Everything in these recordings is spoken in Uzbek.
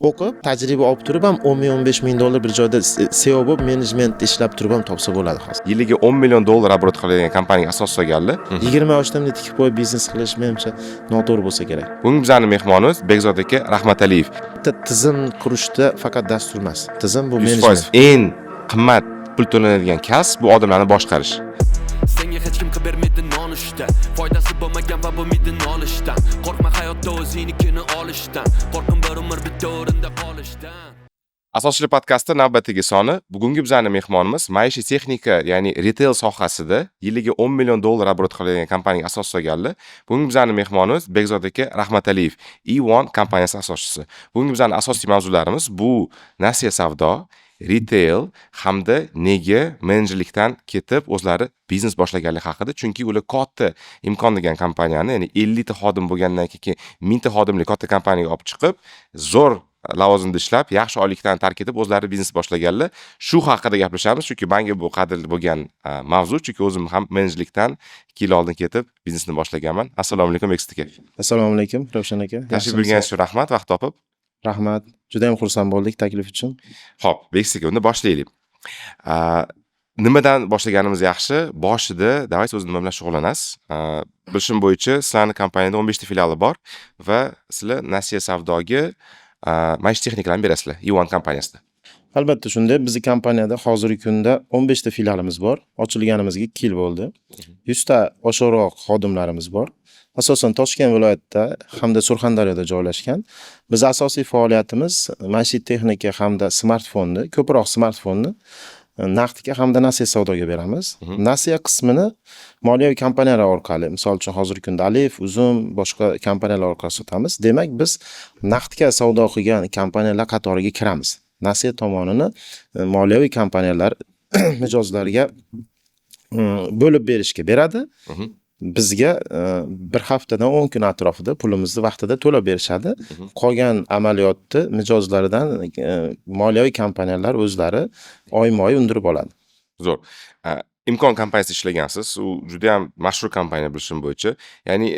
O'qib, tajriba olib turib ham 10 ming, 15 ming dollar bir joyda CEO bo'lib, menejmentda ishlab turib ham topsa bo'ladi hozir. Yiliga 10 million dollar оборот qiladigan kompaniyaga asos solganlar. 20 yoshda bunday tikib qo'yib biznes qilish, menimcha, noto'g'ri bo'lsa kerak. Bugun bizani mehmonimiz Bekzod aka Rahmataliyev. Bitta tizim qurishda faqat dastur emas. Tizim bu 100% menejment. Eng qimmat pul to'lanadigan kasb bu odamlarni boshqarish. Senga hech kim qilib bermaydi nonushta. Foydasi bo'lmagan va bo'lmaydi nolishdan. Qo'rqma hayotda o'zingnikini olishdan. Qo'rqin bir umr bitta o'rinda qolishdan. Asoschilar podkasti navbatdagi soni. Bugungi bizani mehmonimiz maishiy texnika, ya'ni retail sohasida yiliga 10 million dollar оборот qiladigan kompaniyaga asos solganlar. Bugungi bizani mehmonimiz Bekzod aka Rahmataliyev, E1 kompaniyasi asoschisi. Bugungi bizani asosiy mavzularimiz bu nasiya savdo, retail hamda nega menejerlikdan ketib o'zlari biznes boshlaganligi haqida. Chunki ular katta Imkon degan kompaniyani, ya'ni 50 ta xodim bo'lgandan keyin 1000 ta xodimli katta kompaniyaga olib chiqib, zo'r lavozimda ishlab, yaxshi oylikdan tark etib, o'zlari biznes boshlaganlar. Shu haqida gaplashamiz, chunki manga bu qadrli bo'lgan mavzu, chunki o'zim ham menejerlikdan 2 yil oldin ketib biznesni boshlaganman. Assalomu alaykum, Bekzod aka. Assalomu alaykum, Ravshan aka. Tashrif Yaxshimisiz? buyurganingiz uchun rahmat, vaqt topib. Rahmat. Juda ham xursand bo'ldik taklif uchun. Ho'p, Bekzod aka, unda boshlaylik. Nimadan boshlaganimiz yaxshi? Boshida давайте, o'zi nima bilan shug'ullanasiz? Bilishim bo'yicha, sizlarni kompaniyada 15 ta filiali bor va sizlar nasiya savdoga maishiy texnikalarni berasizlar E1 kompaniyasida. Albatta shunday. Bizni kompaniyada hozirgi kunda 15 ta filialimiz bor. Ochilganimizga 2 yil bo'ldi. 100 ta oshiqroq xodimlarimiz bor. Asosan Toshkent viloyatida hamda Surxondaryoda joylashgan. Biz asosiy faoliyatimiz maishiy texnika hamda smartfonni, ko'proq smartfonni naqdga hamda nasiya savdoga beramiz. Nasiya qismini moliyaviy kompaniyalar orqali, misol uchun, hozirgi kunda Alif, Uzum, boshqa kompaniyalar orqali sotamiz. Demak, biz naqdga savdo qilgan kompaniyalar qatoriga kiramiz. Nasiya tomonini moliyaviy kompaniyalar mijozlarga bo'lib berishga beradi. Bizga bir haftadan 10 kun atrofida pulimizni vaqtida to'lab berishadi. Qolgan amaliyotni mijozlardan moliyaviy kompaniyalar o'zlari oyma-oy undirib oladi. Zo'r. Imkon kompaniyasida ishlagansiz. U judayam mashhur kompaniya, bilishim bo'yicha. Ya'ni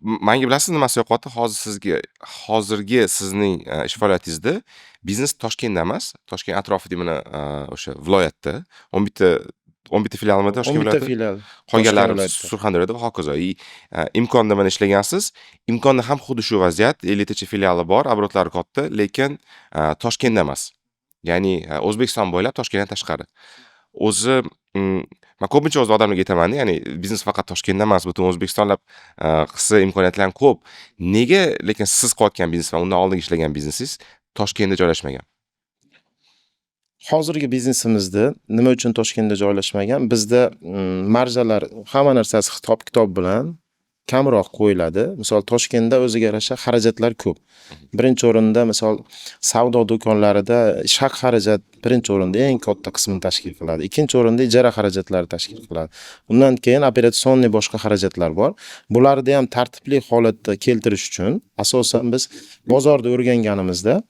manga, bilasiz, nimasi yoqyapti? Hozir sizga, hozirgi sizning ish faoliyatingizda biznes Toshkentda emas, Toshkent atrofida, mana o'sha viloyatda 11 ta, 11 ta filialmidi Toshkent 11 ta viloyatida? filial. Qolganlari Toshkent viloyatida. Surxondaryoda va hokazo. И Imkonda mana ishlagansiz. Imkonda ham xuddi shu vaziyat, 50 tacha filiali bor, оборот lari katta, lekin Toshkentda emas. Ya'ni O'zbekiston bo'ylab, Toshkentdan tashqari. O'zi man ko'pincha o'zi odamlarga aytaman, ya'ni biznes faqat Toshkentda emas, butun O'zbekistonlab qilsa, imkoniyatlar ham ko'p. Nega lekin siz qilayotgan biznes va undan oldingi ishlagan biznesingiz Toshkentda joylashmagan? Hozirgi biznesimizda nima uchun Toshkentda joylashmagan? Bizda marjalar, hamma narsasi hisob kitob bilan kamroq qo'yiladi. Misol, Toshkentda o'ziga yarasha xarajatlar ko'p. Birinchi o'rinda, misol, savdo do'konlarida ish haqi xarajat birinchi o'rinda eng katta qismini tashkil qiladi. Ikkinchi o'rinda ijara xarajatlari tashkil qiladi. Undan keyin операционный boshqa xarajatlar bor. Bularni ham tartibli holatda keltirish uchun asosan biz bozorda o'rganganimizda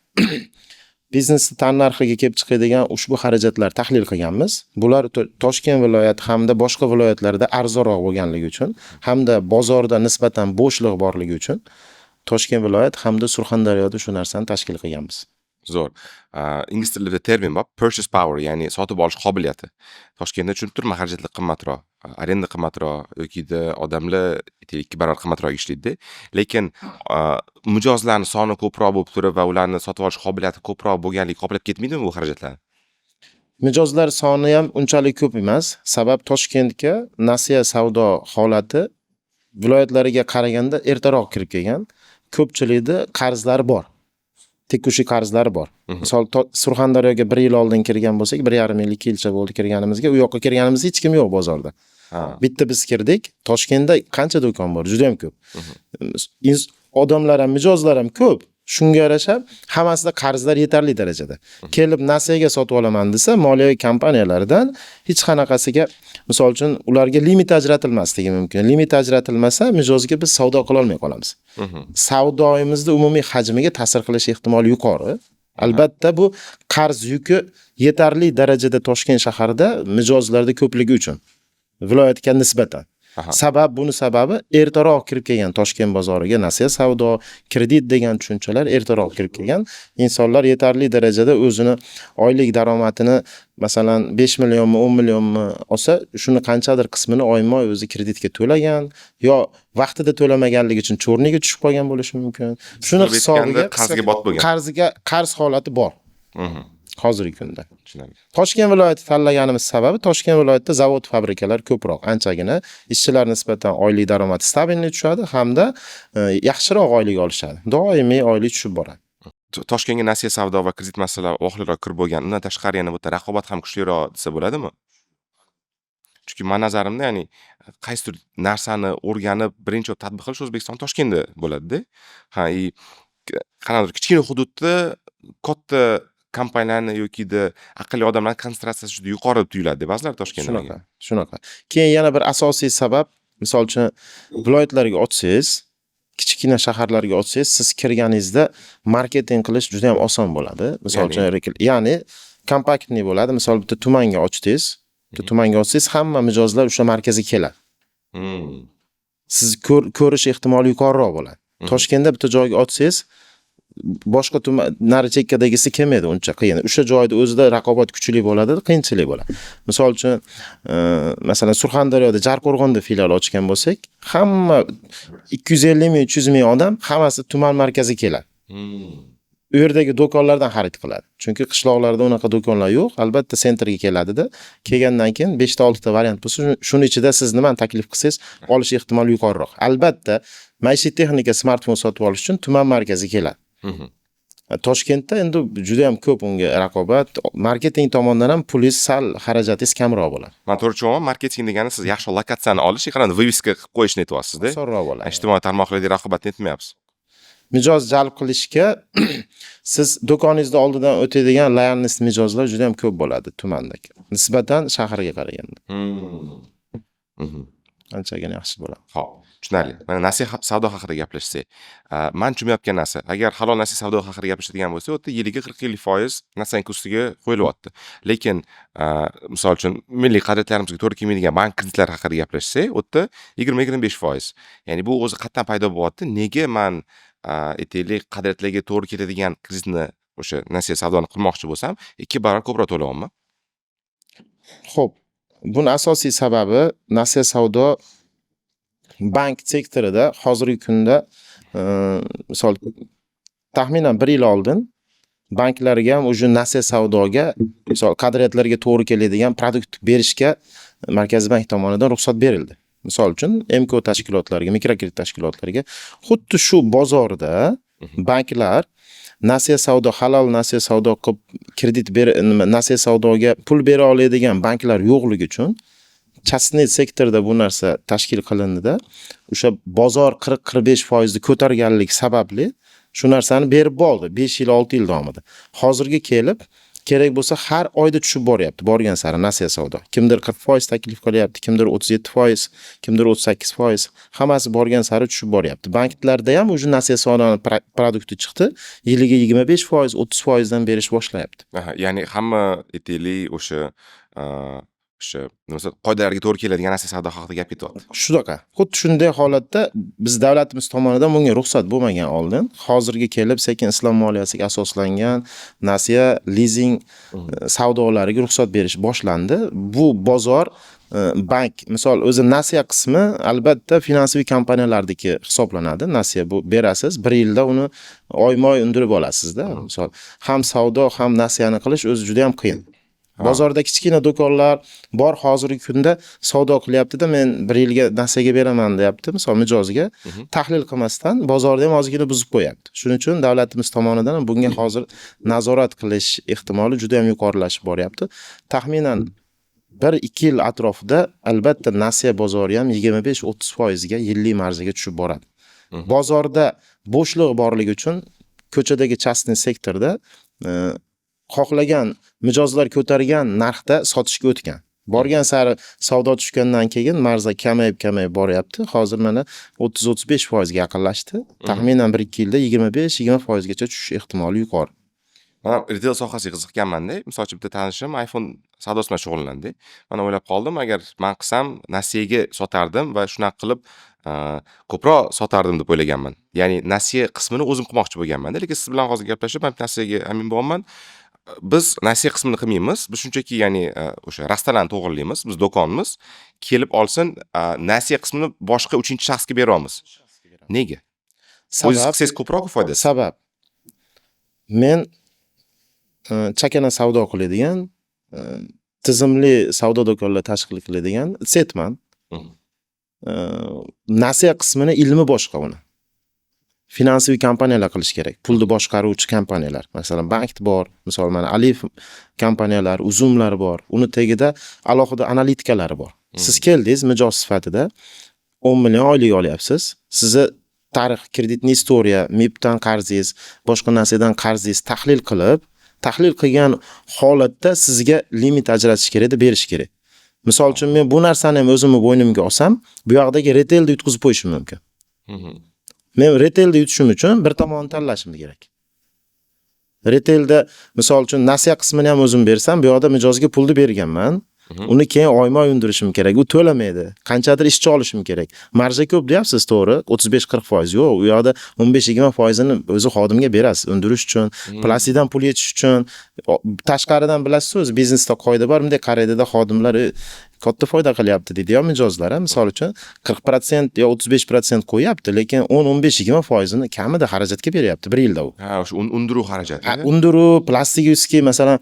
biznesni tannarxiga kelib chiqadigan ushbu xarajatlar tahlil qilganmiz. Bular Toshkent viloyati hamda boshqa viloyatlarda arzonroq bo'lganligi uchun hamda bozorda nisbatan bo'shliq borligi uchun Toshkent viloyat hamda Surxondaryoda shu narsani tashkil qilganmiz. Zo'r. Ingliz tilida termin bor, purchase power, ya'ni sotib olish qobiliyati. Toshkentda, tushunib turibman, xarajatlar qimmatroq, arenda qimmatroq yokida odamlar 2 barobar qimmatroq ishlaydida. Lekin mijozlarni soni ko'proq bo'lib turib va ularni sotib olish qobiliyati ko'proq bo'lganligi qoplab ketmaydimi bu xarajatlarni? Mijozlar soni ham unchalik ko'p emas. Sabab, Toshkentga nasiya savdo holati viloyatlariga qaraganda ertaroq kirib kelgan. Ko'pchilikda qarzlari bor. Текущий qarzlari bor. Misol, Surxondaryoga bir yil oldin kirgan bo'lsak, 1,5 yil, 2 yilcha bo'ldi kirganimizga, u yoqqa kirganimizda hech kim yo'q bozorda. Bitta biz kirdik. Toshkentda qancha do'kon bor? Juda ham ko'p. Odamlar ham, mijozlar ham ko'p. Shunga yarasha hammasida qarzlar yetarli darajada. Kelib nasiyaga sotib olaman desa, moliyaviy kompaniyalardan hech qanaqasiga, misol uchun, ularga limit ajratilmasligi mumkin. Limit ajratilmasa, mijozga biz savdo qila olmay qolamiz. Savdoyimizni umumiy hajmiga ta'sir qilish ehtimoli yuqori. Albatta, bu qarz yuki yetarli darajada Toshkent shahrida mijozlarda ko'pligi uchun viloyatga nisbatan. Sabab, buni sababi ertaroq kirib kelgan Toshkent bozoriga nasiya savdo, kredit degan tushunchalar ertaroq kirib kelgan. Insonlar yetarli darajada o'zini oylik daromadini, masalan, 5 millionmi, 10 millionmi olsa, shuni qanchadir qismini oyma-oy o'zi kreditga to'lagan yo vaqtida to'lamaganligi uchun чёрный ga tushib qolgan bo'lishi mumkin. Shuni Qilib aytganda, hisobiga qarzga botib bo'lgan. Qarziga qarz holati bor hozirgi kunda. Tushunarli. Toshkent viloyati tanlaganimiz sababi, Toshkent viloyatida zavod, fabrikalar ko'proq, anchagina ishchilar nisbatan oylik daromadi стабильный tushadi hamda yaxshiroq oylik olishadi. Doimiy oylik tushib boradi. Toshkentga nasiya savdo va kredit masalalari vaqtliroq kirib bo'lgan. Undan tashqari yana bu yerda raqobat ham kuchliroq desa bo'ladimi? Chunki mani nazarimda, ya'ni qaysidir narsani o'rganib, birinchi bo'lib tatbiq qilish O'zbekiston Toshkentda bo'ladi-da. Ha, и qanaqadir kichkina hududda katta kompaniyalarni yokida aqlli odamlarni konsentratsiyasi juda yuqori deb tuyuladi ba'zilar Toshkentda. Shunaqa, shunaqa. Keyin yana bir asosiy sabab, misol uchun, viloyatlarga ochsangiz, kichkina shaharlarga ochsangiz, siz kirganingizda marketing qilish juda ham oson bo'ladi. Misol Ya'ni? uchun, ya'ni компактный bo'ladi. Misol, bitta tumanga ochdingiz, bitta tumanga ochsangiz, hamma mijozlar o'sha markazga keladi. Siz ko'rish ehtimoli yuqoriroq bo'ladi. Toshkentda bitta joyga ochsangiz, boshqa tuman nari chekkadagisi kelmaydi uncha, qiyin. O'sha joyda o'zida raqobat kuchli bo'ladi, qiyinchilik bo'ladi. Misol uchun, masalan, Surxondaryoda Jarqo'rg'onda filial ochgan bo'lsak, hamma 250 ming, 300 ming odam hammasi tuman markaziga keladi. U yerdagi do'konlardan xarid qiladi. Chunki qishloqlarda unaqa do'konlar yo'q. Albatta, центр ga keladida. Kelgandan keyin 5 ta 6 ta variant bo'lsa, shuni ichida siz nimani taklif qilsangiz, olish ehtimoli yuqoriroq. Albatta, maishiy texnika, smartfon sotib olish uchun tuman markaziga keladi. Toshkentda endi juda ham ko'p unga raqobat, marketing tomondan ham pulingiz sal, xarajatingiz kamroq bo'ladi. Man to'g'ri tushunyapman, marketing degani siz yaxshi lokatsiyani olish, qanday вывеска qilib qo'yishni aytyapsiz-da. Osonroq bo'ladi. Ijtimoiy tarmoqlardagi raqobatni aytmayapsiz. Mijoz jalb qilishga siz do'koningizni oldidan o'tadigan лояльность mijozlar juda ham ko'p bo'ladi tumanda. Nisbatan shaharga qaraganda. Anchagina yaxshi bo'ladi. Xo'p, tushunarli. Mana nasiya savdo haqida gaplashsak. Man tushunmayotgan narsa, agar halol nasiya savdo haqida gaplashadigan bo'lsak, u yerda yiliga 40-50% наценка ustiga qo'yilyapti. Lekin, misol uchun, milliy qadriyatlarimizga to'g'ri kelmaydigan bank kreditlari haqida gaplashsak, u yerda 20-25%. Ya'ni bu o'zi qayerdan paydo bo'lyapti? Nega man, aytaylik, qadriyatlarga to'g'ri keladigan kreditni, o'sha nasiya savdoni qilmoqchi bo'lsam, 2 barobar ko'proq to'layapman? Xo'p, buni asosiy sababi nasiya savdo bank sektorida hozirgi kunda, misol, taxminan 1 yil oldin banklarga ham уже nasiya savdoga, misol, qadriyatlarga to'g'ri keladigan продукт berishga Markaziy bank tomonidan ruxsat berildi. Misol uchun, МКО tashkilotlariga, mikrokredit tashkilotlariga xuddi shu bozorda banklar nasiya savdo, halol nasiya savdo qilib kredit ber, nima, nasiya savdoga pul bera oladigan banklar yo'qligi uchun частный sektorda bu narsa tashkil qilindida, o'sha bozor 40-45% ni ko'targanlik sababli shu narsani berib bo'ldi 5 yil, 6 yil davomida. Hozirga kelib kerak bo'lsa har oyda tushib boryapti, borgan sari nasiya savdo. Kimdir 40% taklif qilyapti, kimdir 37%, kimdir 38%, hammasi borgan sari tushib boryapti. Banklarda ham уже nasiya savdoni продукт i chiqdi. Yiliga 25%, 30% dan berish boshlayapti. Aha, ya'ni hamma, aytaylik, o'sha nima desam, qoidalarga to'g'ri keladigan nasiya savdo haqida gap ketyapti. Shunaqa. Xuddi shunday holatda biz davlatimiz tomonidan bunga ruxsat bo'lmagan oldin. Hozirga kelib sekin islom moliyasiga asoslangan nasiya, lizing savdolariga ruxsat berish boshlandi. Bu bozor bank, misol, o'zi nasiya qismi albatta finansiy kompaniyalarniki hisoblanadi. Nasiya bu berasiz, bir yilda uni oyma-oy undirib olasizda. Misol, ham savdo, ham nasiyani qilish o'zi juda ham qiyin. Bozorda kichkina do'konlar bor, hozirgi kunda savdo qilyapti-da, men bir yilga nasiyaga beraman deyapti, misol, mijozga. Tahlil qilmasdan bozorda ham ozgina buzib qo'yapti. Shuning uchun davlatimiz tomonidan ham bunga hozir nazorat qilish ehtimoli juda ham yuqorilashib boryapti. Taxminan 1-2 yil atrofida albatta nasiya bozori ham 25-30% ga yillik marjaga tushib boradi. Bozorda bo'shliq borligi uchun ko'chadagi частный sektorda xohlagan mijozlar ko'targan narxda sotishga o'tgan. Borgan sari savdo tushgandan keyin marja kamayib kamayib boryapti. Hozir mana 30-35% ga yaqinlashdi. Taxminan 1-2 yilda 25-20% gacha tushish ehtimoli yuqori. Man ham retail sohasiga qiziqqanmanda. Misol uchun, bitta tanishim iPhone savdosi bilan shug'ullanadi. Man o'ylab qoldim, agar man qilsam, nasiyaga sotardim va shunaqa qilib ko'proq sotardim deb o'ylaganman. Ya'ni nasiya qismini o'zim qilmoqchi bo'lganmanda, lekin siz bilan hozir gaplashib, man nasiyaga amin bo'lyapman. Biz nasiya qismini qilmaymiz. Biz shunchaki, ya'ni o'sha rastalarni to'g'rilaymiz. Biz do'konmiz. Kelib olsin, nasiya qismini boshqa uchinchi shaxsga beryapmiz. Nega? O'zingiz Sabab qilsangiz ko'proq foydasi. Sabab, men chakana savdo qiladigan, tizimli savdo do'konlar tashkil qiladigan сеть man. Nasiya qismini ilmi boshqa uni. Финансовый kompaniyalar qilish kerak. Pulni boshqaruvchi kompaniyalar. Masalan, bank bor, misol, mana Alif kompaniyalar, Uzumlar bor. Uni tagida alohida analitkalari bor. Siz keldingiz mijoz sifatida, 10 million oylik olyapsiz. Sizni tarix, кредитный история, MIBdan qarzingiz, boshqa narsadan qarzingiz tahlil qilib, tahlil qilgan holatda sizga limit ajratish kerak deb berish kerak. Misol uchun, men bu narsani ham o'zimni bo'ynimga olsam, bu yoqdagi retailda yutqizib qo'yishim mumkin. Men retailda yutishim uchun bir tomonni tanlashim kerak. Retailda, misol uchun, nasiya qismini ham o'zim bersam, bu yoqda mijozga pulni berganman. Uni keyin oyma-oy undirishim kerak. U to'lamaydi. Qanchadir ishchi olishim kerak. Marja ko'p deyapsiz, to'g'ri, 35-40%. Yo'q, u yoqda 15-20 foizini o'zi xodimga berasiz undirish uchun, plastikdan pul yechish uchun. Tashqaridan bilasiz, o'zi biznesda qoida bor, bunday qaraydida xodimlar, katta foyda qilyapti deydi yo mijozlar, a, misol uchun, 40% yo 35% qo'yyapti, lekin 10, 15, 20 foizini kamida xarajatga beryapti bir yilda u. Ha, o'sha undiruv xarajati. Ha, undiruv, пластиковский, masalan,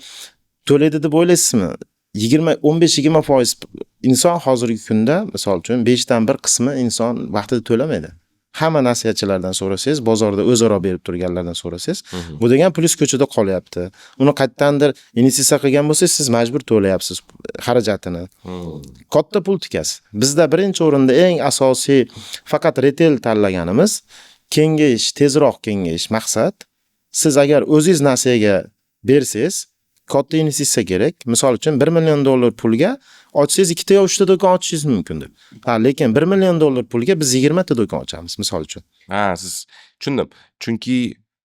to'laydi deb o'ylaysizmi? 20, 15, 20% inson hozirgi kunda, misol uchun, 5dan bir qismi inson vaqtida to'lamaydi. Hamma nasiyachilardan so'rasangiz, bozorda o'zaro berib turganlardan so'rasangiz, bu degan plyus ko'chada qolyapti. Uni qayerdandir investitsiya qilgan bo'lsangiz, siz majbur to'layapsiz xarajatini. Katta pul tikasiz. Bizda birinchi o'rinda eng asosiy faqat retail tanlaganimiz kengayish, tezroq kengayish maqsad. Siz agar o'zingiz nasiyaga bersangiz, katta investitsiya kerak. Misol uchun, 1 million dollar pulga ochsangiz, ikkita yo uchta do'kon ochishingiz mumkin deb. Ha, lekin 1 million dollar pulga biz 20 ta do'kon ochamiz, misol uchun. Ha, siz, tushundim. Chunki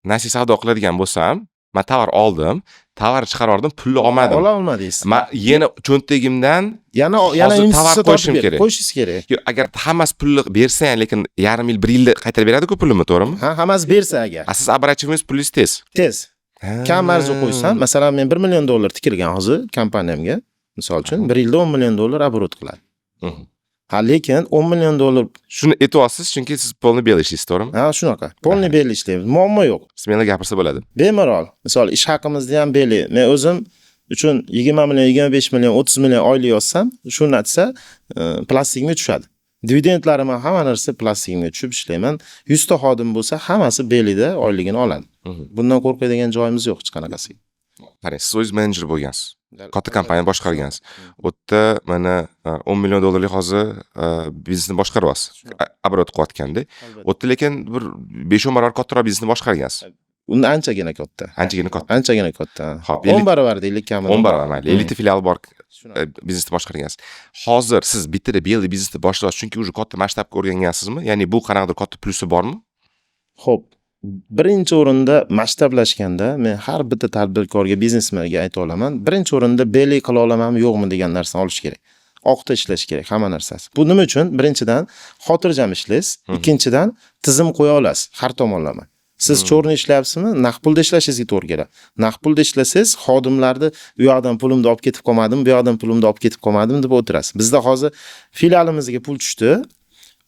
nasiya savdo qiladigan bo'lsam, man tovar oldim, tovar chiqarib, pulni olmadim. Ola olmadingiz. Man yana cho'ntagimdan Yana hozir tovar investitsiya qo'yishim tortib kerak. Qo'yishingiz kerak. Yo'q, agar hammasi pulni bersa ham, lekin yarim yil, bir yilda qaytarib beradi-ku pulini, to'g'rimi? Ha, hammasi bersa agar. A siz оборачиваемость pulingiz tez. Tez. Kam marja qo'ysam, masalan, men 1 million dollar tikilgan hozir kompaniyamga, misol uchun, bir yilda 10 million dollar оборот qiladi. Ha, lekin 10 million dollar Shuni aytyapsiz, chunki siz полный белый ishlaysiz, to'g'rimi? Ha, shunaqa. Полный белый ishlaymiz. Muammo yo'q. Смело gapirsa bo'ladi. Bemalol. Misol, ish haqimizni ham белый. Men o'zim uchun 20 million, 25 million, 30 million oylik yozsam, shu narsa plastigimga tushadi. Dividendlarim ham, hamma narsa plastigimga tushib ishlayman. 100 ta xodim bo'lsa, hammasi белый da oyligini oladi. Bundan qo'rqadigan joyimiz yo'q hech qanaqasiga. Qarang, siz o'zingiz menejer bo'lgansiz. Katta kompaniyani boshqargansiz. U yerda mana 10 million dollarlik hozir biznesni boshqaryapsiz. Оборот qilayotganda. U yerda lekin bir 5-10 barobar kattaroq biznesni boshqargansiz. Undan anchagina katta. Anchagina katta. Anchagina katta. Xo'p, 10 barobar deylik kamida. 10 barobar, mayli. 50 ta filiali bor Shunaqa. Biznesni boshqargansiz. Hozir siz bittada белый biznesni boshlayapsiz, chunki уже katta masshtabga o'rgangansizmi? Ya'ni bu qanaqadir katta plusi bormi? Xo'p, birinchi o'rinda masshtablashganda men har bitta tadbirkorga, biznesmenga ayta olaman, birinchi o'rinda белый qila olamanmi, yo'qmi degan narsani olish kerak. Oqda ishlash kerak hamma narsasi. Bu nima uchun? Birinchidan, xotirjam ishlaysiz, ikkinchidan, tizim qo'ya olasiz har tomonlama. Siz чёрный ishlayapsizmi, naqd pulda ishlashingizga to'g'ri keladi. Naqd pulda ishlasangiz, xodimlarni u yoqdan pulimni olib ketib qolmadim, bu yoqdan pulimni olib ketib qolmadim deb o'tirasiz. Bizda hozir filialimizga pul tushdi.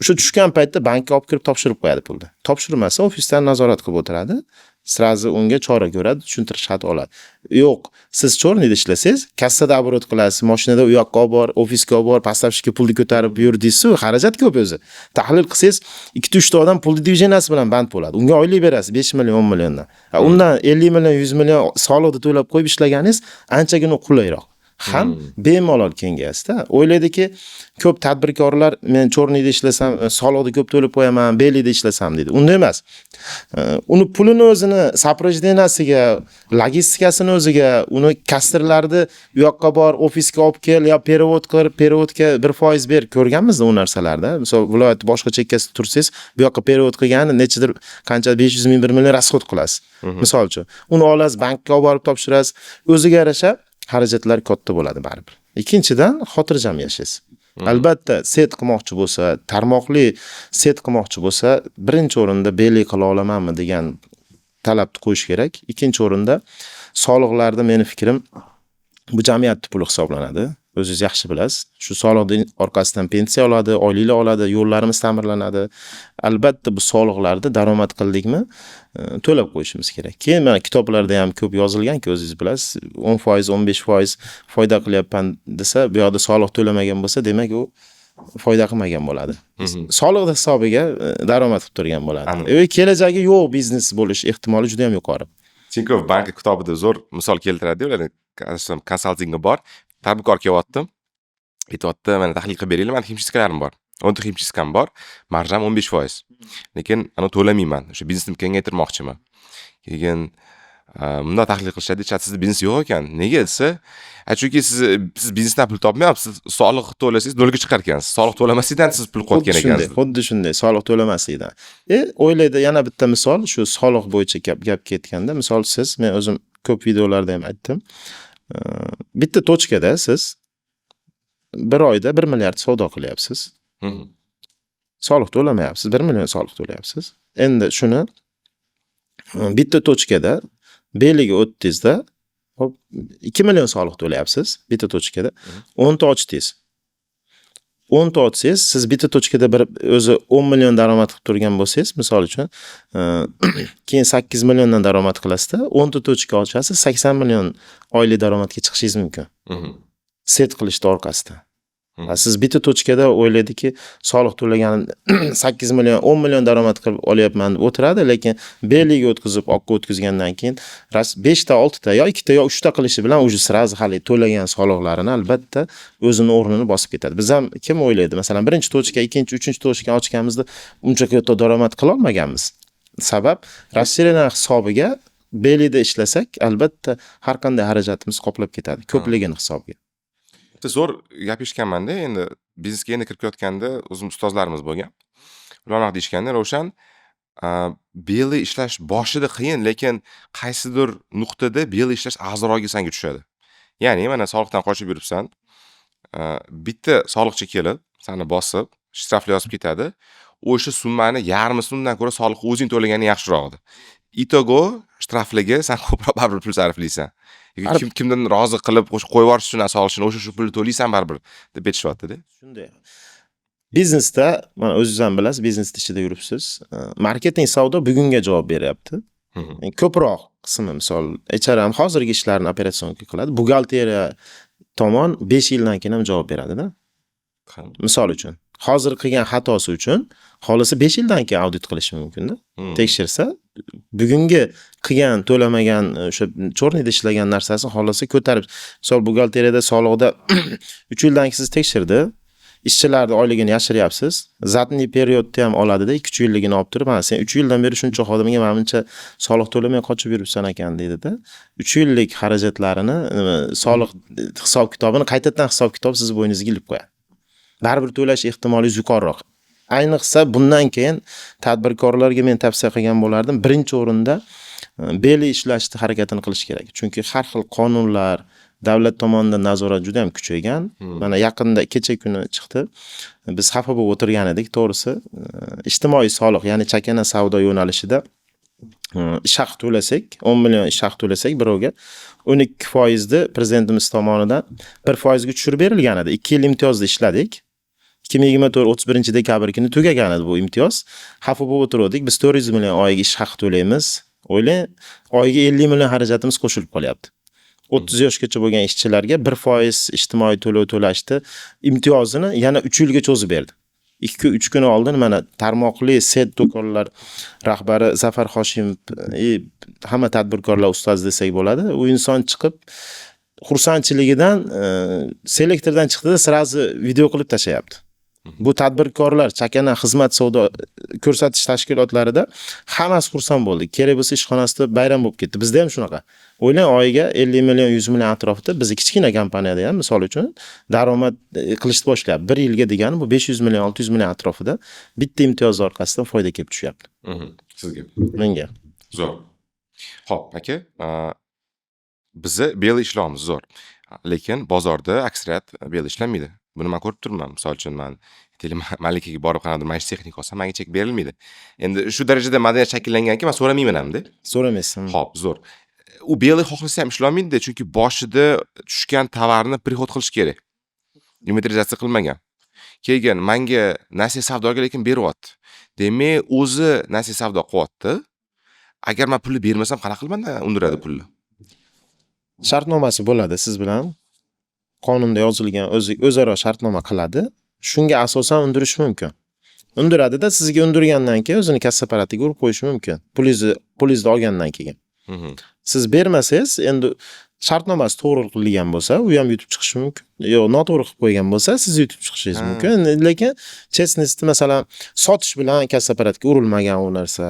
O'sha tushgan paytda bankka olib kirib topshirib qo'yadi pulni. Topshirmasa, ofisdan nazorat qilib o'tiradi. Сразу unga chora ko'radi, tushuntirish xati oladi. Yo'q, siz чёрный da ishlasangiz, kassada оборот qilasiz, mashinada u yoqqa olib bor, ofisga olib bor, поставщик ka pulni ko'tarib yur deysiz, xarajat ko'p o'zi. Tahlil qilsangiz, ikkita uchta odam pulni движения si bilan band bo'ladi. Unga oylik berasiz 5 million, 10 milliondan. Undan 50 million, 100 million soliqni to'lab qo'yib ishlaganingiz anchagina qulayroq. Ham bemalol kengayasizda. O'ylaydiki, ko'p tadbirkorlar men черный da ishlasam, soliqni ko'p to'lab qo'yaman, белый da ishlasam deydi. Unday emas. Uni pulini o'zini сопровождения siga, logistikasini o'ziga, uni kassirlarni u yoqqa bor, ofisga olib kel yo перевод qil, перевод ga 1% ber, ko'rganmizda u narsalarda. Misol, viloyat boshqa chekkasida tursangiz, bu yoqqa перевод qilgani nechadir qancha 500 ming, 1 million расход qilasiz. Misol uchun, uni olasiz, bankka olib borib topshirasiz. O'ziga yarasha xarajatlar katta bo'ladi baribir. Ikkinchidan, xotirjam yashaysiz. Albatta, сеть qilmoqchi bo'lsa, tarmoqli сеть qilmoqchi bo'lsa, birinchi o'rinda белый qila olamanmi degan talabni qo'yish kerak. Ikkinchi o'rinda soliqlarda meni fikrim, bu jamiyatni puli hisoblanadi. O'zingiz yaxshi bilasiz. Shu soliqning orqasidan pensiya oladi, oyliklar oladi, yo'llarimiz ta'mirlanadi. Albatta, bu soliqlarni daromad qildikmi, to'lab qo'yishimiz kerak. Keyin mana kitoblarda ham ko'p yozilganki, o'zingiz bilasiz, 10%, 15% foyda qilyapman desa, bu yoqda soliq to'lamagan bo'lsa, demak u foyda qilmagan bo'ladi. Soliq hisobiga daromad qilib turgan bo'ladi. Kelajagi yo'q biznes bo'lish ehtimoli juda ham yuqori. Tinkoff banki kitobida zo'r misol keltiradi, ularni konsaltingi bor. Tadbirkor kelyapti. Aytyapti, mana tahlil qilib beringlar, mani химчистка larim bor. 10 ta химчистка m bor, marjam 15%. Lekin ani to'lamayman. O'sha biznesimni kengaytirmoqchiman. Keyin bundoq tahlil qilishadi, aytishadi, sizda biznes yo'q ekan. Nega desa, chunki siz biznesdan pul topmayapsiz, soliq to'lasangiz nolga chiqar ekansiz. Soliq to'lamaslikdan siz pul qilayotgan Xuddi shunday, ekansiz. xuddi shunday, soliq to'lamaslikdan. O'ylaydi, yana bitta misol, shu soliq bo'yicha gap ketganda, misol siz, men o'zim ko'p videolarda ham aytdim. Bitta точка da siz bir oyda 1 milliard savdo qilyapsiz. Soliq to'lamayapsiz, 1 million soliq to'layapsiz. Endi shuni bitta точка da белый ga o'tdingizda, hop, 2 million soliq to'layapsiz bitta точка da. 10 ta ochdingiz. 10 ta ochsangiz, siz bitta точка da bir o'zi 10 million daromad qilib turgan bo'lsangiz, misol uchun, keyin 8 milliondan daromad qilasizda, 10 ta точка ochasiz, 80 million oylik daromadga chiqishingiz mumkin. Сеть qilishni orqasida. Siz bitta точка da o'ylaydiki, soliq to'laganim 8 million, 10 million daromad qilib olyapman deb o'tiradi, lekin белый ga o'tkazib, oqqa o'tkazgandan keyin ras 5 ta, 6 ta yo 2 ta yo 3 ta qilishi bilan уже сразу hali to'lagan soliqlarini albatta o'zini o'rnini bosib ketadi. Biz ham kim o'ylaydi, masalan, birinchi точка, ikkinchi, uchinchi точка ochganimizda uncha katta daromad qilolmaganmiz. Sabab расширение hisobiga белый da ishlasak, albatta har qanday xarajatimiz qoplab ketadi, ko'pligini hisobiga. Bitta zo'r gap eshitganmanda, endi biznesga endi kirib kelayotganda o'zim ustozlarimiz bo'lgan. Ular anaqa deyishganda, Ravshan, белый ishlash boshida qiyin, lekin qaysidir nuqtada белый ishlash ozroqga sanga tushadi. Ya'ni mana soliqdan qochib yuribsan, bitta soliqchi kelib, sani bosib, shtraflar yozib ketadi. O'sha summani yarmisini undan ko'ra soliqni o'zing to'laganing yaxshiroq edi. Итого shtraflarga san ko'proq baribir pul sarflaysan. Baribir. Kim kimdan rozi qilib qo'shib qo'yib yuborish uchun solishini o'sha shu pulni to'laysan baribir deb aytishyapti-da. Shunday. Biznesda, mana o'zingiz ham bilasiz, biznesni ichida yuribsiz. Marketing, savdo bugunga javob beryapti. Ko'proq qismi, misol, HR ham hozirgi ishlarni операционка qiladi. Buxgalteriya tomon 5 yildan keyin ham javob beradida. Misol uchun, hozir qilgan xatosi uchun xohlasa 5 yildan keyin audit qilishi mumkinda. Tekshirsa, bugungi qilgan, to'lamagan, o'sha черный da ishlagan narsasini xohlasa ko'tarib, misol, buxgalteriyada soliqda 3 yildan keyin sizni tekshirdi. Ishchilarni oyligini yashiryapsiz. Задний период ni ham oladida, 2-3 yilligini olib turib, "Ha, sen 3 yildan beri shuncha xodimga mana buncha soliq to'lamay qochib yuribsan ekan" deydida. 3 yillik xarajatlarini, nima, soliq hisob kitobini qaytadan hisob kitob sizni bo'yningizga ilib qo'yadi. Baribir to'lash ehtimolingiz yuqoriroq. Ayniqsa bundan keyin tadbirkorlarga men tavsiya qilgan bo'lardim, birinchi o'rinda белый ishlashni harakatini qilish kerak. Chunki har xil qonunlar, davlat tomonidan nazorat juda ham kuchaygan. Mana yaqinda kecha kuni chiqdi. Biz xafa bo'lib o'tirgan edik, to'g'risi. Ijtimoiy soliq, ya'ni chakana savdo yo'nalishida ish haqi to'lasak, 10 million ish haqi to'lasak birovga 12% ni prezidentimiz tomonidan 1% ga tushirib berilgan edi. 2 yil imtiyozda ishladik. 2024 31 dekabr kuni tugagan edi bu imtiyoz. Xafa bo'lib o'tiruvdik. Biz 400 million oyiga ish haqi to'laymiz. O'ylang, oyiga 50 million xarajatimiz qo'shilib qolyapti. 30 yoshgacha bo'lgan ishchilarga 1% ijtimoiy to'lov to'lashni imtiyozini yana 3 yilga cho'zib berdi. 2-3 kun oldin mana tarmoqli сеть do'konlar rahbari Zafar Hoshimov, hamma tadbirkorlar ustozi desak bo'ladi. U inson chiqib Xursandchiligidan selektordan chiqdida, сразу video qilib tashlayapti. Bu tadbirkorlar, chakana xizmat, savdo ko'rsatish tashkilotlarida hammasi xursand bo'ldi. Kerak bo'lsa, ishxonasida bayram bo'lib ketdi. Bizda ham shunaqa. O'ylang, oyiga 50 million, 100 million atrofida bizni kichkina kompaniyada ham, misol uchun, daromad qilishni boshlayapti. Bir yilga degani bu 500 million, 600 million atrofida bitta imtiyoz orqasidan foyda kelib tushyapti. Sizga. Menga. Zo'r. Ho'p, aka, biza белый ishlayapmiz, zo'r. Lekin bozorda aksariyat белый ishlamaydi. Buni man ko'rib turibman. Misol uchun, man Malikaga borib qanaqadir maishiy texnika olsam, menga chek berilmaydi. Endi shu darajada madaniyat shakllanganki, man so'ramayman hamda. So'ramaysiz. Ho'p, zo'r. U белый xohlasa ham ishlolmaydi, chunki boshida tushgan tovarni приход qilish kerak. Inventarizatsiya qilmagan. Keyin manga nasiya savdoga lekin beryapti. Demak, o'zi nasiya savdo qilyapti. Agar man pulni bermasam, qanaqa qilib mandan undiradi pulni? Shartnomasi bo'ladi siz bilan. Qonunda yozilgan, o'zi o'zaro shartnoma qiladi. Shunga asosan undirish mumkin. Undiradida, sizga undirgandan keyin o'zini kassa apparatiga urib qo'yishi mumkin. Pulingizni olgandan keyin. Siz bermasangiz, endi shartnomasi to'g'ri qilingan bo'lsa, u ham yutib chiqishi mumkin. Yo'q, noto'g'ri qilib qo'ygan bo'lsa, siz yutib chiqishingiz mumkin. Lekin честность, masalan, sotish bilan kassa apparatga urilmagan u narsa,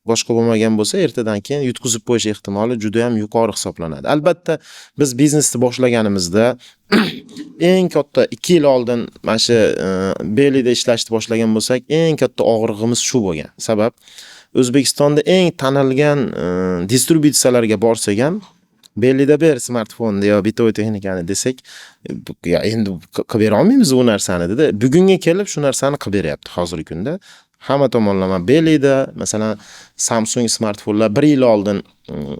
boshqa bo'lmagan bo'lsa, ertadan keyin yutqizib qo'yish ehtimoli juda ham yuqori hisoblanadi. Albatta, biz biznesni boshlaganimizda eng katta, 2 yil oldin mana shu Белый da ishlashni boshlagan bo'lsak, eng katta og'rig'imiz shu bo'lgan. Sabab, O'zbekistonda eng tanilgan distributsiyalarga borsak ham, "Белый da ber smartfonni yo бытовой texnikani" desak, "Ya endi qilib bera olmaymiz u narsani" dedi. Bugunga kelib shu narsani qilib beryapti hozirgi kunda. Hamma tomonlama Белый da, masalan, Samsung smartfonlar bir yil oldin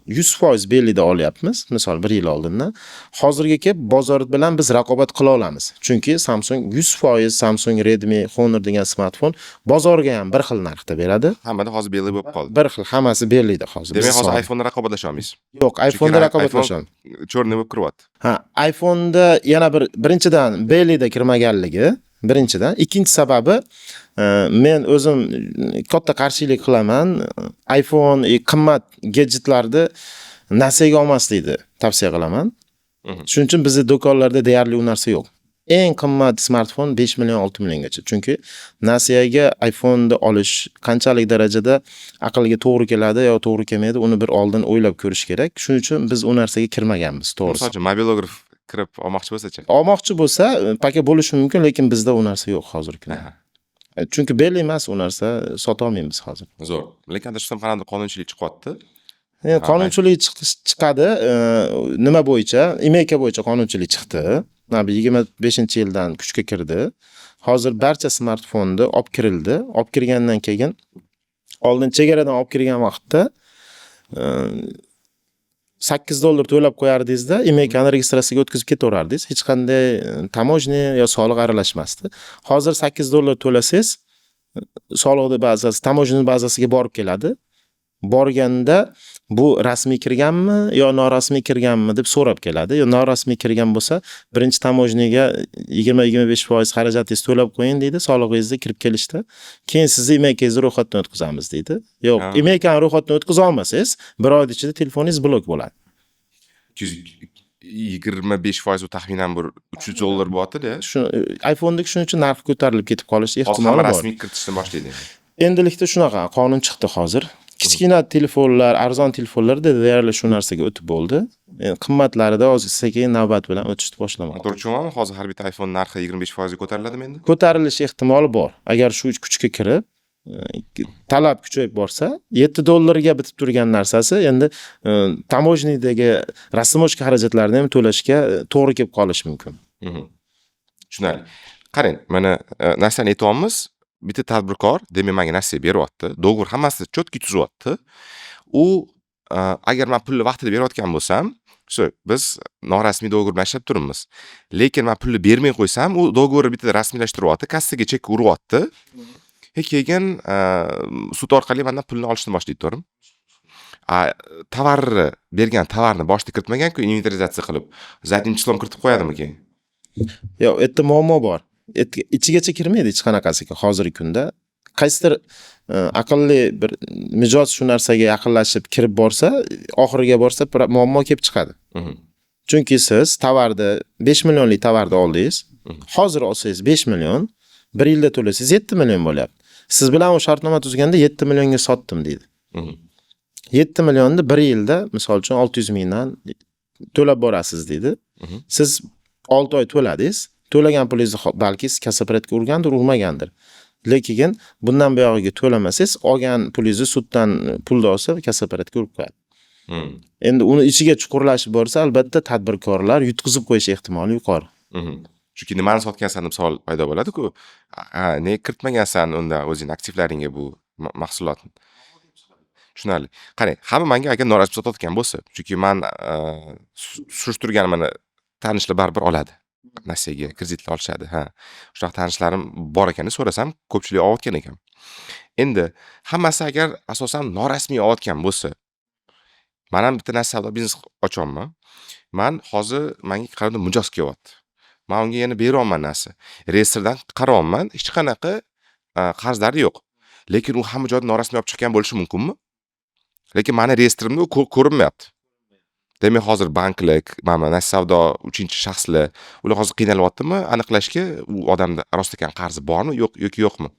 100% Белый da olyapmiz, misol, bir yil oldindan. Hozirga kelib bozor bilan biz raqobat qila olamiz. Chunki Samsung 100%, Samsung, Redmi, Honor degan smartfon bozorga ham bir xil narxda beradi. Hammada hozir белый bo'lib qoldi. Bir xil, hammasi Белый da hozir. Demak, bizni hozir soha. iPhone'da raqobatlasha olmaysiz. Yo'q, iPhone'da Chunki raqobatlasha iPhone черный bo'lib kiryapti. Ha, iPhone'da yana bir, birinchidan, Белый da kirmaganligi birinchidan. Ikkinchi sababi, men o'zim katta qarshilik qilaman. iPhone, qimmat gadjetlarni nasiyaga olmaslikni tavsiya qilaman. Shuning uchun bizni do'konlarda deyarli u narsa yo'q. Eng qimmat smartfon 5 million, 6 milliongacha. Chunki nasiyaga iPhone'ni olish qanchalik darajada aqlga to'g'ri keladi yo to'g'ri kelmaydi, uni bir oldin o'ylab ko'rish kerak. Shuning uchun biz u narsaga kirmaganmiz, to'g'risi. Misol uchun, mobilograf kirib olmoqchi bo'lsa-chi? Olmoqchi bo'lsa, пока bo'lishi mumkin, lekin bizda u narsa yo'q hozirgi kunda. Chunki белый emas u narsa, sota olmaymiz hozir. Zo'r. Lekin adashmasam, qanaqadir qonunchilik chiqyapti. Endi qonunchilik chiqadi, nima bo'yicha? IMEIka bo'yicha qonunchilik chiqdi. Mana bu 25-yildan kuchga kirdi. Hozir barcha smartfonni olib kirildi. Olib kirgandan keyin, oldin chegaradan olib kirgan vaqtda 8 dollar to'lab qo'yardingizda, IMEIkani registratsiyaga o'tkazib ketaverardingiz. Hech qanday таможня yo soliq aralashmasdi. Hozir 8 dollar to'lasangiz, soliqni bazasi, таможня bazasiga borib keladi. Borganda bu rasmiy kirganmi yo norasmiy kirganmi deb so'rab keladi. Yo norasmiy kirgan bo'lsa, birinchi таможня ga 20-25% xarajatingizni to'lab qo'ying deydi, solig'ingizni kirib kelishda. Keyin sizni IMEIkangizni ro'yxatdan o'tkazamiz deydi. Yo'q, IMEIkani ro'yxatdan o'tkaza olmasangiz, bir oyni ichida telefoningiz blok bo'ladi. 25%, u taxminan bir 300 dollar bo'lyapti-da. Shu iPhone'dagi, shuning uchun narxi ko'tarilib ketib qolish Hozir ehtimoli hamma bor. rasmiy kiritishni boshlaydi. Endilikda shunaqa qonun chiqdi hozir. Kichkina telefonlar, arzon telefonlarda deyarli shu narsaga o'tib bo'ldi. Endi qimmatlarida hozir sekin navbat bilan o'tishni boshlamoqda. To'g'ri tushunyapmanmi? Hozir har bitta iPhone narxi 25% ga ko'tariladimi endi? Ko'tarilish ehtimoli bor. Agar shu kuchga kirib, talab kuchayib borsa, 7 dollarga bitib turgan narsasi endi таможня dagi растаможка xarajatlarini ham to'lashga to'g'ri kelib qolishi mumkin. Tushunarli. Qarang, mana narsani aytyapmiz. Bitta tadbirkor, demak, menga narsa beryapti. Договор hammasi четкий tuzyapti. U agar men pulni vaqtida berayotgan bo'lsam, всё, biz norasmiy договор bilan ishlab turibmiz. Lekin men pulni bermay qo'ysam, u договор ni bittada rasmiylashtiryapti, kassaga chek uryapti. Keyin sud orqali mendan pulni olishni boshlaydi, to'g'rimi? A tovarni, bergan tovarni boshida kiritmagan-ku inventarizatsiya qilib. Задним числом kiritib qo'yadimi keyin? Yo'q, u yerda muammo bor. Ichigacha kirmaydi hech qanaqasiga hozirgi kunda. Qaysidir aqlli bir mijoz shu narsaga yaqinlashib kirib borsa, oxiriga borsa muammo kelib chiqadi. Chunki siz tovarni, 5 millionlik tovarni oldingiz. Hozir olsangiz 5 million, bir yilda to'lasangiz 7 million bo'lyapti. Siz bilan u shartnoma tuzganda 7 millionga sotdim deydi. 7 millionni bir yilda, misol uchun, 600 mingdan to'lab borasiz deydi. Siz 6 oy to'ladingiz. To'lagan pulingizni balki siz кассоаппарат ga urgandir, urmagandir. Lekin bundan buyog'iga to'lamasangiz, olgan pulingizni suddan pulni olsa, кассоаппарат ga urib qo'yadi. Endi uni ichiga chuqurlashib borsa, albatta tadbirkorlar yutqizib qo'yish ehtimoli yuqori. Chunki nimani sotgansan deb savol paydo bo'ladi-ku. Ha, nega kiritmagansan unda o'zing aktivlaringga bu mahsulotni? Tushunarli. Qarang, hamma menga agar norasmiy sotayotgan bo'lsa, chunki man surishtirgan, mana, tanishlar baribir oladi. Nasiyaga kreditlar olishadi, ha. Shunaqa tanishlarim bor ekanda, so'rasam, ko'pchilik olayotgan ekan. Endi hammasi agar asosan norasmiy olayotgan bo'lsa, man ham bitta narsa, savdo biznes ochyapman. Man hozir menga qayerdan mijoz kelyapti. Man unga yana beryapman narsa. Reyestrdan qarayapman, hech qanaqa qarzlari yo'q. Lekin u hamma joyda norasmiy olib chiqqan bo'lishi mumkinmi? Lekin mani reyestrimda u ko'rinmayapti. Demak, hozir banklar, mana nasiya savdo uchinchi shaxslar, ular hozir qiynalyaptimi aniqlashga, u odamda rostakam qarzi bormi, yo'q yoki yo'qmi?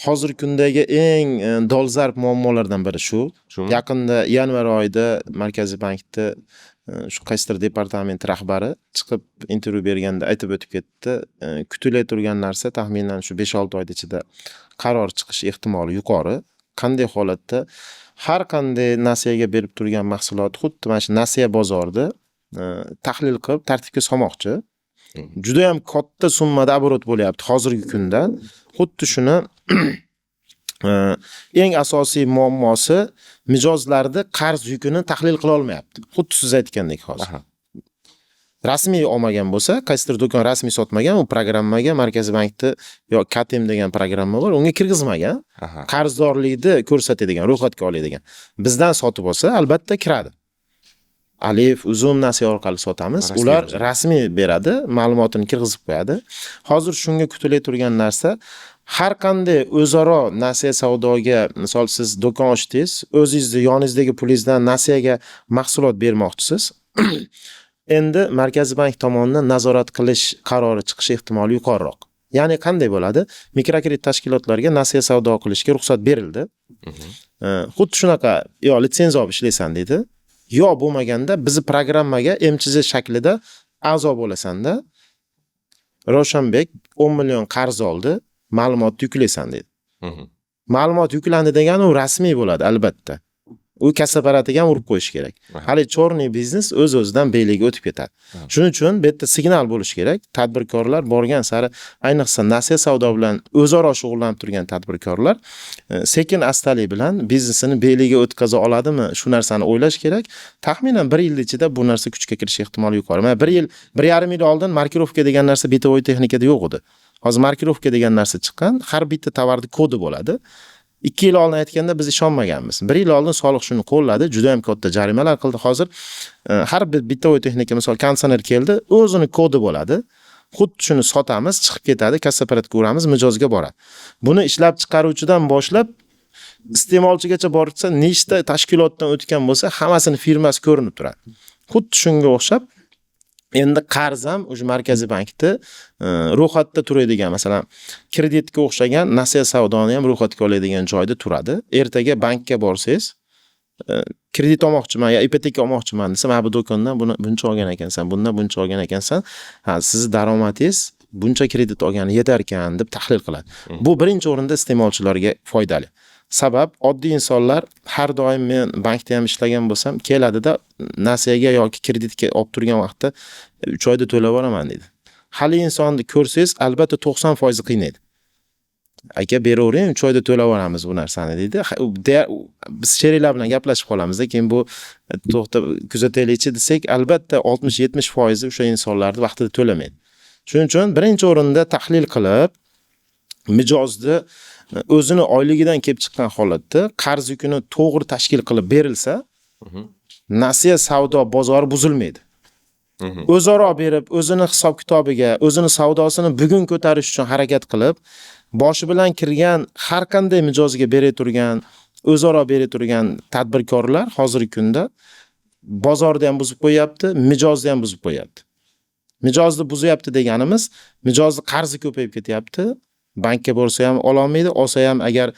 Hozirgi kundagi eng dolzarb muammolardan biri shu. Shumi? Yaqinda, yanvar oyida Markaziy bankda shu qaysidir departament rahbari chiqib intervyu berganda aytib o'tib ketdi. Kutilay turgan narsa, taxminan shu 5-6 oyda ichida qaror chiqish ehtimoli yuqori. Qanday holatda har qanday nasiyaga berib turgan mahsulot, xuddi mana shu nasiya bozorida tahlil qilib, tartibga solmoqchi. Judayam katta summada оборот bo'lyapti hozirgi kunda. Xuddi shuni eng asosiy muammosi, mijozlarni qarz yukini tahlil qila olmayapti. Xuddi siz aytgandek hozir. Rasmiy olmagan bo'lsa, qaysidir do'kon rasmiy sotmagan, u programmaga, Markaziy bankda yo KATEM degan programma bor, unga kirgizmagan. Qarzdorlikni ko'rsatadigan, ro'yxatga oladigan. Bizdan sotib olsa, albatta kiradi. Alif, Uzum nasiya orqali sotamiz. Rasmiy Ular bo'lsa. Rasmiy beradi, ma'lumotini kirgizib qo'yadi. Hozir shunga kutilay turgan narsa, har qanday o'zaro nasiya savdoga, misol, siz do'kon ochdingiz, o'zingizni yoningizdagi pulingizdan nasiyaga mahsulot bermoqchisiz. Endi Markaziy bank tomonidan nazorat qilish qarori chiqish ehtimoli yuqoriroq. Ya'ni qanday bo'ladi? Mikrokredit tashkilotlarga nasiya savdo qilishga ruxsat berildi. Xuddi shunaqa yo litsenziya olib ishlaysan deydi, yo bo'lmaganda bizni programmaga МЧЗ shaklida a'zo bo'lasanda, Ravshanbek 10 million qarz oldi, ma'lumotni yuklaysan deydi. Ma'lumot yuklandi degani u rasmiy bo'ladi albatta. U kassa apparatiga ham urib qo'yish kerak. Hali черный biznes o'z-o'zidan beliga o'tib ketadi. Shuning uchun bu yerda signal bo'lishi kerak. Tadbirkorlar borgan sari, ayniqsa nasiya savdo bilan o'zaro shug'ullanib turgan tadbirkorlar sekin astalik bilan biznesini beliga o'tkaza oladimi, shu narsani o'ylash kerak. Taxminan bir yil ichida bu narsa kuchga kirish ehtimoli yuqori. Mana, bir yil, 1,5 yil oldin markirovka degan narsa бытовой texnikada yo'q edi. Hozir markirovka degan narsa chiqqan, har bitta tovarni kodi bo'ladi. 2 yil oldin aytganda biz ishonmaganmiz. Bir yil oldin soliq shuni qo'lladi, juda ham katta jarimalar qildi. Hozir har bir бытовой texnika, misol, konditsioner keldi, o'zini kodi bo'ladi. Xuddi shuni sotamiz, chiqib ketadi, kassa apparatga uramiz, mijozga boradi. Buni ishlab chiqaruvchidan boshlab iste'molchigacha borsa, nechta tashkilotdan o'tgan bo'lsa, hammasini firmasi ko'rinib turadi. Xuddi shunga o'xshab endi qarz ham o'sha Markaziy bankda ro'yxatda turadigan, masalan, kreditga o'xshagan nasiya savdoni ham ro'yxatga oladigan joyda turadi. Ertaga bankka borsangiz, kredit olmoqchiman yo ipoteka olmoqchiman desa, mana bu do'kondan buni buncha olgan ekansan, bundan buncha olgan ekansan, ha, sizni daromadingiz buncha kredit olgani yetar ekan deb tahlil qiladi. Bu birinchi o'rinda iste'molchilarga foydali. Sabab, oddiy insonlar har doim, men bankda ham ishlagan bo'lsam, keladida, nasiyaga yoki kreditga olib turgan vaqtda 3 oyda to'lab yuboraman deydi. Hali insonni ko'rsangiz, albatta 90% qiynaydi. Aka, beravering, 3 oyda to'lab yuboramiz bu narsani deydi. Biz sheriklar bilan gaplashib qolamizda, keyin bu to'xtab kuzataylikchi desak, albatta 60-70% o'sha insonlarni vaqtida to'lamaydi. Shuning uchun birinchi o'rinda tahlil qilib, mijozni o'zini oyligidan kelib chiqqan holatda qarz yukini to'g'ri tashkil qilib berilsa, nasiya savdo bozori buzilmaydi. O'zaro berib, o'zini hisob kitobiga, o'zini savdosini bugun ko'tarish uchun harakat qilib, boshi bilan kirgan har qanday mijozga bera turgan, o'zaro bera turgan tadbirkorlar hozirgi kunda Bozorni ham buzib qo'yyapti, mijozni ham buzib qo'yyapti. Mijozni buzyapti deganimiz, mijozni qarzi ko'payib ketyapti. Bankka borsa ham ololmaydi, olsa ham agar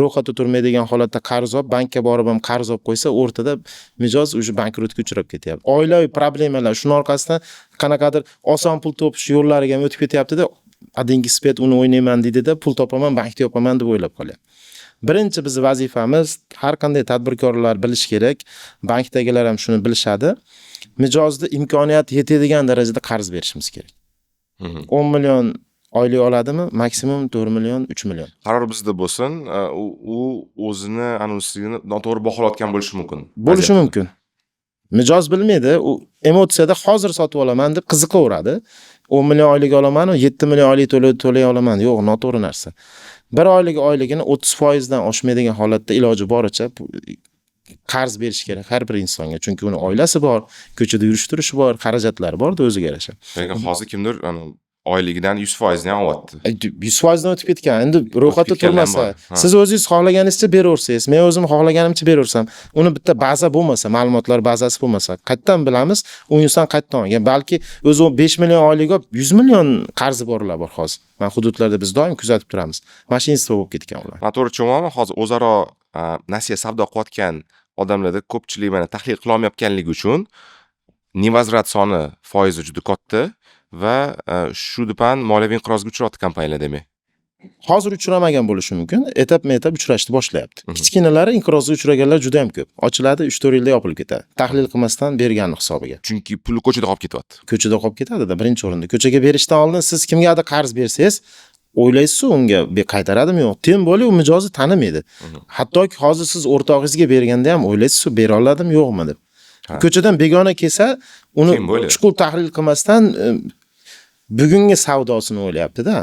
ro'yxatda turmaydigan holatda qarz olib, bankka borib ham qarz olib qo'ysa, o'rtada mijoz уже bankrotga uchrab ketyapti. Oilaviy problemalar, shuni orqasidan qanaqadir oson pul topish yo'llariga ham o'tib ketyapti-da, "А деньги спят, uni o'ynayman" deydida, pul topaman, bankda yopaman deb o'ylab qolyapti. Birinchi bizni vazifamiz, har qanday tadbirkorlar bilishi kerak, bankdagilar ham shuni bilishadi. Mijozni imkoniyati yetadigan darajada qarz berishimiz kerak. 10 million oylik oladimi, maksimum 4 million, 3 million. Qaror bizda bo'lsin, u o'zini anonsini noto'g'ri baholayotgan bo'lishi mumkin. Bo'lishi Vaziyatni. mumkin. Mijoz bilmaydi, u emotsiyada hozir sotib olaman deb qiziqaveradi. 10 million oylik olaman, 7 million oylik to'lay olaman. Yo'q, noto'g'ri narsa. Bir oylik oyligini 30% dan oshmaydigan holatda iloji boricha qarz berish kerak har bir insonga. Chunki uni oilasi bor, ko'chada yurish turishi bor, xarajatlari bor-da o'ziga yarasha. Lekin hozir kimdir oyligidan 100% ni ham olyapti. 100% dan o'tib ketgan. Endi ro'yxatda ketganlar ham turmasa, bor. Ha. Siz o'zingiz xohlaganingizcha beraversangiz, men o'zim xohlaganimcha beraversam, uni bitta baza bo'lmasa, ma'lumotlar bazasi bo'lmasa, qayerdan bilamiz u inson qayerdan olgan? Balki o'zi 5 million oylik olib, 100 million qarzi borlar bor hozir. Mana hududlarda biz doim kuzatib turamiz. Мошенничество bo'lib ketgan ular. Man to'g'ri tushunyapmanmi? Hozir o'zaro nasiya savdo qilayotgan odamlarda ko'pchilik mana tahlil qilolmayotganligi uchun невозврат soni foizi juda katta va shu dupan moliyaviy inqirozga uchrayapti kompaniyalar demak. Hozir uchramagan bo'lishi mumkin. Etapma-etap uchrashni boshlayapti. Kichkinalari inqirozga uchraganlar juda ham ko'p. Ochiladi, 3-4 yilda yopilib ketadi. Tahlil qilmasdan bergani hisobiga. Chunki puli ko'chada qolib ketyapti. Ko'chada qolib ketadi-da birinchi o'rinda. Ko'chaga berishdan oldin siz kimgadir qarz bersangiz, o'ylaysiz unga qaytaradimi, yo'q. Тем более u mijozni tanimaydi. Hattoki hozir siz o'rtog'ingizga berganda ham o'ylaysiz, bera oladimi, yo'qmi deb. Ko'chadan begona kelsa, uni Тем более. chuqur tahlil qilmasdan bugungi savdosini o'ylayapti-da.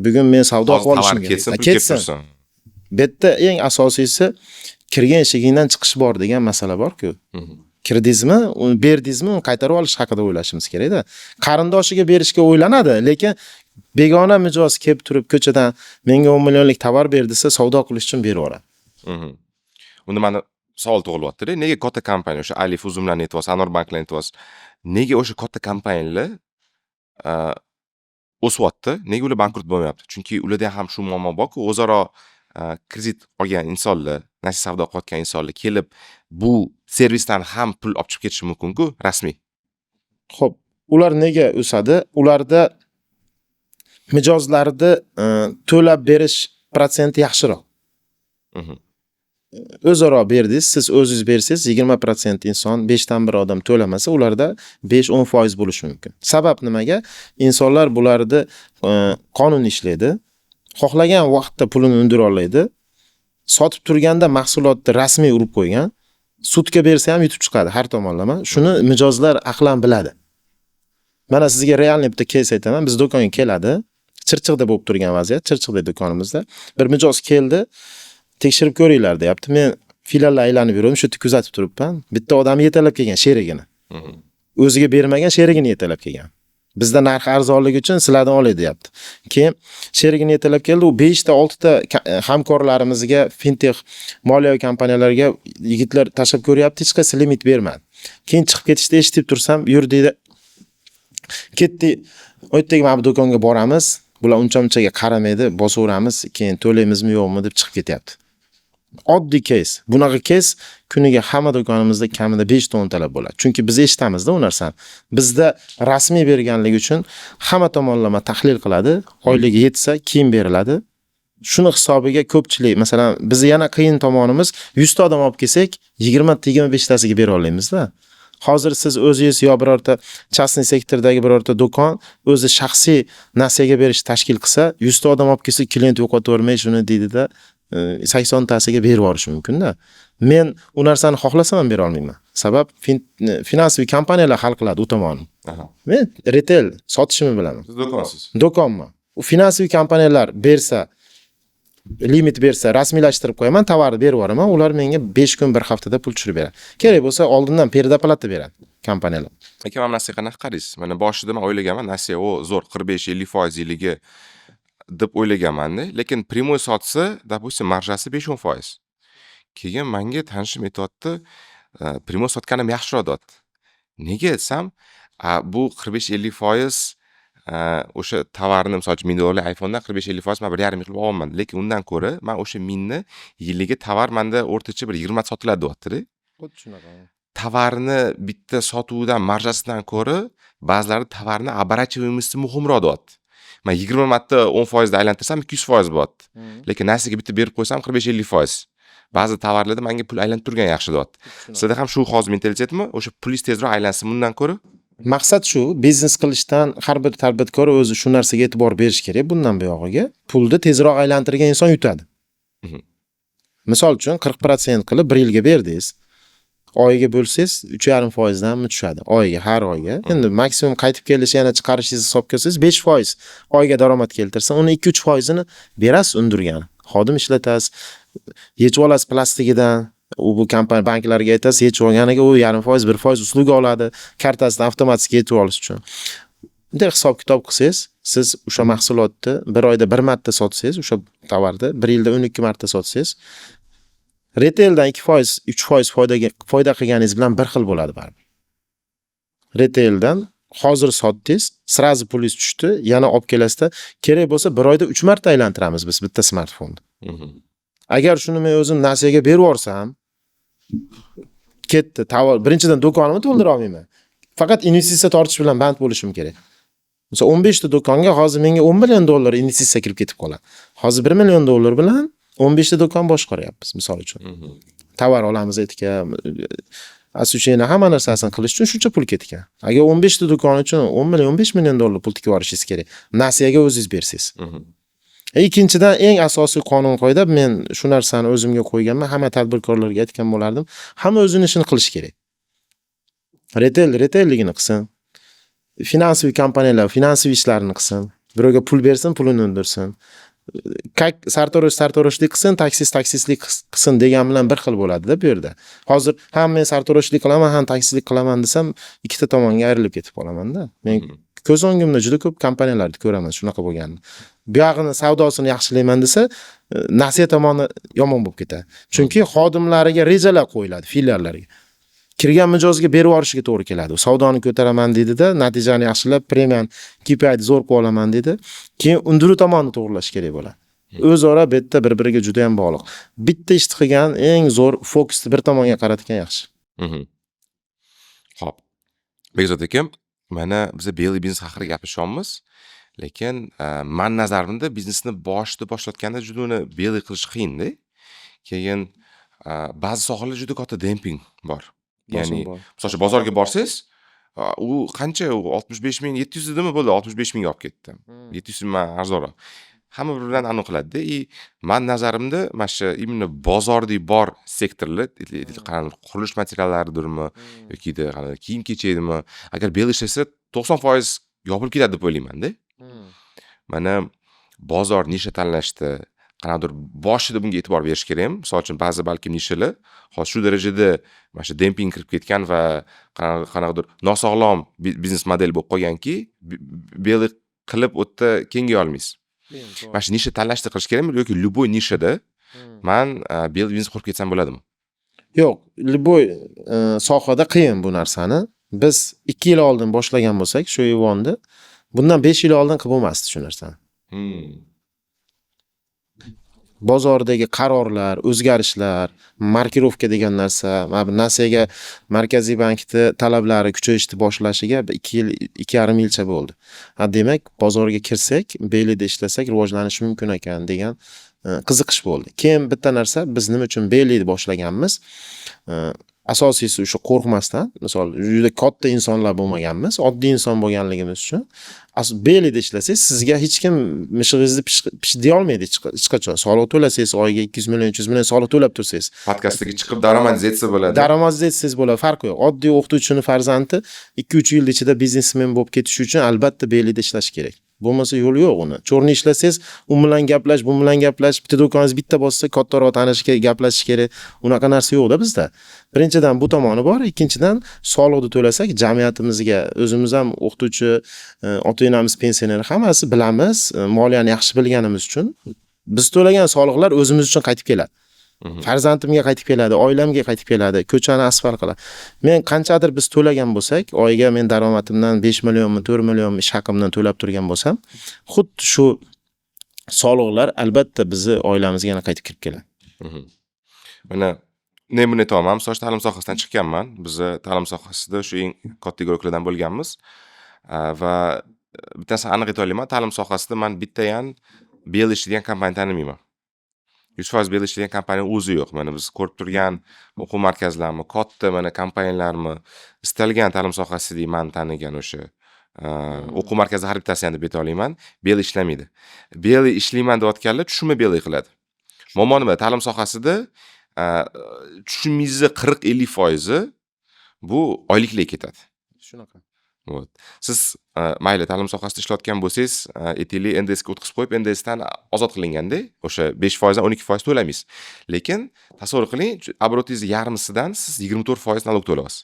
Bugun men savdo Hozir qilib olishim tovar kerak. ketsin, Ha, pul kelib ketsin. tursin. Bu yerda eng asosiysi, kirgan eshigingdan chiqish bor degan masala bor-ku. Kirdingizmi, uni berdingizmi, uni qaytarib olish haqida o'ylashimiz kerak-da. Qarindoshiga berishga o'ylanadi, lekin begona mijoz kelib turib ko'chadan menga 10 millionlik tovar ber desa, savdo qilish uchun berib yuboradi. Unda mani savol tug'ilyapti-da. Nega katta kompaniya, o'sha Alif, Uzumlarni aytyapsiz, Anor banklarni aytyapsiz. Nega o'sha katta kompaniyalar o'syapti? Nega ular bankrot bo'lmayapti? Chunki ularda ham shu muammo borku, o'zaro kredit olgan insonlar, nasiya savdo qilayotgan insonlar kelib bu servisdan ham pul olib chiqib ketishi mumkin-ku, rasmiy. Xo'p, ular nega o'sadi? Ularda mijozlarni to'lab berish protsenti yaxshiroq. O'zaro berdingiz, siz o'zingiz bersangiz 20% inson, 5 dan bir odam to'lamasa, ularda 5-10% bo'lishi mumkin. Sabab nimaga? Insonlar bularni qonuniy ishlaydi. Xohlagan vaqtda pulini undira oladi. Sotib turganda mahsulotni rasmiy urib qo'ygan. Sudga bersa ham yutib chiqadi har tomonlama. Shuni mijozlar aqlan biladi. Mana sizga реальный bitta кейс aytaman. Biz do'konga keladi. Chirchiqda bo'lib turgan vaziyat, Chirchiqda do'konimizda. Bir mijoz keldi, tekshirib ko'ringlar deyapti. Men filiallar aylanib yuribman, shu yerda kuzatib turibman. Bitta odam yetalab kelgan sherigini. O'ziga bermagan sherigini yetalab kelgan. Bizda narx arzonligi uchun sizlardan olay deyapti. Keyin sherigini yetalab keldi, u 5 ta 6 ta hamkorlarimizga, fintech moliyaviy kompaniyalarga yigitlar tashlab ko'ryapti, hech qaysi limit bermadi. Keyin chiqib ketishda eshitib tursam, yur deydi. Ketdik. U yerdagi mana bu do'konga boramiz. Bular uncha munchaga qaramaydi, bosaveramiz, keyin to'laymizmi yo'qmi deb chiqib ketyapti. Oddiy кейс. Bunaqa кейс kuniga hamma do'konimizda kamida 5 ta 10 talab bo'ladi. Chunki biz eshitamizda u narsani. Bizda rasmiy berganligi uchun hamma tomonlama tahlil qiladi, oyligi yetsa keyin beriladi. Shuni hisobiga ko'pchilik, masalan, bizni yana qiyin tomonimiz, 100 ta odam olib kelsak, 20 ta 25 tasiga bera olmaymizda. Hozir siz o'zingiz yo birorta частный sektordagi birorta do'kon o'zi shaxsiy nasiyaga berish tashkil qilsa, 100 ta odam olib kelsa, klient yo'qotavermay shuni deydida, 80 tasiga berib yuborishi mumkin-da. Men u narsani xohlasam ham bera olmayman. Sabab финансовый kompaniyalar hal qiladi u tomonini. Men retail sotishimni bilaman. Siz do'konsiz. Do'konman. U финансовый kompaniyalar bersa, limit bersa, rasmiylashtirib qo'yaman, tovarni berib yuboraman, ular menga 5 kun, 1 haftada pul tushirib beradi. Kerak bo'lsa, oldindan предоплата beradi kompaniyalar. Aka, mana narsaga qanaqa qaraysiz? Mana boshida men o'ylaganman, nasiya o zo'r 45-50% yiliga deb o'ylaganman-da, lekin прямой sotsa, допустим, marjasi 5-10%. Keyin menga tanishim aytyapti, Прямой sotganim yaxshiroq, deyapti. Nega desam, a, bu 45-50% o'sha tovarni, misol uchun, 1000 dollarlik iPhonedan 45-50% man 1,5 ming qilib olyapman, lekin undan ko'ra man o'sha mingni yiliga tovar manda o'rtacha bir 20 ta sotiladi, deyaptida. Xuddi shunaqa. Tovarni bitta sotuvdan marjasidan ko'ra ba'zilari tovarni оборачиваемости muhimroq, deyapti. Man 20 marta 10 foizda aylantirsam, 200% bo'lyapti, lekin narsaga bitta berib qo'ysam, 45-50%. Ba'zi tovarlarda manga pul aylanib turgani yaxshi, deyapti. Sizda ham shu hozir mentalitetmi, o'sha pulingiz tezroq aylansin bundan ko'ra? Maqsad shu, biznes qilishdan har bir tadbirkor o'zi shu narsaga e'tibor berish kerak bundan buyog'iga. Pulni tezroq aylantirgan inson yutadi. Misol uchun, 40% qilib bir yilga berdingiz. Oyiga bo'lsangiz, 3,5 foizdanmi tushadi oyiga, har oyga. Endi maksimum qaytib kelishi, yana chiqarishingizni hisobga olsangiz, 5% oyga daromad keltirsa, uni 2-3 foizini berasiz undirgani. Xodim ishlatasiz, yechib olasiz plastigidan. U bu kompaniya banklarga aytasiz, yechib olganiga u 0,5 foiz, 1% услуга oladi, kartasidan avtomatik yechib olish uchun. Bunday hisob kitob qilsangiz, siz o'sha mahsulotni bir oyda bir marta sotsangiz, o'sha tovarni bir yilda 12 marta sotsangiz, retaildan 2%, 3% foydaga foyda qilganingiz bilan bir xil bo'ladi baribir. Retaildan hozir sotdingiz, сразу pulingiz tushdi, yana olib kelasizda, kerak bo'lsa bir oyda 3 marta aylantiramiz biz bitta smartfonni. Agar shuni men o'zim nasiyaga berib yuborsam, ketdi. Tovar birinchidan do'konimni to'ldira olmayman. Faqat investitsiya tortish bilan band bo'lishim kerak. Misol, 15 ta do'konga hozir menga 10 million dollar investitsiya kirib ketib qoladi. Hozir 1 million dollar bilan 15 ta do'kon boshqaryapmiz, misol uchun. Tovar olamiz etga, освещение, hamma narsasini qilish uchun shuncha pul ketgan. Agar 15 ta do'kon uchun 10 million, 15 million dollar pul tikib yuborishingiz kerak. Nasiyaga o'zingiz bersangiz. Ikkinchidan, eng asosiy qonun qoida, men shu narsani o'zimga qo'yganman, hamma tadbirkorlarga aytgan bo'lardim. Hamma o'zini ishini qilishi kerak. Retail retailligini qilsin. Финансовый kompaniyalar финансовый ishlarini qilsin. Birovga pul bersin, pulini undirsin. Как sartarosh sartaroshlik qilsin, taksist taksistlik qilsin degan bilan bir xil bo'ladi-da bu yerda. Hozir ham men sartaroshlik qilaman, ham taksistlik qilaman desam, ikkita tomonga ayrilib ketib qolaman-da. Men ko'z o'ngimda juda ko'p kompaniyalarni ko'raman shunaqa bo'lganini. Buyog'ini savdosini yaxshilayman desa, nasiya tomoni yomon bo'lib ketadi. Chunki xodimlariga rejalar qo'yiladi, filiallarga. Kirgan mijozga berib yuborishiga to'g'ri keladi. Savdoni ko'taraman deydida, natijani yaxshilab, premiyani, KPIni zo'r qilib olaman deydi. Keyin undiruv tomonni to'g'irlash kerak bo'ladi. O'zaro bu yerda bir-biriga juda ham bog'liq. Bitta ishni qilgan eng zo'r, fokusni bir tomonga qaratgan yaxshi. Xo'p. Bekzod aka, mana biza белый biznes haqida gapirishyapmiz. Lekin man nazarimda biznesni boshida boshlayotganda juda uni белый qilish qiyinda. Keyin ba'zi sohalarda juda katta demping bor. Ya'ni, Bosim bor. misol uchun, bozorga borsangiz, u qancha, u 65 ming 700 edimi, bo'ldi, 65 mingga olib ketdi. 700 ming arzonroq. Hamma bir bilan anaqa qiladida и man nazarimda mana shu именно bozordek bor sektorlar, qanaqa qurilish materiallaridirmi yokida qanaqa kiyim kechakdimi, agar белый ishlasa, 90% yopilib ketadi deb o'ylaymanda. Mana bozor, nisha tanlashda qanaqadir boshida bunga e'tibor berish kerakmi? Misol uchun, ba'zi balkim nishalar hozir shu darajada mana shu demping kirib ketgan va qanaqadir nosog'lom biznes model bo'lib qolganki, белый qilib u yerda kengaya olmaysiz. Mana shu nisha tanlashda qilish kerakmi yoki любой nishada man белый biznes qurib ketsam bo'ladimi? Yo'q, любой sohada qiyin bu narsani. Biz 2 yil oldin boshlagan bo'lsak shu Ivonni, bundan 5 yil oldin qilib bo'lmasdi shu narsani. Bozordagi qarorlar, o'zgarishlar, markirovka degan narsa, mana bu nasiyaga Markaziy bankni talablari kuchayishni boshlashiga 2 yil, 2,5 yilcha bo'ldi. Ha, demak, bozorga kirsak, белый da ishlasak rivojlanish mumkin ekan degan qiziqish bo'ldi. Keyin bitta narsa, biz nima uchun белый ni boshlaganmiz? Asosiysi o'sha qo'rqmasdan, misol, juda katta insonlar bo'lmaganmiz, oddiy inson bo'lganligimiz uchun белый da ishlasangiz, sizga hech kim mishig'ingizni pish deya olmaydi hech qachon. Soliq to'lasangiz, oyiga 200 million, 300 million soliq to'lab tursangiz. Podkastga chiqib daromadingiz yetsa bo'ladi. Daromadingiz yetsangiz bo'ladi, farqi yo'q. Oddiy o'qituvchini farzandi 2-3 yil ichida biznesmen bo'lib ketishi uchun albatta белый da ishlash kerak. Bo'lmasa yo'li yo'q uni. Чёрный ishlasangiz, u bilan gaplash, bu bilan gaplash, bitta do'koningiz bitta bo'lsa, kattaroq tanishga gaplashish kerak. Unaqa narsa yo'qda bizda. Birinchidan, bu tomoni bor, ikkinchidan, soliqni to'lasak, jamiyatimizga o'zimiz ham o'qituvchi, ota-onamiz pensioner, hammasi bilamiz, moliyani yaxshi bilganimiz uchun biz to'lagan soliqlar o'zimiz uchun qaytib keladi. Farzandimga qaytib keladi, oilamga qaytib keladi, ko'chani asfalt qiladi. Men qanchadir biz to'lagan bo'lsak, oyiga men daromadimdan 5 millionmi, 4 millionmi ish haqimdan to'lab turgan bo'lsam, xuddi shu soliqlar albatta bizni oilamizga yana qaytib kirib keladi. Mana men buni aytyapman, misol uchun, ta'lim sohasidan chiqqanman. Biza ta'lim sohasida shu eng katta игрок lardan bo'lganmiz. Va bitta narsani aniq ayta olaman, ta'lim sohasida man bittayam белый ishlaydigan kompaniya tanimayman. 100% белый ishlaydigan kompaniya o'zi yo'q. Mana biz ko'rib turgan o'quv markazlarmi, katta mana kompaniyalarmi, istalgan ta'lim sohasidagi man tanigan o'sha o'quv markazi har bittasini ham deb ayta olaman, белый ishlamaydi. Белый ishlayman deyotganlar tushumni белый qiladi. Muammo nima? Ta'lim sohasida tushumingizni 40-50 foizi bu oyliklar ketadi. Shunaqa. Вот. Siz mayli, ta'lim sohasida ishlayotgan bo'lsangiz, aytaylik, НДС ga o'tkazib qo'yib, НДС dan ozod qilinganda, o'sha 5 foizdan 12% to'lamaysiz. Lekin tasavvur qiling, оборот ingizni yarmisidan siz 24% налог to'layapsiz.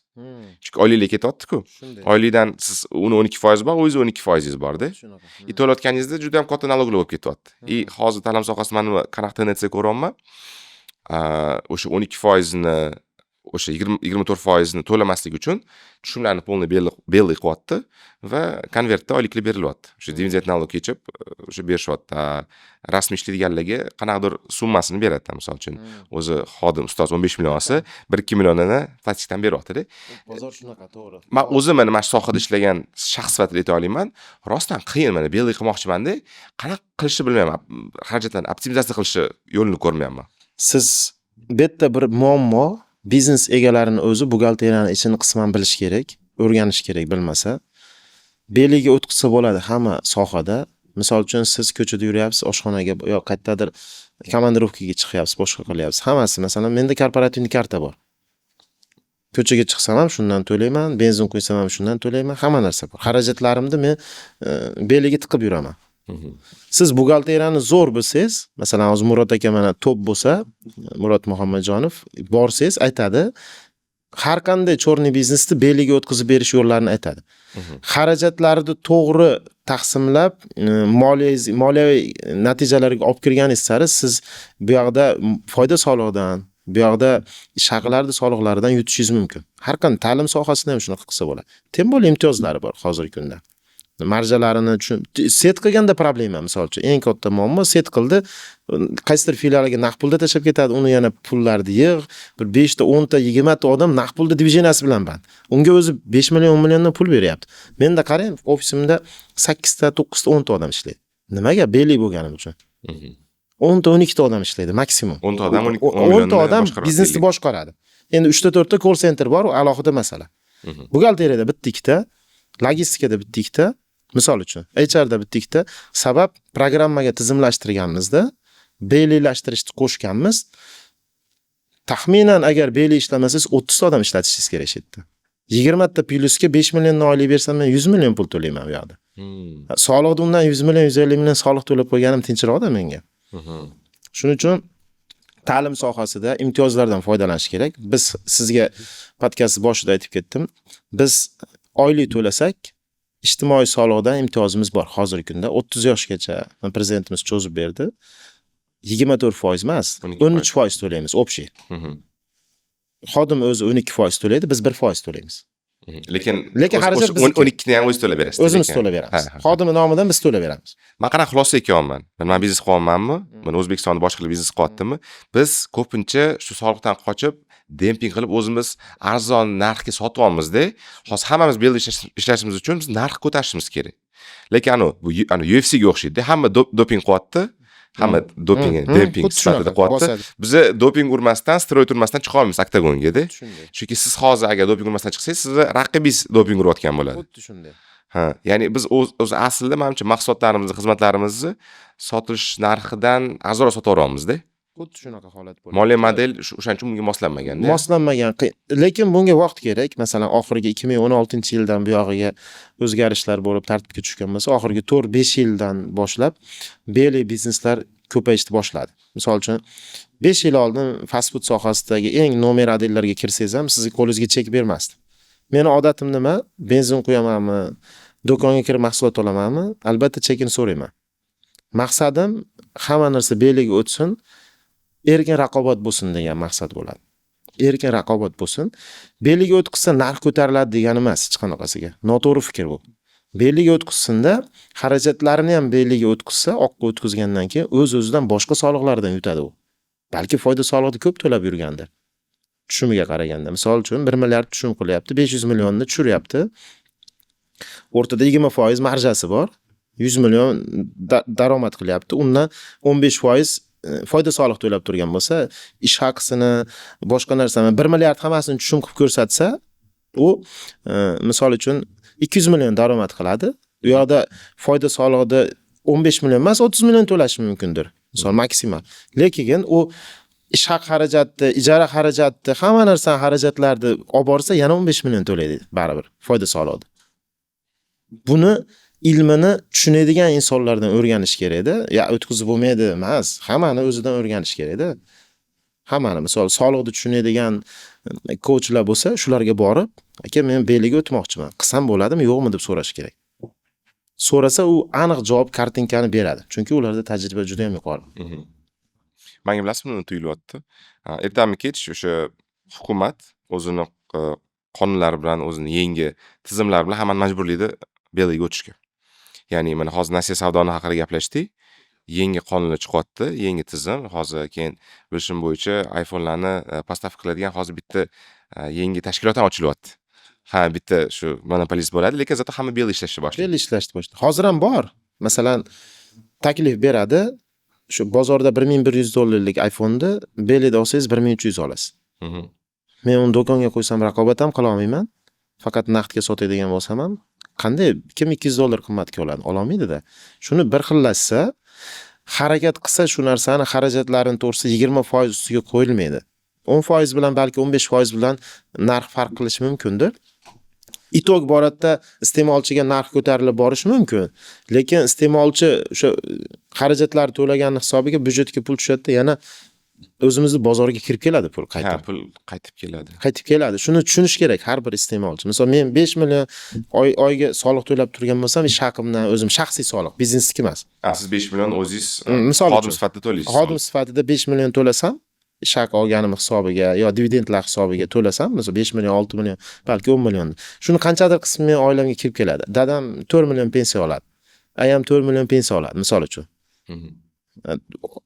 Chunki oyliklar ketyapti-ku. Shunday. Oylikdan siz uni 12% bor, o'zingizni 12 foizingiz borda. Shunaqa. И to'layotganingizda juda ham katta налог lar bo'lib ketyapti. И hozir ta'lim sohasida man nima, qanaqa tendensiya ko'ryapman? O'sha 12 foizini, o'sha 24 foizini to'lamaslik uchun tushumlarni полный белый qilyapti va konvertda oyliklar berilyapti. O'sha dividend налог kechib, o'sha berishyapti. Rasmiy ishlaydiganlarga qanaqadir summasini beradi, misol uchun. O'zi xodim, ustoz 15 million olsa, 1-2 millionini plastikdan beryapti-da. Bozor shunaqa, to'g'ri. Man o'zim mana shu sohada ishlagan shaxs sifatida ayta olaman, rostdan qiyin, mana белый qilmoqchimanda, qanaqa qilishni bilmayman. Xarajatlarni optimizatsiya qilishni yo'lini ko'rmayapman. Siz bu yerda bir muammo, biznes egalarini o'zi buxgalteriyani ichini qisman bilish kerak, o'rganish kerak bilmasa. Белый ga o'tkazsa bo'ladi hamma sohada. Misol uchun, siz ko'chada yuryapsiz, oshxonaga yo qayerdadir komandirovkaga chiqyapsiz, boshqa qilyapsiz. Hammasi, masalan, menda корпоративный karta bor. Ko'chaga chiqsam ham shundan to'layman, benzin quysam ham shundan to'layman, hamma narsa bor. Xarajatlarimni men белый ga tiqib yuraman. Siz buxgalteriyani zo'r bilsangiz, masalan, hozir Murod aka mana top bo'lsa, Murod Muhammadjonov, borsangiz aytadi, har qanday черный biznesni белый ga o'tkazib berish yo'llarini aytadi. Xarajatlarni to'g'ri taqsimlab, moliyaviy natijalarga olib kirganingiz sari siz bu yoqda foyda solig'idan, bu yoqda ish haqlarni soliqlaridan yutishingiz mumkin. Har qanday ta'lim sohasida ham shunaqa qilsa bo'ladi. Тем более imtiyozlari bor hozirgi kunda. Marjalarini сеть qilganda problema, misol uchun, eng katta muammo, сеть qildi, qaysidir filialiga naqd pulda tashlab ketadi, uni yana pullarni yig', bir 5 ta, 10 ta, 20 ta odam naqd pulda движения si bilan band. Unga o'zi 5 million, 10 milliondan pul beryapti. Menda qarang, ofisimda 8 ta, 9 ta, 10 ta odam ishlaydi. Nimaga? Белый bo'lganim uchun. 10 ta, 12 ta odam ishlaydi maksimum. 10 ta odam 12 10 ta millionni odam boshqaradi. Biznesni boshqaradi. Endi 3 ta, 4 ta call center bor, u alohida masala. Buxgalteriyada bitta, ikkita, logistikada bitta, ikkita, misol uchun, HRda bitta, ikkita. Sabab, programmaga tizimlashtirganmizda, белый lashtirishni qo'shganmiz. Taxminan agar белый ishlamasangiz, 30 ta odam ishlatishingiz kerak shu yerda. 20 ta plyusga 5 milliondan oylik bersam, men 100 million pul to'layman u yoqda. Soliqni undan 100 million, 150 million soliq to'lab qo'yganim tinchroqda menga. Shuning uchun ta'lim sohasida imtiyozlardan foydalanish kerak. Biz sizga podkast boshida aytib ketdim. Biz oylik to'lasak, ijtimoiy soliqdan imtiyozimiz bor hozirgi kunda. 30 yoshgacha prezidentimiz cho'zib berdi. 24% emas, 12%. 13% to'laymiz общий. Xodim o'zi 12% to'laydi, biz 1% to'laymiz. Lekin Lekin xarajat bizniki. 12 ni ham o'zingiz to'lab berasiz. O'zimiz lekin. to'lab beramiz. Ha, ha. Xodimi nomidan biz to'lab beramiz. Man qanaqa xulosaga kelyapman? Man biznes qilyapmanmi? Mana O'zbekistonda boshqa biznes qilyaptimi? Biz ko'pincha shu soliqdan qochib, demping qilib, o'zimiz arzon narxga sotyapmizda. Hozir hammamiz bu yerda ishlashimiz uchun biz narx ko'tarishimiz kerak. Lekin anu bu anu UFC ga o'xshaydi. Hamma doping qilyapti. Hamma doping, demping Xuddi sifatida shunaqa, qilyapti. bosadi. Biza doping urmasdan, steroid urmasdan chiqa olmaymiz oktagongada. Shunday. Chunki siz hozir agar doping urmasdan chiqsangiz, sizni raqibingiz doping urayotgan bo'ladi. Xuddi shunday. Ha, ya'ni biz o'zi aslida, manimcha, mahsulotlarimizni, xizmatlarimizni sotilish narxidan arzonroq sotaveryapmizda. Xuddi shunaqa holat bo'ladi. Moliya model o'shaning uchun bunga moslanmaganda. Moslanmagan. Lekin bunga vaqt kerak. Masalan, oxirgi 2016-yildan buyog'iga o'zgarishlar bo'lib, tartibga tushgan bo'lsa, oxirgi 4-5 yildan boshlab белый bizneslar ko'payishni boshladi. Misol uchun, 5 yil oldin fast food sohasidagi eng номер один larga kirsangiz ham, sizni qo'lingizga chek bermasdi. Meni odatim nima? Benzin quyamanmi, do'konga kirib mahsulot olamanmi, albatta chekini so'rayman. Maqsadim hamma narsa белый ga o'tsin. Erkin raqobat bo'lsin degan maqsad bo'ladi. Erkin raqobat bo'lsin. Белый ga o'tkazsa narx ko'tariladi degani emas hech qanaqasiga. Noto'g'ri fikr bu. Белый ga o'tkazsinda, xarajatlarini ham белый ga o'tkazsa, oqqa o'tkazgandan keyin o'z-o'zidan boshqa soliqlardan yutadi u. Balki foyda solig'ini ko'p to'lab yurgandir. Tushumiga qaraganda. Misol uchun 1 milliard tushum qilyapti, 500 millionni tushiryapti. O'rtada 20% marjasi bor. 100 million daromad qilyapti. Undan 15% foyda soliq to'lab turgan bo'lsa, ish haqisini, boshqa narsani 1 milliard hammasini tushum qilib ko'rsatsa, u misol uchun 200 million daromad qiladi. U yoqda foyda solig'ida 15 million emas, 30 million to'lashi mumkindir. Misol maksimal. Lekin u ish haq xarajatni, ijara xarajatni, hamma narsani xarajatlarni olib borsa, yana 15 million to'laydi baribir foyda solig'ida. Buni ilmini tushunadigan insonlardan o'rganish kerakda. Ya o'tkazib bo'lmaydi emas, hammani o'zidan o'rganish kerakda. Hammani, misol, soliqni tushunadigan coachlar bo'lsa, shularga borib, aka, men белый ga o'tmoqchiman, qilsam bo'ladimi, yo'qmi deb so'rash kerak. So'rasa, u aniq javob, картинка ni beradi. Chunki ularda tajriba juda ham yuqori. Manga bilasizmi nima tuyulyapti? Ertami kech o'sha hukumat o'zini qonunlari bilan, o'zini yangi tizimlari bilan hammani majburlaydi белый ga o'tishga. Ya'ni mana hozir nasiya savdoni haqida gaplashdik. Yangi qonunlar chiqyapti, yangi tizim. Hozir keyin bilishim bo'yicha iPhone'larni поставка qiladigan hozir bitta yangi tashkilot ham ochilyapti. Ha, bitta shu monopolist bo'ladi, lekin зато hamma белый ishlashni boshlaydi. Белый ishlashni boshlaydi. Hozir ham bor. Masalan, taklif beradi. Shu bozorda 1100 dollarlik iPhone'ni белый da olsangiz 1300 olasiz. Men uni do'konga qo'ysam raqobat ham qila olmayman. Faqat naqdga sotadigan bo'lsam ham qanday kim 200 dollar qimmatga oladi? Ololmaydi-da. Shuni bir xillashsa, harakat qilsa, shu narsani xarajatlarini to'g'risida 20% ustiga qo'yilmaydi. 10% bilan, balki 15% bilan narx farq qilishi mumkindir. Итог boradida iste'molchiga narx ko'tarilib borishi mumkin. Lekin iste'molchi o'sha xarajatlar to'lagani hisobiga byudjetga pul tushadi-da, yana o'zimizni bozorga kirib keladi pul qaytib. Ha, pul qaytib keladi. Qaytib keladi. Shuni tushunish kerak har bir iste'molchi. Misol, men 5 million oyga soliq to'lab turgan bo'lsam, ish haqimdan o'zim shaxsiy soliq, biznesniki emas. Ha, siz 5 million o'zingiz Misol xodim uchun. sifatida to'laysiz. Xodim sifatida 5 million to'lasam, ish haqi olganim hisobiga yo dividendlar hisobiga to'lasam, misol 5 million, 6 million, balki 10 million. Shuni qanchadir qismi meni oilamga kirib keladi. Dadam 4 million pensiya oladi. Ayam 4 million pensiya oladi, misol uchun.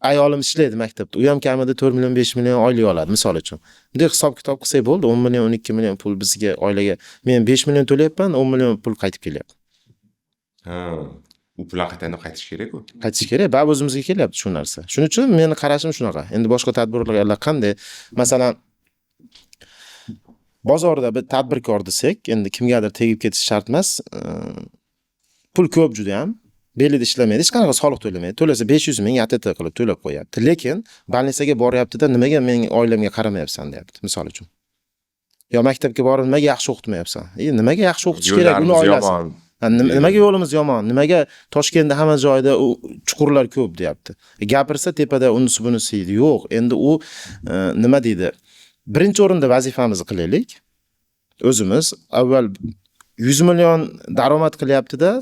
Ayolim ishlaydi maktabda. U ham kamida 4 million, 5 million oylik oladi, misol uchun. Bunday hisob kitob qilsak bo'ldi, 10 million, 12 million pul bizga, oilaga. Men 5 million to'layapman, 10 million pul qaytib kelyapti. Ha, u pullar qaytadan qaytish kerak-ku. Qaytish kerak, baribir o'zimizga kelyapti shu narsa. Shuning uchun meni qarashim shunaqa. Endi boshqa tadbirkorlar qanday? Masalan, bozorda bir tadbirkor desak, endi kimgadir tegib ketishi shart emas. Pul ko'p juda ham. Белый da ishlamaydi, hech qanaqa soliq to'lamaydi. To'lasa 500 ming АТТ qilib to'lab qo'yapti. Lekin больница ga boryapti-da, nimaga mening oilamga qaramayapsan deyapti, misol uchun. Yo maktabga borib nimaga yaxshi o'qitmayapsan? E, nimaga yaxshi o'qitish kerak uni Yo'llarimiz oilasi? yomon. Ha, nimaga yo'limiz yomon? Nimaga Toshkentda hamma joyda u chuqurlar ko'p deyapti. Gapirsa tepada unisi bunisi deydi. Yo'q, endi u nima deydi? Birinchi o'rinda vazifamizni qilaylik. O'zimiz avval 100 million daromad qilyapti-da,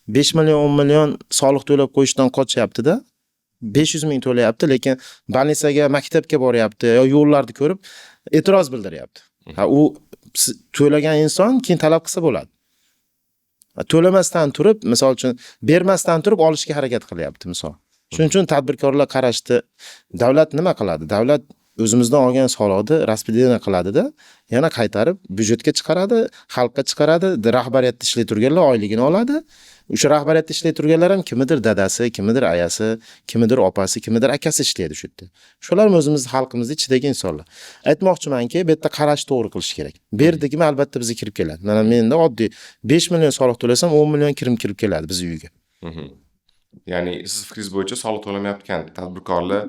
5 million, 10 million soliq to'lab qo'yishdan qochyapti-da. 500 ming to'layapti, lekin больница ga, maktabga boryapti yo yo'llarni ko'rib e'tiroz bildiryapti. Ha, u to'lagan inson keyin talab qilsa bo'ladi. To'lamasdan turib, misol uchun, bermasdan turib olishga harakat qilyapti, misol. Shuning uchun tadbirkorlar qarashdi. Davlat nima qiladi? Davlat o'zimizdan olgan soliqni распределение qiladida, yana qaytarib byudjetga chiqaradi, xalqqa chiqaradi, rahbariyatda ishlay turganlar oyligini oladi. O'sha rahbariyatda ishlay turganlar ham kimnidir dadasi, kimnidir ayasi, kimnidir opasi, kimnidir akasi ishlaydi shu yerda. Shular ham o'zimizni xalqimizni ichidagi insonlar. Aytmoqchimanki, bu yerda qarash to'g'ri qilish kerak. Berdikmi, albatta bizga kirib keladi. Mana menda oddiy 5 million soliq to'lasam, 10 million kirim kirib keladi bizni uyga. Ya'ni siz fikringiz bo'yicha soliq to'lamayotgan tadbirkorlar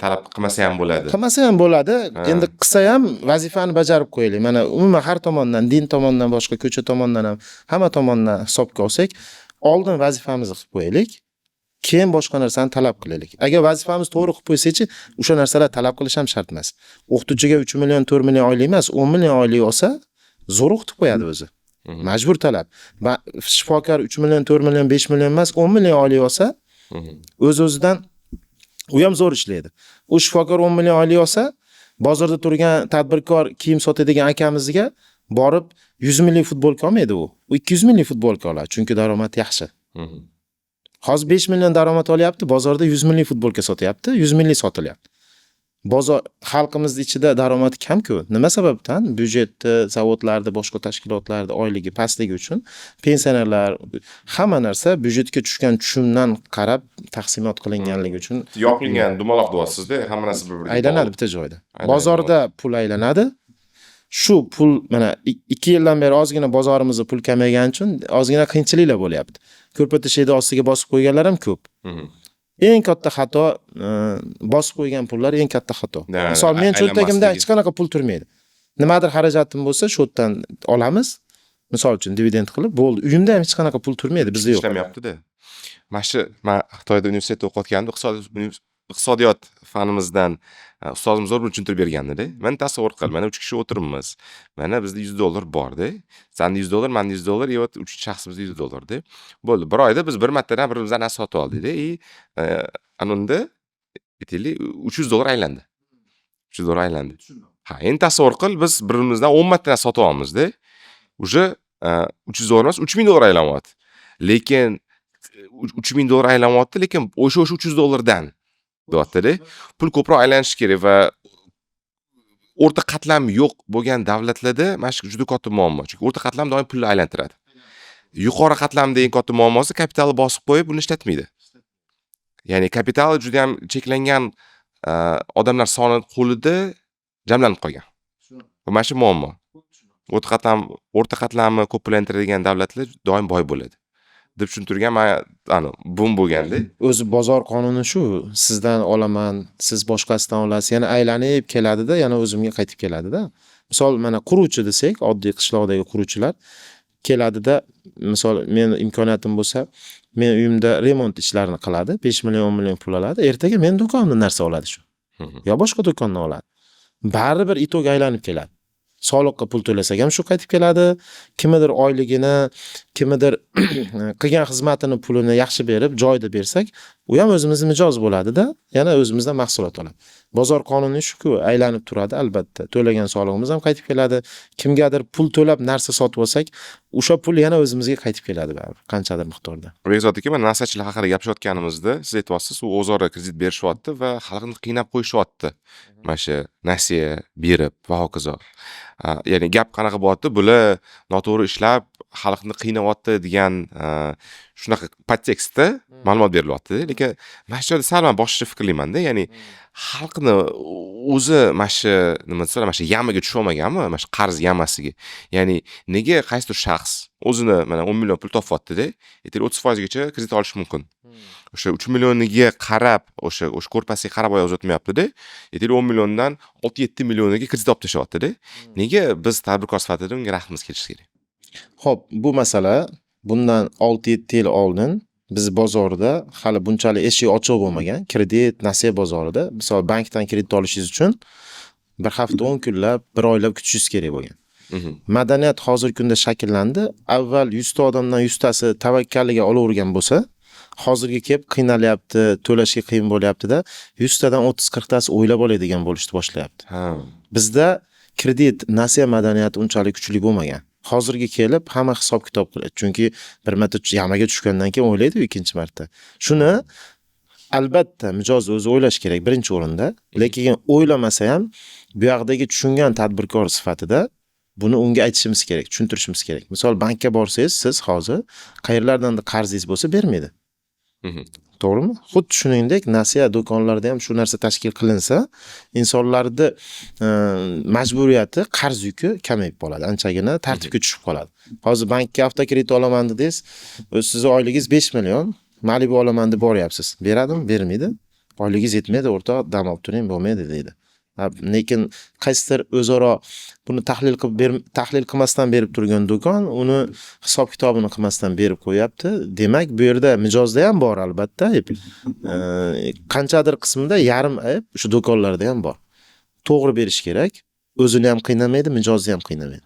talab qilmasa ham bo'ladi. Qilmasa ham bo'ladi. Endi qilsa ham vazifani bajarib qo'yaylik. Mana umuman har tomondan, din tomondan, boshqa ko'cha tomondan ham, hamma tomondan hisobga olsak, oldin vazifamizni qilib qo'yaylik. Keyin boshqa narsani talab qilaylik. Agar vazifamizni to'g'ri qilib qo'ysakchi, o'sha narsalar talab qilish ham shart emas. O'qituvchiga 3 million, 4 million oylik emas, 10 million oylik olsa, zo'r o'qitib qo'yadi o'zi. Majbur talab. Va shifokor 3 million, 4 million, 5 million emas, 10 million oylik olsa, o'z-o'zidan U ham zo'r ishlaydi. U shifokor 10 million oylik olsa, bozorda turgan tadbirkor, kiyim sotadigan akamizga borib 100 minglik futbolka olmaydi u. U 200 minglik futbolka oladi, chunki daromad yaxshi. Hozir 5 million daromad olyapti, bozorda 100 minglik futbolka sotyapti, 100 minglik sotilyapti. Bozor, xalqimizni ichida daromadi kam-ku. Nima sababdan? Byudjetda, zavodlarda, boshqa tashkilotlarda oyligi pastligi uchun pensionerlar, hamma narsa byudjetga tushgan tushumdan qarab taqsimot qilinganligi uchun. Yopilgan dumaloq deyapsizda, hamma narsa bir biriga Aylanadi bog'liq. bitta joyda. Aylanadi. Bozorda pul aylanadi. Shu pul mana 2 yildan beri ozgina bozorimizda pul kamaygani uchun ozgina qiyinchiliklar bo'lyapti. Ko'rpa to'shakni ostiga bosib qo'yganlar ham ko'p. Eng katta xato, bosib qo'ygan pullar eng katta xato. Misol, men cho'ntagimda aylanmasligi. hech qanaqa pul turmaydi. Nimadir xarajatim bo'lsa, shu yerdan olamiz. Misol uchun, dividend qilib bo'ldi. Uyimda ham hech qanaqa pul turmaydi, bizda yo'q. Ishlamayapti-da. Mana shu man Xitoyda universitetda o'qiyotganimda iqtisodiyot fanimizdan ustozimiz zo'r bir tushuntirib bergandida. Mana, tasavvur qil, mana uch kishi o'tiribmiz. Mana bizda 100 dollar borda. Sanda 100 dollar, manda 100 dollar, и вот uchinchi shaxsimizda 100 dollarda. Bo'ldi. Bir oyda biz bir martadan bir-birimizdan narsa sotib oldikda и ana unda, aytaylik, 300 dollar aylandi. 300 dollar aylandi. Ha, endi tasavvur qil, biz bir-birimizdan 10 marta narsa sotib olamiz-da. Уже 300 dollar emas, 3000 dollar aylanyapti. Lekin 3000 dollar aylanyapti, lekin o'sha 300 dollardan deyapti-da. Pul ko'proq aylanishi kerak va o'rta qatlam yo'q bo'lgan davlatlarda mana shu juda katta muammo. Chunki o'rta qatlam doim pulni aylantiradi. Yuqori qatlamda eng katta muammosi, kapitalni bosib qo'yib, uni ishlatmaydi. Ya'ni kapital juda ham cheklangan odamlar soni qo'lida jamlanib qolgan. Va mana shu muammo. O'rta qatlamni ko'p pul aylantiradigan davlatlar doim boy bo'ladi deb tushuntirgan, man ani bum bo'lganda. O'zi bozor qonuni shu. Sizdan olaman, siz boshqasidan olasiz, yana aylanib keladida, yana o'zimga qaytib keladida. Misol, mana quruvchi desak, oddiy qishloqdagi quruvchilar keladida, misol, men imkoniyatim bo'lsa, men uyimda remont ishlarini qiladi, 5 million, 10 million pul oladi. Ertaga men do'konimdan narsa oladi shu. Yo boshqa do'kondan oladi. Baribir итог aylanib keladi. Soliqqa pul to'lasak ham shu qaytib keladi. Kimnidir oyligini, kimnidir qilgan xizmatini pulini yaxshi berib, joyida bersak, u ham o'zimizni mijoz bo'ladida, yana o'zimizdan mahsulot oladi. Bozor qonuni shu-ku, aylanib turadi albatta. To'lagan solig'imiz ham qaytib keladi. Kimgadir pul to'lab narsa sotib olsak, o'sha pul yana o'zimizga qaytib keladi baribir, qanchadir miqdorda. Bekzod aka, mana nasiyachilik haqida gapirishayotganimizda siz aytyapsiz, u o'zaro kredit berishyapti va xalqni qiynab qo'yishyapti. Mana shu nasiya berib va hokazo. Ya'ni gap qanaqa bo'lyapti? Bular noto'g'ri ishlab, xalqni qiynayapti degan shunaqa podtekstda ma'lumot berilyapti. Lekin mana shu joyda sal man boshqacha fikrlaymanda, ya'ni xalqni o'zi mana shu, nima desam, mana shu яма ga tusholmaganmi, mana shu qarz яма siga. Ya'ni nega qaysidir shaxs o'zini mana 10 million pul topyapti-da, aytaylik, 30 foizgacha kredit olishi mumkin. O'sha 3 millioniga qarab, o'sha ko'rpasiga qarab oyoq uzatmayapti-da. Aytaylik, 10 milliondan 6-7 millioniga kredit olib tashlayapti-da. Nega biz tadbirkor sifatida unga rahmimiz kelishi kerak? Xo'p, bu masala bundan 6-7 yil oldin biz bozorda hali bunchalik eshik ochiq bo'lmagan. Kredit, nasiya bozorida, misol, bankdan kredit olishingiz uchun bir hafta, 10 kunlab, bir oylab kutishingiz kerak bo'lgan. Madaniyat hozirgi kunda shakllandi. Avval 100 ta odamdan 100 tasi tavakkalliga olavergan bo'lsa, hozirga kelib qiynalyapti, to'lashga qiyin bo'lyapti-da, 100 tadan 30-40 tasi o'ylab oladigan bo'lishni boshlayapti. Bizda kredit, nasiya madaniyati unchalik kuchli bo'lmagan. Hozirga kelib hamma hisob kitob qiladi. Chunki bir marta яма ga tushgandan keyin o'ylaydi ikkinchi marta. Shuni albatta mijoz o'zi o'ylashi kerak birinchi o'rinda. Lekin o'ylamasa ham, bu yoqdagi tushungan tadbirkor sifatida buni unga aytishimiz kerak, tushuntirishimiz kerak. Misol, bankka borsangiz, siz hozir qayerlardandir qarzingiz bo'lsa, bermaydi. To'g'rimi? Xuddi shuningdek, nasiya do'konlarida ham shu narsa tashkil qilinsa, insonlarni majburiyati, qarz yuki kamayib qoladi, anchagina tartibga tushib qoladi. Hozir bankka avtokredit olaman dedingiz, o'zi sizni oyligingiz 5 million, Malibu olaman deb boryapsiz. Beradimi? Bermaydi. Oyligingiz yetmaydi, o'rtoq, dam olib turing, bo'lmaydi deydi. Lekin qaysidir o'zaro buni tahlil qilib tahlil qilmasdan berib turgan do'kon uni hisob kitobini qilmasdan berib qo'yapti. Demak, bu yerda mijozda ham bor albatta ayb. Qanchadir qismida yarim ayb o'sha do'konlarda ham bor. To'g'ri berish kerak. O'zini ham qiynamaydi, mijozni ham qiynamaydi.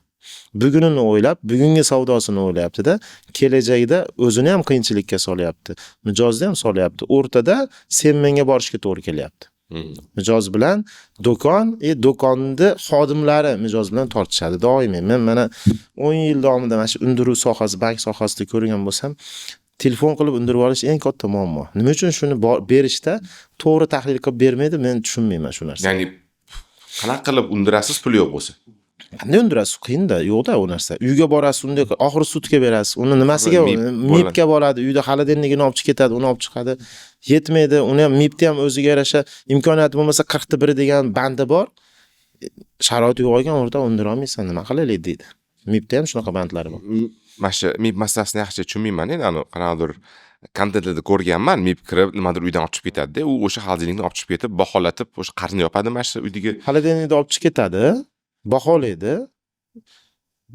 Bugunini o'ylab, bugungi savdosini o'ylayapti-da, kelajakda o'zini ham qiyinchilikka solyapti, mijozni ham solyapti. O'rtada sen menga borishga to'g'ri kelyapti. Mijoz bilan do'kon, do'konni xodimlari mijoz bilan tortishadi doimiy. Men mana 10 yil davomida mana shu undiruv sohasi, bank sohasida ko'rgan bo'lsam, telefon qilib undirib olish eng katta muammo. Nima uchun shuni berishda to'g'ri tahlil qilib bermaydi, men tushunmayman shu narsani. Ya'ni qanaqa qilib undirasiz pul yo'q bo'lsa? Qanday undirasiz? Qiyinda, yo'qda u narsa. Uyga borasiz, unday oxiri sudga berasiz. Uni nimasiga? MIBga boradi, uyda холодильник ini olib chiqib ketadi, uni olib chiqadi. Yetmaydi, uni ham MIBda ham o'ziga yarasha imkoniyati bo'lmasa 40 ta 1 degan bandi bor. Sharoit yo'q ekan, o'rta undira olmaysan, nima qilaylik deydi. MIBda ham shunaqa bandlari bor. Mana shu MIB masalasini yaxshi tushunmayman endi, anavi qanaqadir kontentlarda ko'rganman, MIB kirib nimadir uydan olib chiqib ketadi-da, u o'sha холодильник ni olib chiqib ketib, baholatib, o'sha qarzni yopadi mana shu uydagi. Холодильник ni olib chiqib ketadi, baholaydi.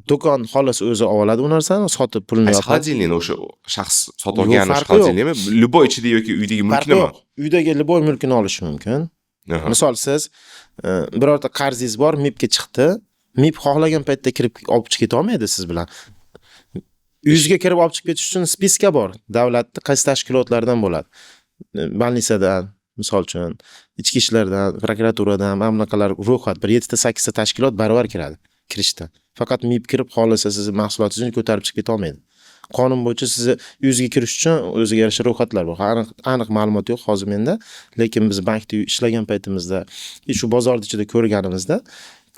Do'kon xohlasa o'zi oladi u narsani, sotib pulini Qaysi yopadi. Холодильник ni o'sha shaxs sotib Yo'q, olgan o'sha farqi yo'q. Холодильник mi? Любой ichida yoki uydagi Farqi mulknimi? yo'q. Uydagi любой mulkini olishi mumkin. Misol siz birorta qarzingiz bor, MIBga chiqdi. MIB xohlagan paytda kirib olib chiqib keta olmaydi siz bilan. Uyingizga kirib olib chiqib ketish uchun списка bor. Davlatni qaysi tashkilotlaridan bo'ladi. Больница dan, misol uchun, ichki ishlardan, prokuraturadan, mana bunaqalar ro'yxat bir 7 ta 8 ta tashkilot baravar kiradi kirishda. Faqat MIB kirib xohlasa sizni mahsulotingizni ko'tarib chiqib keta olmaydi. Qonun bo'yicha sizni uyingizga kirish uchun o'ziga yarasha ro'yxatlar bor. Aniq aniq ma'lumot yo'q hozir menda, lekin biz bankda ishlagan paytimizda, shu bozorni ichida ko'rganimizda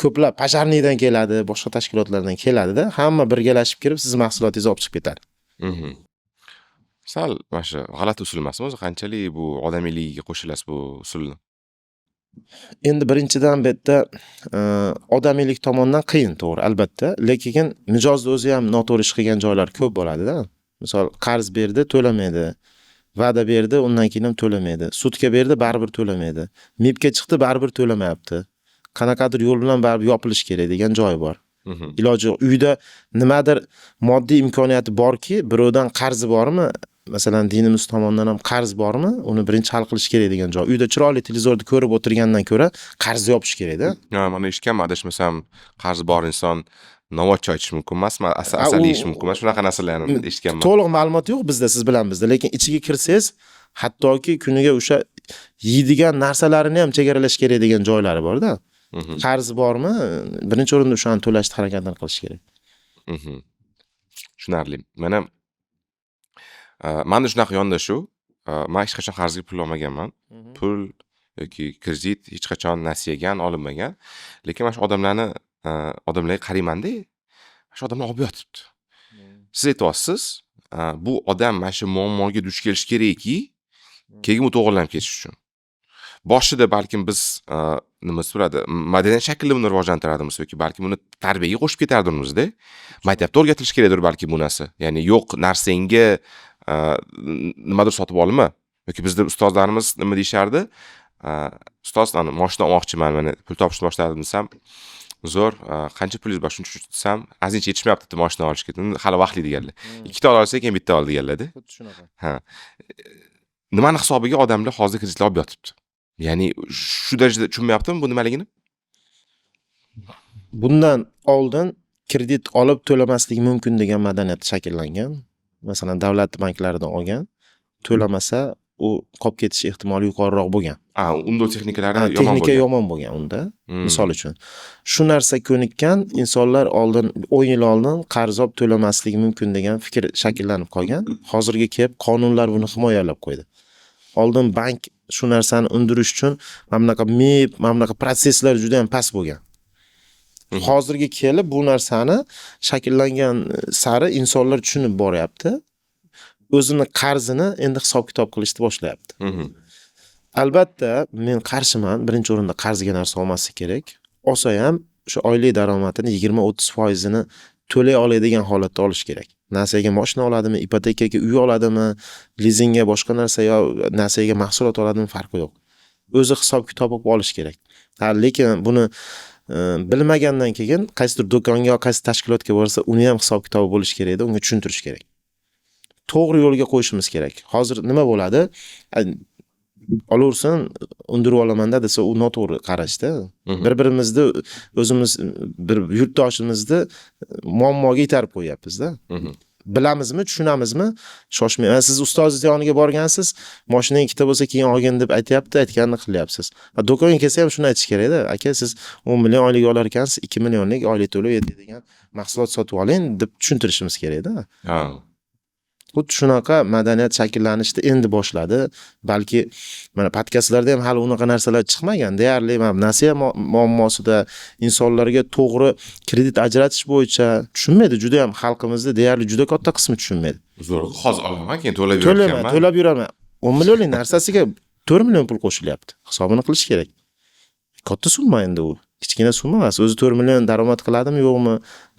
ko'plab пожарный dan keladi, boshqa tashkilotlardan keladida, hamma birgalashib kirib sizni mahsulotingizni olib chiqib ketadi. Sal mana shu g'alati usul emasmi o'zi? Qanchalik bu odamiyligiga qo'shilasiz bu usulni? Endi birinchidan bu yerda odamiylik tomondan qiyin, to'g'ri, albatta. Lekin mijozni o'zi ham noto'g'ri ish qilgan joylari ko'p bo'ladida. Misol qarz berdi, to'lamaydi. Va'da berdi, undan keyin ham to'lamaydi. Sudga berdi, baribir to'lamaydi. MIBga chiqdi, baribir to'lamayapti. Qanaqadir yo'l bilan baribir yopilishi kerak degan joyi bor. Iloji yo'q. Uyda nimadir moddiy imkoniyati borki, birovdan qarzi bormi? Masalan, dinimiz tomonidan ham qarz bormi? Uni birinchi hal qilish kerak degan joy. Uyda chiroyli televizorni ko'rib o'tirgandan ko'ra qarzni yopish kerakda. Ha, mana eshitganman, adashmasam, qarzi bor inson novvoy choy ichishi mumkin emasmi? Asal yeyishi mumkin emas. Shunaqa narsalarni eshitganman. To'liq ma'lumot yo'q bizda, siz bilan bizda, lekin ichiga kirsangiz, hattoki kuniga o'sha yeydigan narsalarini ham chegaralash kerak degan joylari borda. Qarzi bormi? Birinchi o'rinda o'shani to'lashni harakatini qilish kerak. Tushunarli. Mana manda shunaqa yondashuv. Man hech qachon qarzga pul olmaganman. Pul yoki kredit hech qachon nasiyaga ham olinmagan. Lekin mana shu odamlarni odamlarga qaraymanda, shu odamlar olib yotibdi. Siz aytyapsiz, bu odam mana shu muammoga duch kelishi kerakki, keyin u to'g'irlanib ketish uchun. Boshida balkim biz nima bo'ladi, madaniyat shaklida buni rivojlantirardimiz yoki balkim uni tarbiyaga qo'shib ketardirmizda. Maktabda o'rgatilishi kerakdir balki bu narsa. Ya'ni yo'q narsangga nimadir sotib olma. Yoki bizda ustozlarimiz nima deyishardi? Ustoz, ana moshina olmoqchiman, mana pul topishni boshladim desam, zo'r, qancha pulingiz bor, shuncha shuncha desam, ozgincha yetishmayapti bitta moshina olishga, hali vaqtli deganlar. Ikkita ola olsa keyin bitta ol deganlarda. Xuddi shunaqa. Ha. Nimani hisobiga odamlar hozir kreditlar olib yotibdi? Ya'ni shu darajada tushunmayaptimi bu nimaligini? Bundan oldin kredit olib to'lamaslik mumkin degan madaniyat shakllangan. Masalan, davlat banklaridan olgan, to'lamasa u qolib ketish ehtimoli yuqoriroq bo'lgan. A, unda texnikalari Ha, yomon texnika bo'lgan. Yomon bo'lgan unda. Misol uchun. Shu narsa ko'nikkan insonlar oldin 10 yil oldin qarz olib to'lamaslik mumkin degan fikr shakllanib qolgan. Hozirga kelib qonunlar buni himoyalab qo'ydi. Oldin bank shu narsani undirish uchun mana bunaqa MIB, mana bunaqa protsesslar juda ham past bo'lgan. Hozirga kelib bu narsani shakllangan sari insonlar tushunib boryapti. O'zini qarzini endi hisob-kitob qilishni boshlayapti. Albatta, men qarshiman. Birinchi o'rinda qarzga narsa olmaslik kerak. Olsa ham o'sha oylik daromadini 20-30 foizini to'lay oladigan holatda olish kerak. Nasiyaga moshina oladimi, ipotekaga uy oladimi, lizingga boshqa narsa yo nasiyaga mahsulot oladimi, farqi yo'q. O'zi hisob-kitob qilib olish kerak. Ha, lekin buni bilmagandan keyin qaysidir do'konga yo qaysi tashkilotga borsa, uni ham hisob-kitobi bo'lishi kerakda, unga tushuntirish kerak. To'g'ri yo'lga qo'yishimiz kerak. Hozir nima bo'ladi? Olaversin, undirib olamanda desa, u noto'g'ri qarashda. Bir birimizni, o'zimiz bir yurtdoshimizni muammoga itarib qo'yyapmizda. Bilamizmi, tushunamizmi, shoshmay. Mana, siz ustozingiz yoniga borgansiz, moshinang ikkita bo'lsa, keyin olgin deb aytyapti, aytganini qilyapsiz. Do'konga kelsa ham shuni aytish kerakda: "Aka, siz 10 million oylik olar ekansiz, 2 millionlik oylik to'lov yetadigan mahsulot sotib oling", deb tushuntirishimiz kerakda. Xuddi shunaqa madaniyat shakllanishni endi boshladi. Balki mana podkastlarda ham hali unaqa narsalar chiqmagan deyarli. Mana nasiya muammosida insonlarga to'g'ri kredit ajratish bo'yicha tushunmaydi judayam, xalqimizni deyarli juda katta qismi tushunmaydi. Zo'r, hozir olaman, keyin to'lab To'layman, yurarkanman. to'lab yuraman. 10 millionlik narsasiga 4 million pul qo'shilyapti, hisobini qilish kerak. Katta summa endi, u kichkina summa emas. O'zi 4 million daromad qiladimi, yo'qmi,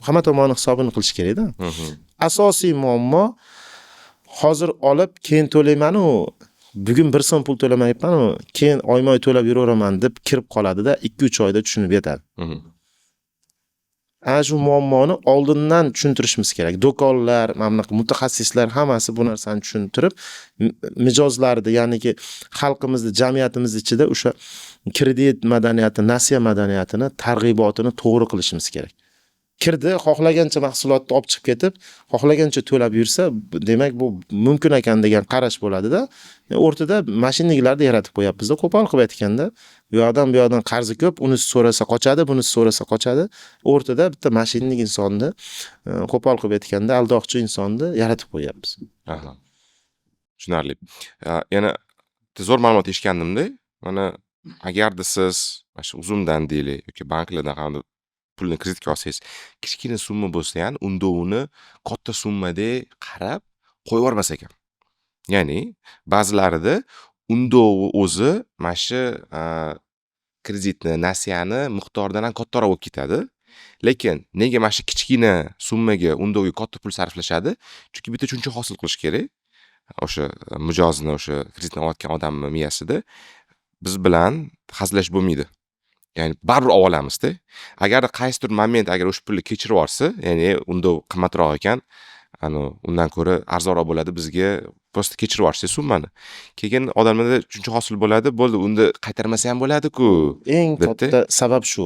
hamma tomonni hisobini qilish kerakda. Asosiy muammo: hozir olib, keyin to'laymanu, bugun 1 so'm pul to'lamayapmanu, keyin oyma oy to'lab yuraveraman deb kirib qoladida, 2-3 oyda tushunib yetadi. Ana shu muammoni oldindan tushuntirishimiz kerak. Do'konlar, mana bunaqa mutaxassislar, hammasi bu narsani tushuntirib, mijozlarni, ya'niki xalqimizni, jamiyatimiz ichida o'sha kredit madaniyati, nasiya madaniyatini targ'ibotini to'g'ri qilishimiz kerak. Kirdi, xohlagancha mahsulotni olib chiqib ketib, xohlagancha to'lab yursa, demak, bu mumkin ekan degan qarash bo'ladida. O'rtada мошенник larni yaratib qo'yapmizda, qo'pol qilib aytganda. U yoqdan, bu yoqdan qarzi ko'p, unisi so'rasa qochadi, bunisi so'rasa qochadi. O'rtada bitta мошенник insonni, qo'pol qilib aytganda, aldoqchi insonni yaratib qo'yyapmiz. Aha. Tushunarli. Yana bitta zo'r ma'lumot eshitgandimda. Mana, agarda siz mana shu Uzumdan deylik yoki banklardan qanday pulni kreditga olsangiz, kichkina summa bo'lsa ham, unda uni katta summadek qarab qo'yib yubormas ekan. Ya'ni ba'zilarida undovi o'zi mana shu kreditni, nasiyani miqdoridan ham kattaroq bo'lib ketadi. Lekin nega mana shu kichkina summaga undovga katta pul sarflashadi? Chunki bitta tushuncha hosil qilish kerak. O'sha mijozni, o'sha kreditni olayotgan odamni miyasida biz bilan hazillashib bo'lmaydi. Ya'ni baribir olib olamizda. Agar qaysidir moment agar o'sha pulni kechirib yuborsa, ya'ni undov qimmatroq ekan, anavi undan ko'ra arzonroq bo'ladi bizga, просто kechirib yuborsa summani. Keyin odamlarda tushuncha hosil bo'ladi, bo'ldi, unda qaytarmasa ham bo'ladi-ku Eng debdi. katta sabab shu.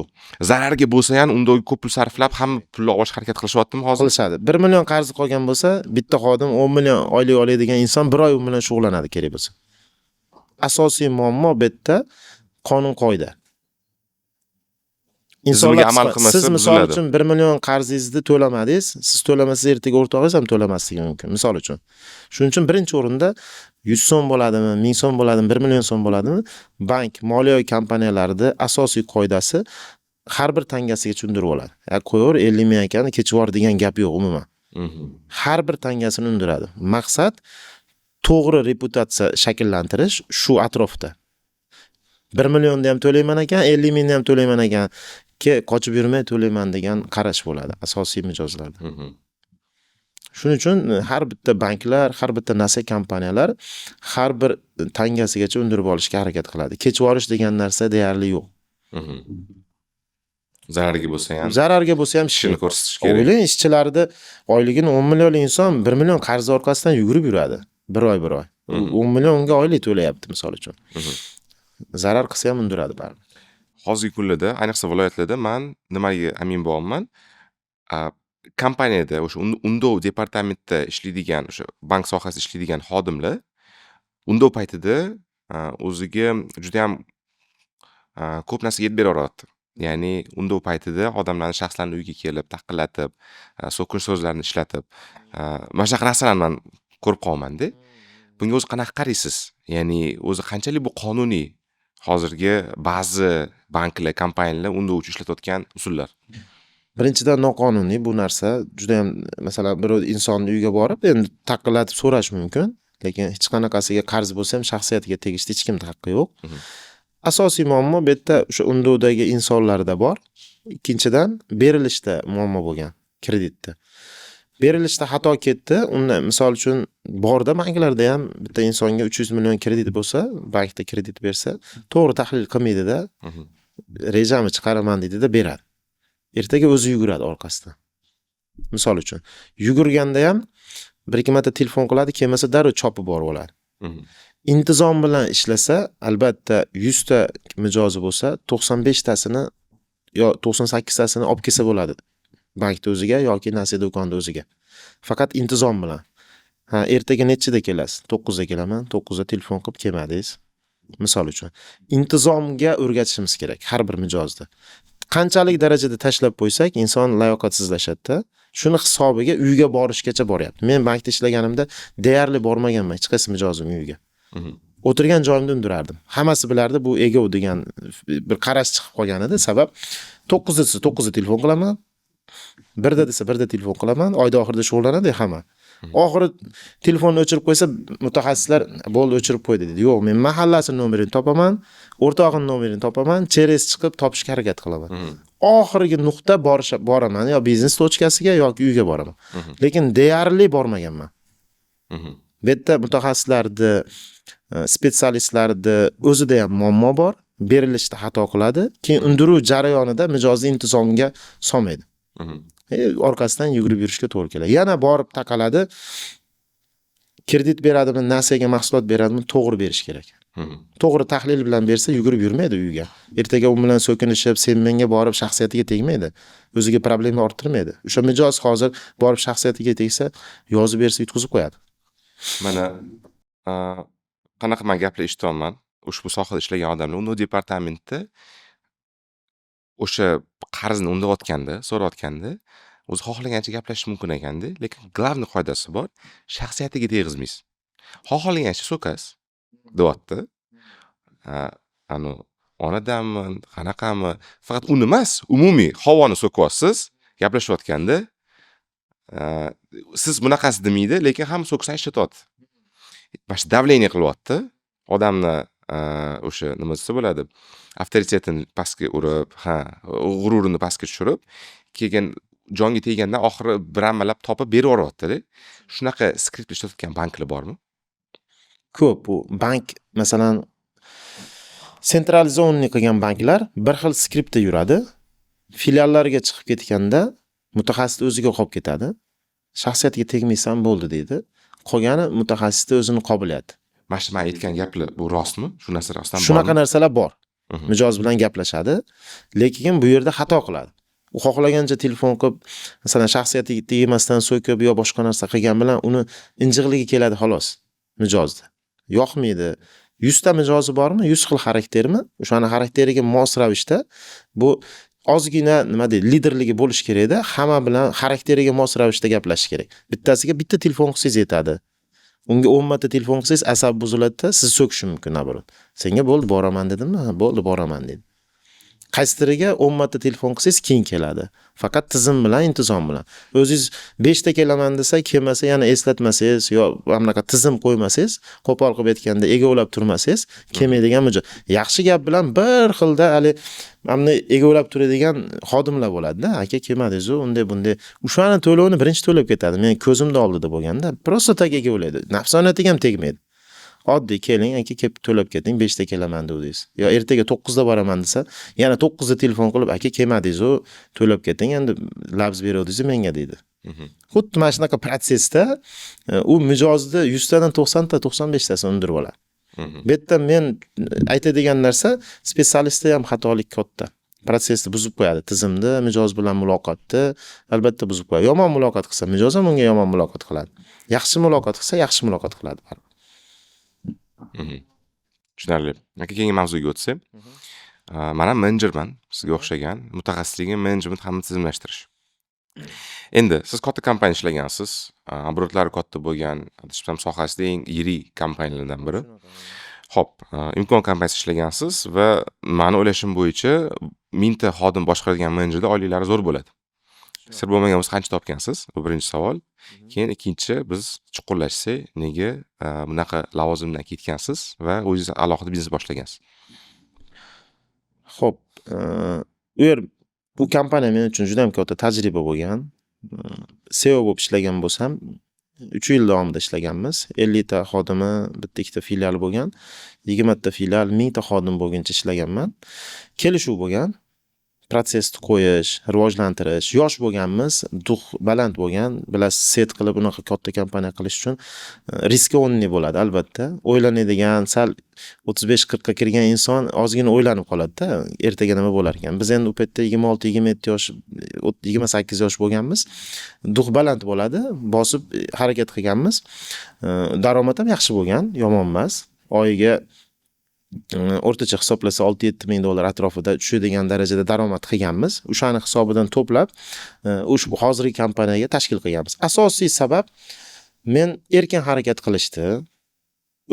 Zararga bo'lsa ham undovga ko'p pul sarflab, hamma pulni olishga harakat qilishyaptimi hozir? Qilishadi. 1 million qarzi qolgan bo'lsa, bitta xodim, 10 million oylik oladigan inson bir oy u bilan shug'ullanadi kerak bo'lsa. Asosiy muammo bu yerda qonun qoida. Tizimga amal qilmasa, Siz misol buziladi. uchun 1 million qarzingizni to'lamadingiz, siz to'lamasangiz, ertaga o'rtog'ingiz ham to'lamasligi mumkin, misol uchun. Shuning uchun birinchi o'rinda 100 so'm bo'ladimi, 1000 so'm bo'ladimi, 1 million so'm bo'ladimi, bank, moliya kompaniyalarida asosiy qoidasi har bir tangasigacha undirib oladi. "Ya qo'yaver, 50 ming ekan, kechib yubor" degan gap yo'q umuman. Har bir tangasini undiradi. Maqsad to'g'ri reputatsiya shakllantirish shu atrofda. 1 millionni ham to'layman ekan, 50 mingni ham to'layman ekan, ke qochib yurmay to'layman degan qarash bo'ladi asosiy mijozlarda. Shuning uchun har bitta banklar, har bitta nasiya kompaniyalar har bir tangasigacha undirib olishga harakat qiladi. Kechib yuborish degan narsa deyarli yo'q. Zararga bo'lsa ham Zararga bo'lsa ham ishini ko'rsatish kerak. O'ylang, ishchilarni oyligini 10 millionlik inson 1 million qarz orqasidan yugurib yuradi. Bir oy, bir oy. 10 million unga oylik to'layapti, misol uchun. Zarar qilsa ham undiradi baribir. Hozirgi kunlarda, ayniqsa viloyatlarda man nimaga amin bo'lyapman? Kompaniyada o'sha undov departamentda ishlaydigan, o'sha bank sohasida ishlaydigan xodimlar undov paytida o'ziga judayam ko'p narsaga yetib beraveryapti. Ya'ni undov paytida odamlarni, shaxslarni uyiga kelib, taqillatib, so'kinch so'zlarni ishlatib, mana shunaqa narsalarni man ko'rib qolyapmanda. Bunga o'zi qanaqa qaraysiz? Ya'ni o'zi qanchalik bu qonuniy hozirgi ba'zi banklar, kompaniyalar undov uchun ishlatayotgan usullar? Birinchidan, noqonuniy bu narsa judayam. Masalan, birov insonni uyiga borib, endi taqillatib so'rash mumkin, lekin hech qanaqasiga qarz bo'lsa ham shaxsiyatiga tegishli hech kimni haqqi yo'q. Asosiy muammo bu yerda o'sha undovdagi insonlarda bor. Ikkinchidan, berilishda muammo bo'lgan kreditda. Berilishda xato ketdi. Unda, misol uchun, borda banklarda ham bitta insonga 300 million kredit bo'lsa, bankda kredit bersa, to'g'ri tahlil qilmaydida, rejamni chiqaraman deydida, beradi. Ertaga o'zi yuguradi orqasidan. Misol uchun, yugurganda ham bir ikki marta telefon qiladi, kelmasa darrov chopib borib oladi. Intizom bilan ishlasa, albatta 100 ta mijozi bo'lsa, 95 tasini yo 98 tasini olib kelsa bo'ladi bankni o'ziga yoki nasiya do'konini o'ziga. Faqat intizom bilan. Ha, ertaga nechida kelasiz? 9 da kelaman. 9 da telefon qilib kelmadingiz. Misol uchun. Intizomga o'rgatishimiz kerak har bir mijozni. Qanchalik darajada tashlab qo'ysak, inson layoqatsizlashadi-da. Shuni hisobiga uyga borishgacha boryapti. Men bankda ishlaganimda deyarli bormaganman hech qaysi mijozim uyiga. O'tirgan joyimda undirardim. Hammasi bilardi, bu ego degan bir qarash chiqib qolgan edi. Sabab 9 desa 9 da telefon qilaman. 1 da desa 1 da telefon qilaman. Oyda oxirida shug'ullanadi hamma. Oxiri telefonni o'chirib qo'ysa, mutaxassislar bo'ldi, o'chirib qo'ydi deydi. Yo'q, men mahallasini nomerini topaman, o'rtog'ini nomerini topaman, через chiqib topishga harakat qilaman. Oxirgi nuqta boraman yo biznes точка siga yoki uyga boraman. Lekin deyarli bormaganman. Bu yerda mutaxassislarni, специалист larni o'zida ham muammo bor. Berilishda xato qiladi. Keyin undiruv jarayonida mijozni intizomga solmaydi. Orqasidan yugurib yurishga to'g'ri keladi. Yana borib taqaladi. Kredit beradimi, nasiyaga mahsulot beradimi, to'g'ri berish kerak. To'g'ri tahlil bilan bersa, yugurib yurmaydi uyga. Ertaga u bilan so'kinishib, sen menga borib shaxsiyatiga tegmaydi. O'ziga problema orttirmaydi. O'sha mijoz hozir borib shaxsiyatiga tegsa, yozib bersa, yutqizib qo'yadi. Mana qanaqa man gaplar eshityapman. Ushbu sohada ishlagan odamlar uni departamentda o'sha qarzni undayotganda, so'rayotganda o'zi xohlagancha gaplashish mumkin ekanda, lekin главный qoidasi bor, shaxsiyatiga tegizmaysiz. Xohlagancha so'kasiz, deyapti. Anu onadanmi, qanaqami, faqat uni emas, umumiy havoni so'kyapsiz gaplashayotganda. Siz bunaqasi demaydi, lekin hamma so'kisini ishlatyapti. Mana shu давление qilyapti. Odamni o'sha nima desa bo'ladi, avtoritetini pastga urib, ha, g'ururini pastga tushirib, keyin jonga teggandan oxiri bir amallab topib berib yuboryapti-da. Shunaqa skript ishlatayotgan banklar bormi? Ko'p bu bank, masalan, централизованный qilgan banklar bir xil skriptda yuradi. Filiallarga chiqib ketganda mutaxassis o'ziga qolib ketadi. Shaxsiyatiga tegmaysan, bo'ldi deydi. Qolgani mutaxassisni o'zini qobiliyati. Mana shu man aytgan gaplar bu rostmi? Shu narsa rostdan Shunaqa bormi? narsalar bor. Mijoz bilan gaplashadi, lekin bu yerda xato qiladi. U xohlagancha telefon qilib, masalan, shaxsiyatiga tegmasdan so'kib yo boshqa narsa qilgan bilan uni injiqligi keladi xolos mijozni. Yoqmaydi. 100 ta mijozi bormi? 100 xil xaraktermi? O'shani xarakteriga mos ravishda bu ozgina, nima deydi, liderligi bo'lishi kerakda, hamma bilan xarakteriga mos ravishda gaplashish kerak. Bittasiga bitta telefon qilsangiz yetadi. Unga 10 marta telefon qilsangiz, asab buziladida, sizni so'kishi mumkin наоборот. Senga bo'ldi, boraman dedimmi? Ha, bo'ldi, boraman deydi. Qaysidiriga 10 marta telefon qilsangiz, keyin keladi. Faqat tizim bilan, intizom bilan. O'zingiz 5 ta kelaman desa, kelmasa, yana eslatmasangiz yo mana bunaqa tizim qo'ymasangiz, qo'pol qilib aytganda egovlab turmasangiz, kelmaydigan mijoz. Yaxshi gap bilan bir xilda hali mana bunday egovlab turadigan xodimlar bo'ladi-da. Aka, kelmadingiz-u, unday bunday. O'shani to'lovini birinchi to'lab ketadi. Men ko'zimda oldida bo'lganda, просто так egovlaydi. Nafsoniyatiga ham tegmaydi. Oddiy keling, aka, kelib to'lab keting, 5 ta kelaman dedingiz. Yo ertaga 9 da boraman desa, yana 9 da telefon qilib, aka, kelmadingiz-u, to'lab keting, endi labz beruvdingiz menga deydi. Xuddi mana shunaqa protsessda u mijozni 100 tadan 90 ta, 95 tasini undirib oladi. Bu yerda men aytadigan narsa, специалист da ham xatolik katta. Protsessni buzib qo'yadi, tizimni, mijoz bilan muloqotni albatta buzib qo'yadi. Yomon muloqot qilsa, mijoz ham unga yomon muloqot qiladi. Yaxshi muloqot qilsa, yaxshi muloqot qiladi baribir. Tushunarli. Aka, keyingi mavzuga o'tsak. Man ham menejerman, sizga o'xshagan. Mutaxassisligim menejment hamda tizimlashtirish. Endi siz katta kompaniyada ishlagansiz, оборот lari katta bo'lgan, adashmasam, sohasida eng yirik kompaniyalardan biri. Xo'p, Imkon kompaniyasida ishlagansiz va mani o'ylashim bo'yicha 1000 ta xodim boshqaradigan menejerda oyliklari zo'r bo'ladi. Sir bo'lmagan bo'lsa, qancha topgansiz? Bu birinchi savol. Keyin ikkinchi, biz chuqurlashsak, nega bunaqa lavozimdan ketgansiz va o'zingiz alohida biznes boshlagansiz? Xo'p, u yer, bu kompaniya men uchun juda ham katta tajriba bo'lgan. CEO bo'lib ishlagan bo'lsam, 3 yil davomida ishlaganmiz. 50 ta xodimi, bitta ikkita filiali bo'lgan. 20 ta filial, 1000 ta xodim bo'lguncha ishlaganman. Kelishuv bo'lgan. Protsessni qo'yish, rivojlantirish. Yosh bo'lganmiz, дух baland bo'lgan. Bilasiz, сеть qilib unaqa katta kompaniya qilish uchun рисковый bo'ladi albatta. O'ylanadigan, sal 35-40 ga kirgan inson ozgina o'ylanib qoladida, ertaga nima bo'larkan. Biz endi u paytda 26-27 yosh, 28 yosh bo'lganmiz. Дух baland bo'ladi, bosib harakat qilganmiz. Daromad ham yaxshi bo'lgan, yomon emas. Oyiga o'rtacha hisoblasa 6-7 ming dollar atrofida tushadigan darajada daromad qilganmiz. O'shani hisobidan to'plab, ushbu hozirgi kompaniyaga tashkil qilganmiz. Asosiy sabab, men erkin harakat qilishni,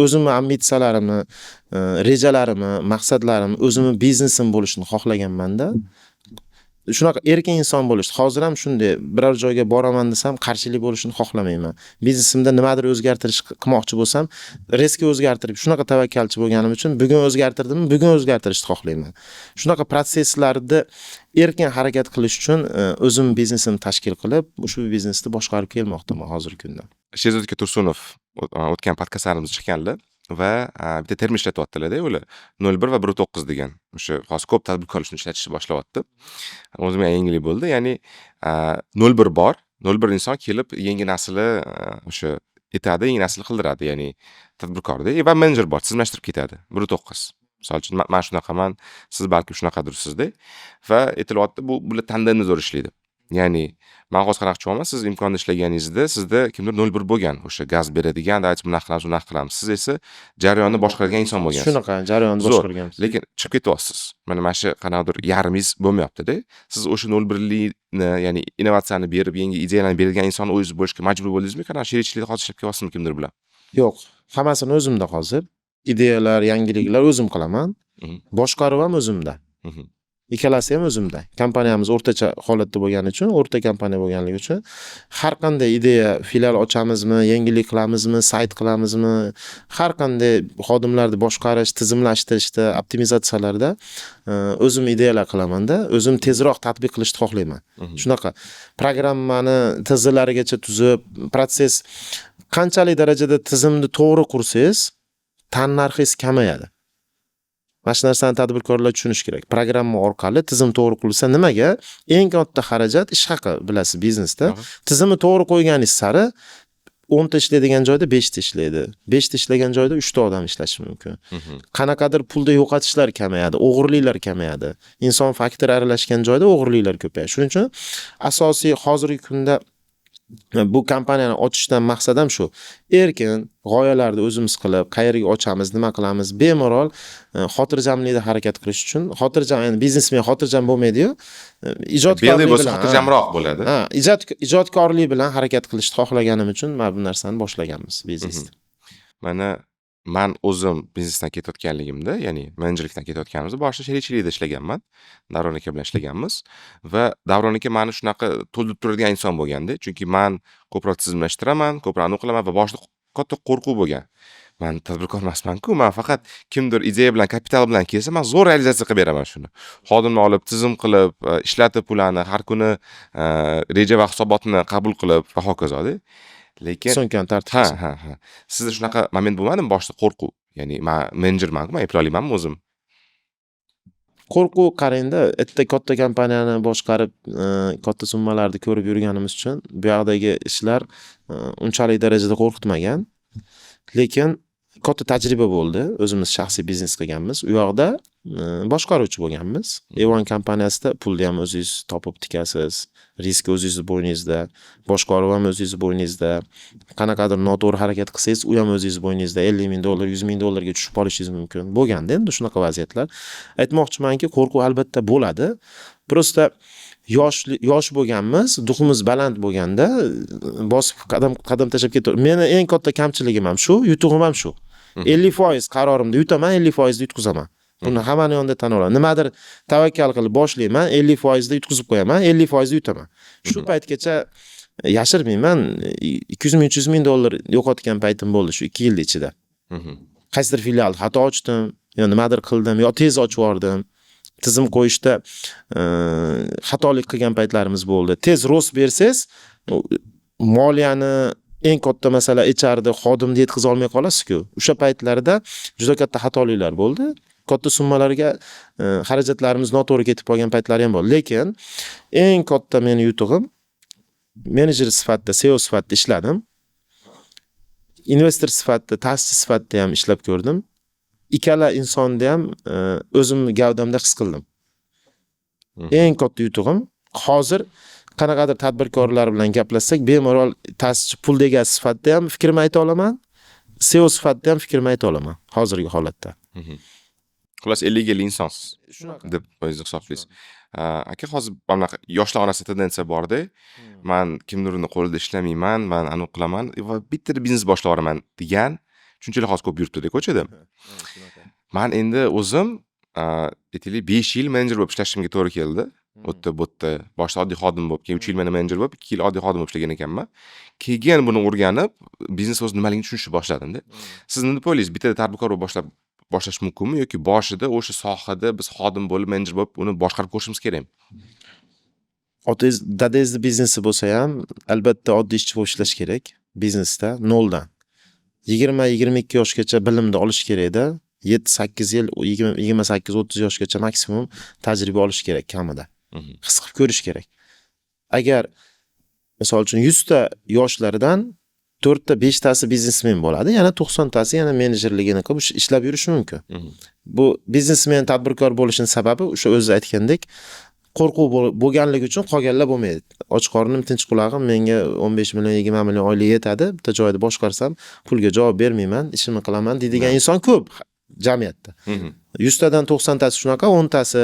o'zimni ambitsiyalarimni, rejalarimni, maqsadlarimni, o'zimni biznesim bo'lishini xohlaganmanda. Shunaqa erkin inson bo'lish. Hozir ham shunday, biror joyga boraman desam, qarshilik bo'lishini xohlamayman. Biznesimda nimadir o'zgartirish qilmoqchi bo'lsam, резко o'zgartirib, shunaqa tavakkalchi bo'lganim uchun bugun o'zgartirdimmi, bugun o'zgartirishni xohlayman. Shunaqa protsesslarda erkin harakat qilish uchun o'zim biznesimni tashkil qilib, ushbu biznesni boshqarib kelmoqdaman hozirgi kunda. Sherzod aka Tursunov o'tgan podkastlarimizda chiqqanlar va bitta termin ishlatyaptilarda ular, 0,1 va 1,9 degan. O'sha hozir ko'p tadbirkorlar shuni ishlatishni boshlayapti. O'zimga yangilik bo'ldi. Ya'ni 0,1 bor, 0,1 inson kelib yangi narsani o'sha etadi, yangi narsani qildiradi, ya'ni tadbirkorda va menejer bor, tizimlashtirib ketadi. 1,9. Misol uchun, man shunaqaman, siz balkim shunaqadursizda va aytilyapti, bu bular tandemda zo'r ishlaydi. Ya'ni man hozir qanaqa tushunyapman, siz imkonda ishlaganingizda sizda kimdir 0,1 bo'lgan, o'sha gaz beradigan, давайте bunaqa qilamiz, bunaqa qilamiz. Siz esa jarayonni boshqaradigan inson bo'lgansiz. Shunaqa jarayonni Zo'r. boshqarganmiz. Lekin chiqib ketyapsiz. Mana shu qanaqadir yarmingiz bo'lmayapti-da. Siz o'sha 0,1likni, ya'ni innovatsiyani berib, yangi ideyalarni beradigan insonni o'zingiz bo'lishga majbur bo'ldingizmi? Qanaqa sherikchilikda hozir ishlab kelyapsizmi kimdir bilan? Yo'q, hammasini o'zimda hozir. Ideyalar, yangiliklar o'zim qilaman. Boshqaruv ham o'zimda. Ikkalasi ham o'zimda. Kompaniyamiz o'rtacha holatda bo'lgani uchun, o'rta kompaniya bo'lganligi uchun har qanday ideya, filial ochamizmi, yangilik qilamizmi, sayt qilamizmi, har qanday xodimlarni boshqarish, tizimlashtirishda, optimizatsiyalarda o'zim ideyalar qilamanda, o'zim tezroq tatbiq qilishni xohlayman. Shunaqa programmani ТЗ larigacha tuzib, protsess qanchalik darajada tizimni to'g'ri qursangiz, tannarxingiz kamayadi. Mana shu narsani tadbirkorlar tushunishi kerak. Programma orqali tizim to'g'ri qurilsa, nimaga? Eng katta xarajat ish haqi, bilasiz, biznesda. Tizimni to'g'ri qo'yganingiz sari 10 ta ishlaydigan joyda 5 ta ishlaydi. 5 ta ishlagan joyda 3 ta odam ishlashi mumkin. Qanaqadir pulda yo'qotishlar kamayadi, o'g'irliklar kamayadi. Inson faktori aralashgan joyda o'g'irliklar ko'payadi. Shuning uchun asosiy hozirgi kunda bu kompaniyani ochishdan maqsad ham shu. Erkin g'oyalarni o'zimiz qilib, qayerga ochamiz, nima qilamiz, bemalol xotirjamlikda harakat qilish uchun, xotirjam, ya'ni biznesmen xotirjam bo'lmaydi-yu, ijodkorlik Белый bo'lsa bilan, xotirjamroq bo'ladi. Ha, ijodkorlik bilan harakat qilishni xohlaganim uchun mana bu narsani boshlaganmiz biznesni. Mana man o'zim biznesdan ketayotganligimda, ya'ni menejerlikdan ketayotganimizda boshida sherikchilikda ishlaganman. Davron aka bilan ishlaganmiz va Davron aka mani shunaqa to'ldirib turadigan inson bo'lganda, chunki man ko'proq tizimlashtiraman, ko'proq anaqa qilaman va boshida katta qo'rquv bo'lgan. Man tadbirkor emasman-ku, man faqat kimdir ideya bilan, kapital bilan kelsa, man zo'r realizatsiya qilib beraman shuni. Xodimni olib, tizim qilib, ishlatib ularni har kuni reja va hisobotni qabul qilib va hokazoda. Lekin So'ngkani tartib ha, qilsa. ha. Sizda shunaqa moment bo'lmadimi boshida qo'rquv? Ya'ni man menejerman-ku, man eplay olmaymanmi o'zim? Qo'rquv, qarangda, erta katta kompaniyani boshqarib, katta summalarni ko'rib yurganimiz uchun bu yoqdagi ishlar unchalik darajada qo'rqitmagan. Lekin katta tajriba bo'ldi. O'zimiz shaxsiy biznes qilganmiz. U yoqda boshqaruvchi bo'lganmiz. Evan kompaniyasida pulni ham o'zingiz topib tikasiz, risk o'zingizni bo'yningizda, boshqaruv ham o'zingizni bo'yningizda. Qanaqadir noto'g'ri harakat qilsangiz, u ham o'zingizni bo'yningizda. 50 ming dollar, 100 ming dollarga tushib qolishingiz mumkin. Bo'lganda endi shunaqa vaziyatlar. Aytmoqchimanki, qo'rquv albatta bo'ladi. Просто yosh bo'lganmiz, дух imiz baland bo'lganda bosib qadam qadam tashlab ketaver. Meni eng katta kamchiligim ham shu, yutug'im ham shu. 50% qarorimda yutaman, 50% da yutqizaman. Buni hammani yonida tan olaman. Nimadir tavakkal qilib boshlayman, 50% da yutqizib qo'yaman, 50% da yutaman. Shu paytgacha yashirmayman, 200 ming, 300 ming dollar yo'qotgan paytim bo'ldi shu 2 yil ichida. Qaysidir filial xato ochdim, yo nimadir qildim, yo tez ochib yubordim. Tizim qo'yishda xatolik qilgan paytlarimiz bo'ldi. Tez рост bersangiz, moliyani eng katta masala HRda xodimni yetkaza olmay qolasiz-ku. O'sha paytlarda juda katta xatoliklar bo'ldi. Katta summalarga xarajatlarimiz noto'g'ri ketib qolgan paytlari ham bor. Lekin eng katta meni yutug'im, menejer sifatida, CEO sifatida ishladim. Investor sifatida, ta'sischi sifatida ham ishlab ko'rdim. Ikkala insonni ham o'zimni gavdamda his qildim. Eng katta yutug'im, hozir qanaqadir tadbirkorlar bilan gaplashsak, bemalol ta'sischi, pul egasi sifatida ham fikrimni ayta olaman, CEO sifatida ham fikrimni ayta olaman hozirgi holatda. Xullas, 50-50 insonsiz Shunaqa. deb o'zingizni hisoblaysiz. Aka, hozir mana bunaqa yoshlar orasida tendensiya borda. Man kimdirni qo'lida ishlamayman, man anavi qilaman va bittada biznes boshlab yuboraman degan tushunchalar hozir ko'p yuribdi ko'chada. Man endi o'zim, aytaylik, 5 yil menejer bo'lib ishlashimga to'g'ri keldi. U yerda, bu yerda boshida oddiy xodim bo'lib, keyin 3 yil mana menejer bo'lib, 2 yil oddiy xodim bo'lib ishlagan ekanman. Keyin buni o'rganib, biznes o'zi nimaligini tushunishni boshladimda. Siz nima deb o'ylaysiz? Bittada tadbirkor bo'lib boshlash mumkinmi yoki boshida o'sha sohada biz xodim bo'lib, menejer bo'lib, uni boshqarib ko'rishimiz kerakmi? Otangiz, dadangizni biznesi bo'lsa ham, albatta oddiy ishchi bo'lib ishlash kerak biznesda noldan. 20-22 yoshgacha bilimni olish kerakda. 7-8 yil, 28-30 yoshgacha maksimum tajriba olish kerak kamida. His qilib ko'rish kerak. Agar, misol uchun, 100 ta yoshlardan 4 ta 5 tasi biznesmen bo'ladi, yana 90 tasi yana menejerligini qilib ishlab yurishi mumkin. Bu biznesmen, tadbirkor bo'lishini sababi o'sha o'zi aytgandek, qo'rquv bo'lganligi uchun qolganlar bo'lmaydi. Och qornim, tinch qulog'im, menga 15 million, 20 million oylik yetadi, bitta joyda boshqarsam, pulga javob bermayman, ishimni qilaman deydigan inson ko'p jamiyatda. 100 tadan 90 tasi shunaqa, 10 tasi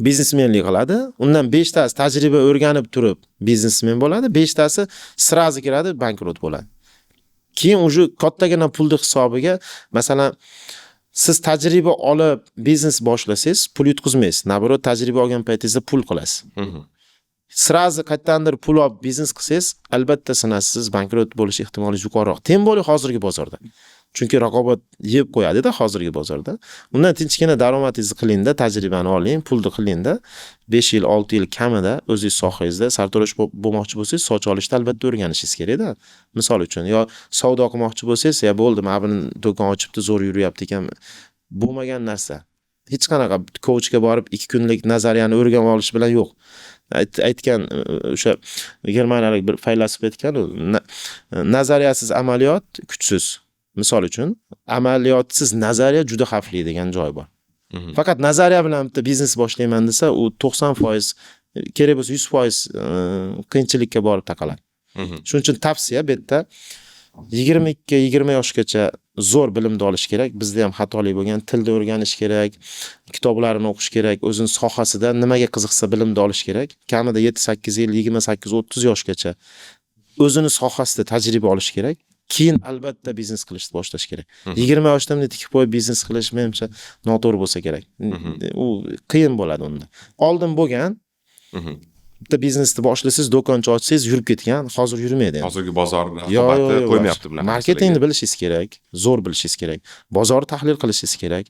biznesmenlik qiladi. Undan 5 tasi tajriba o'rganib turib biznesmen bo'ladi, 5 tasi сразу kiradi, bankrot bo'ladi. Keyin уже kattagina pulni hisobiga, masalan, siz tajriba olib biznes boshlasangiz, pul yutqizmaysiz. Наоборот, tajriba olgan paytingizda pul qilasiz. Сразу qayerdandir pul olib biznes qilsangiz, albatta sinasiz, bankrot bo'lish ehtimoli yuqoriroq. Тем более hozirgi bozorda. Chunki raqobat yeb qo'yadi-da hozirgi bozorda. Undan tinchgina daromadingizni qilingda, tajribani oling, pulni qilingda, 5 yil, 6 yil kamida o'zingiz sohangizda sartarosh bo'lmoqchi bo'lsangiz, soch olishni albatta o'rganishingiz kerakda. Misol uchun, yo savdo qilmoqchi bo'lsangiz, ya bo'ldi, mana buni do'kon ochibdi, zo'r yuryapti ekan. Bo'lmagan narsa. Hech qanaqa coachga borib 2 kunlik nazariyani o'rganib olish bilan yo'q. Aytgan o'sha germaniyalik bir faylasuf aytgan, nazariyasiz amaliyot kuchsiz. Misol uchun, amaliyotsiz nazariya juda xavfli degan joy bor. Faqat nazariya bilan bitta biznes boshlayman desa, u 90%, kerak bo'lsa 100% qiyinchilikka borib taqaladi. Shuning uchun tavsiya, bu yerda 22, 20 yoshgacha zo'r bilimni olish kerak. Bizda ham xatolik bo'lgan, tilni o'rganish kerak, kitoblarni o'qish kerak, o'zini sohasida nimaga qiziqsa bilimni olish kerak. Kamida 7-8 yil, 28-30 yoshgacha o'zini sohasida tajriba olish kerak. Keyin albatta biznes qilishni boshlash kerak. 20 yoshda bunday tikib qo'yib biznes qilish, menimcha, noto'g'ri bo'lsa kerak. U qiyin bo'ladi unda. Oldin bo'lgan, bitta biznesni boshlasangiz, do'koncha ochsangiz yurib ketgan, hozir yurmaydi endi. Hozirgi bozor Yo, raqobati yo, yo, qo'ymayapti bunaqa Marketingni narsalarga. bilishingiz kerak, zo'r bilishingiz kerak. Bozorni tahlil qilishingiz kerak.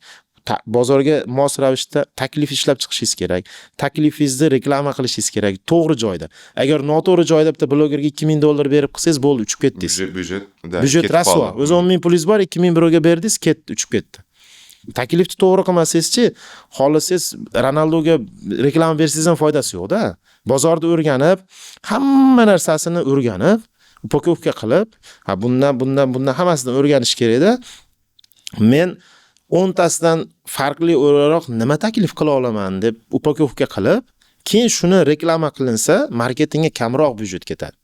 Bozorga mos ravishda taklif ishlab chiqishingiz kerak. Taklifingizni reklama qilishingiz kerak to'g'ri joyda. Agar noto'g'ri joyda bitta blogerga 2000 dollar berib qilsangiz, bo'ldi, uchib ketdingiz. Byudjet, да, Byudjet ketib rasvo. qoldi. O'zi 10 ming pulingiz bor, 2000 birovga berdingiz, ketdi, uchib ketdi. Taklifni to'g'ri qilmasangizchi, xohlasangiz Ronaldoga reklama bersangiz ham foydasi yo'q-da. Bozorni o'rganib, hamma narsasini o'rganib, упаковка qilib, ha, bundan, bundan, bundan hammasini o'rganish kerakda. Men 10 tasidan farqli o'laroq nima taklif qila olaman deb упаковка qilib, keyin shuni reklama qilinsa, marketingga kamroq byudjet ketadi.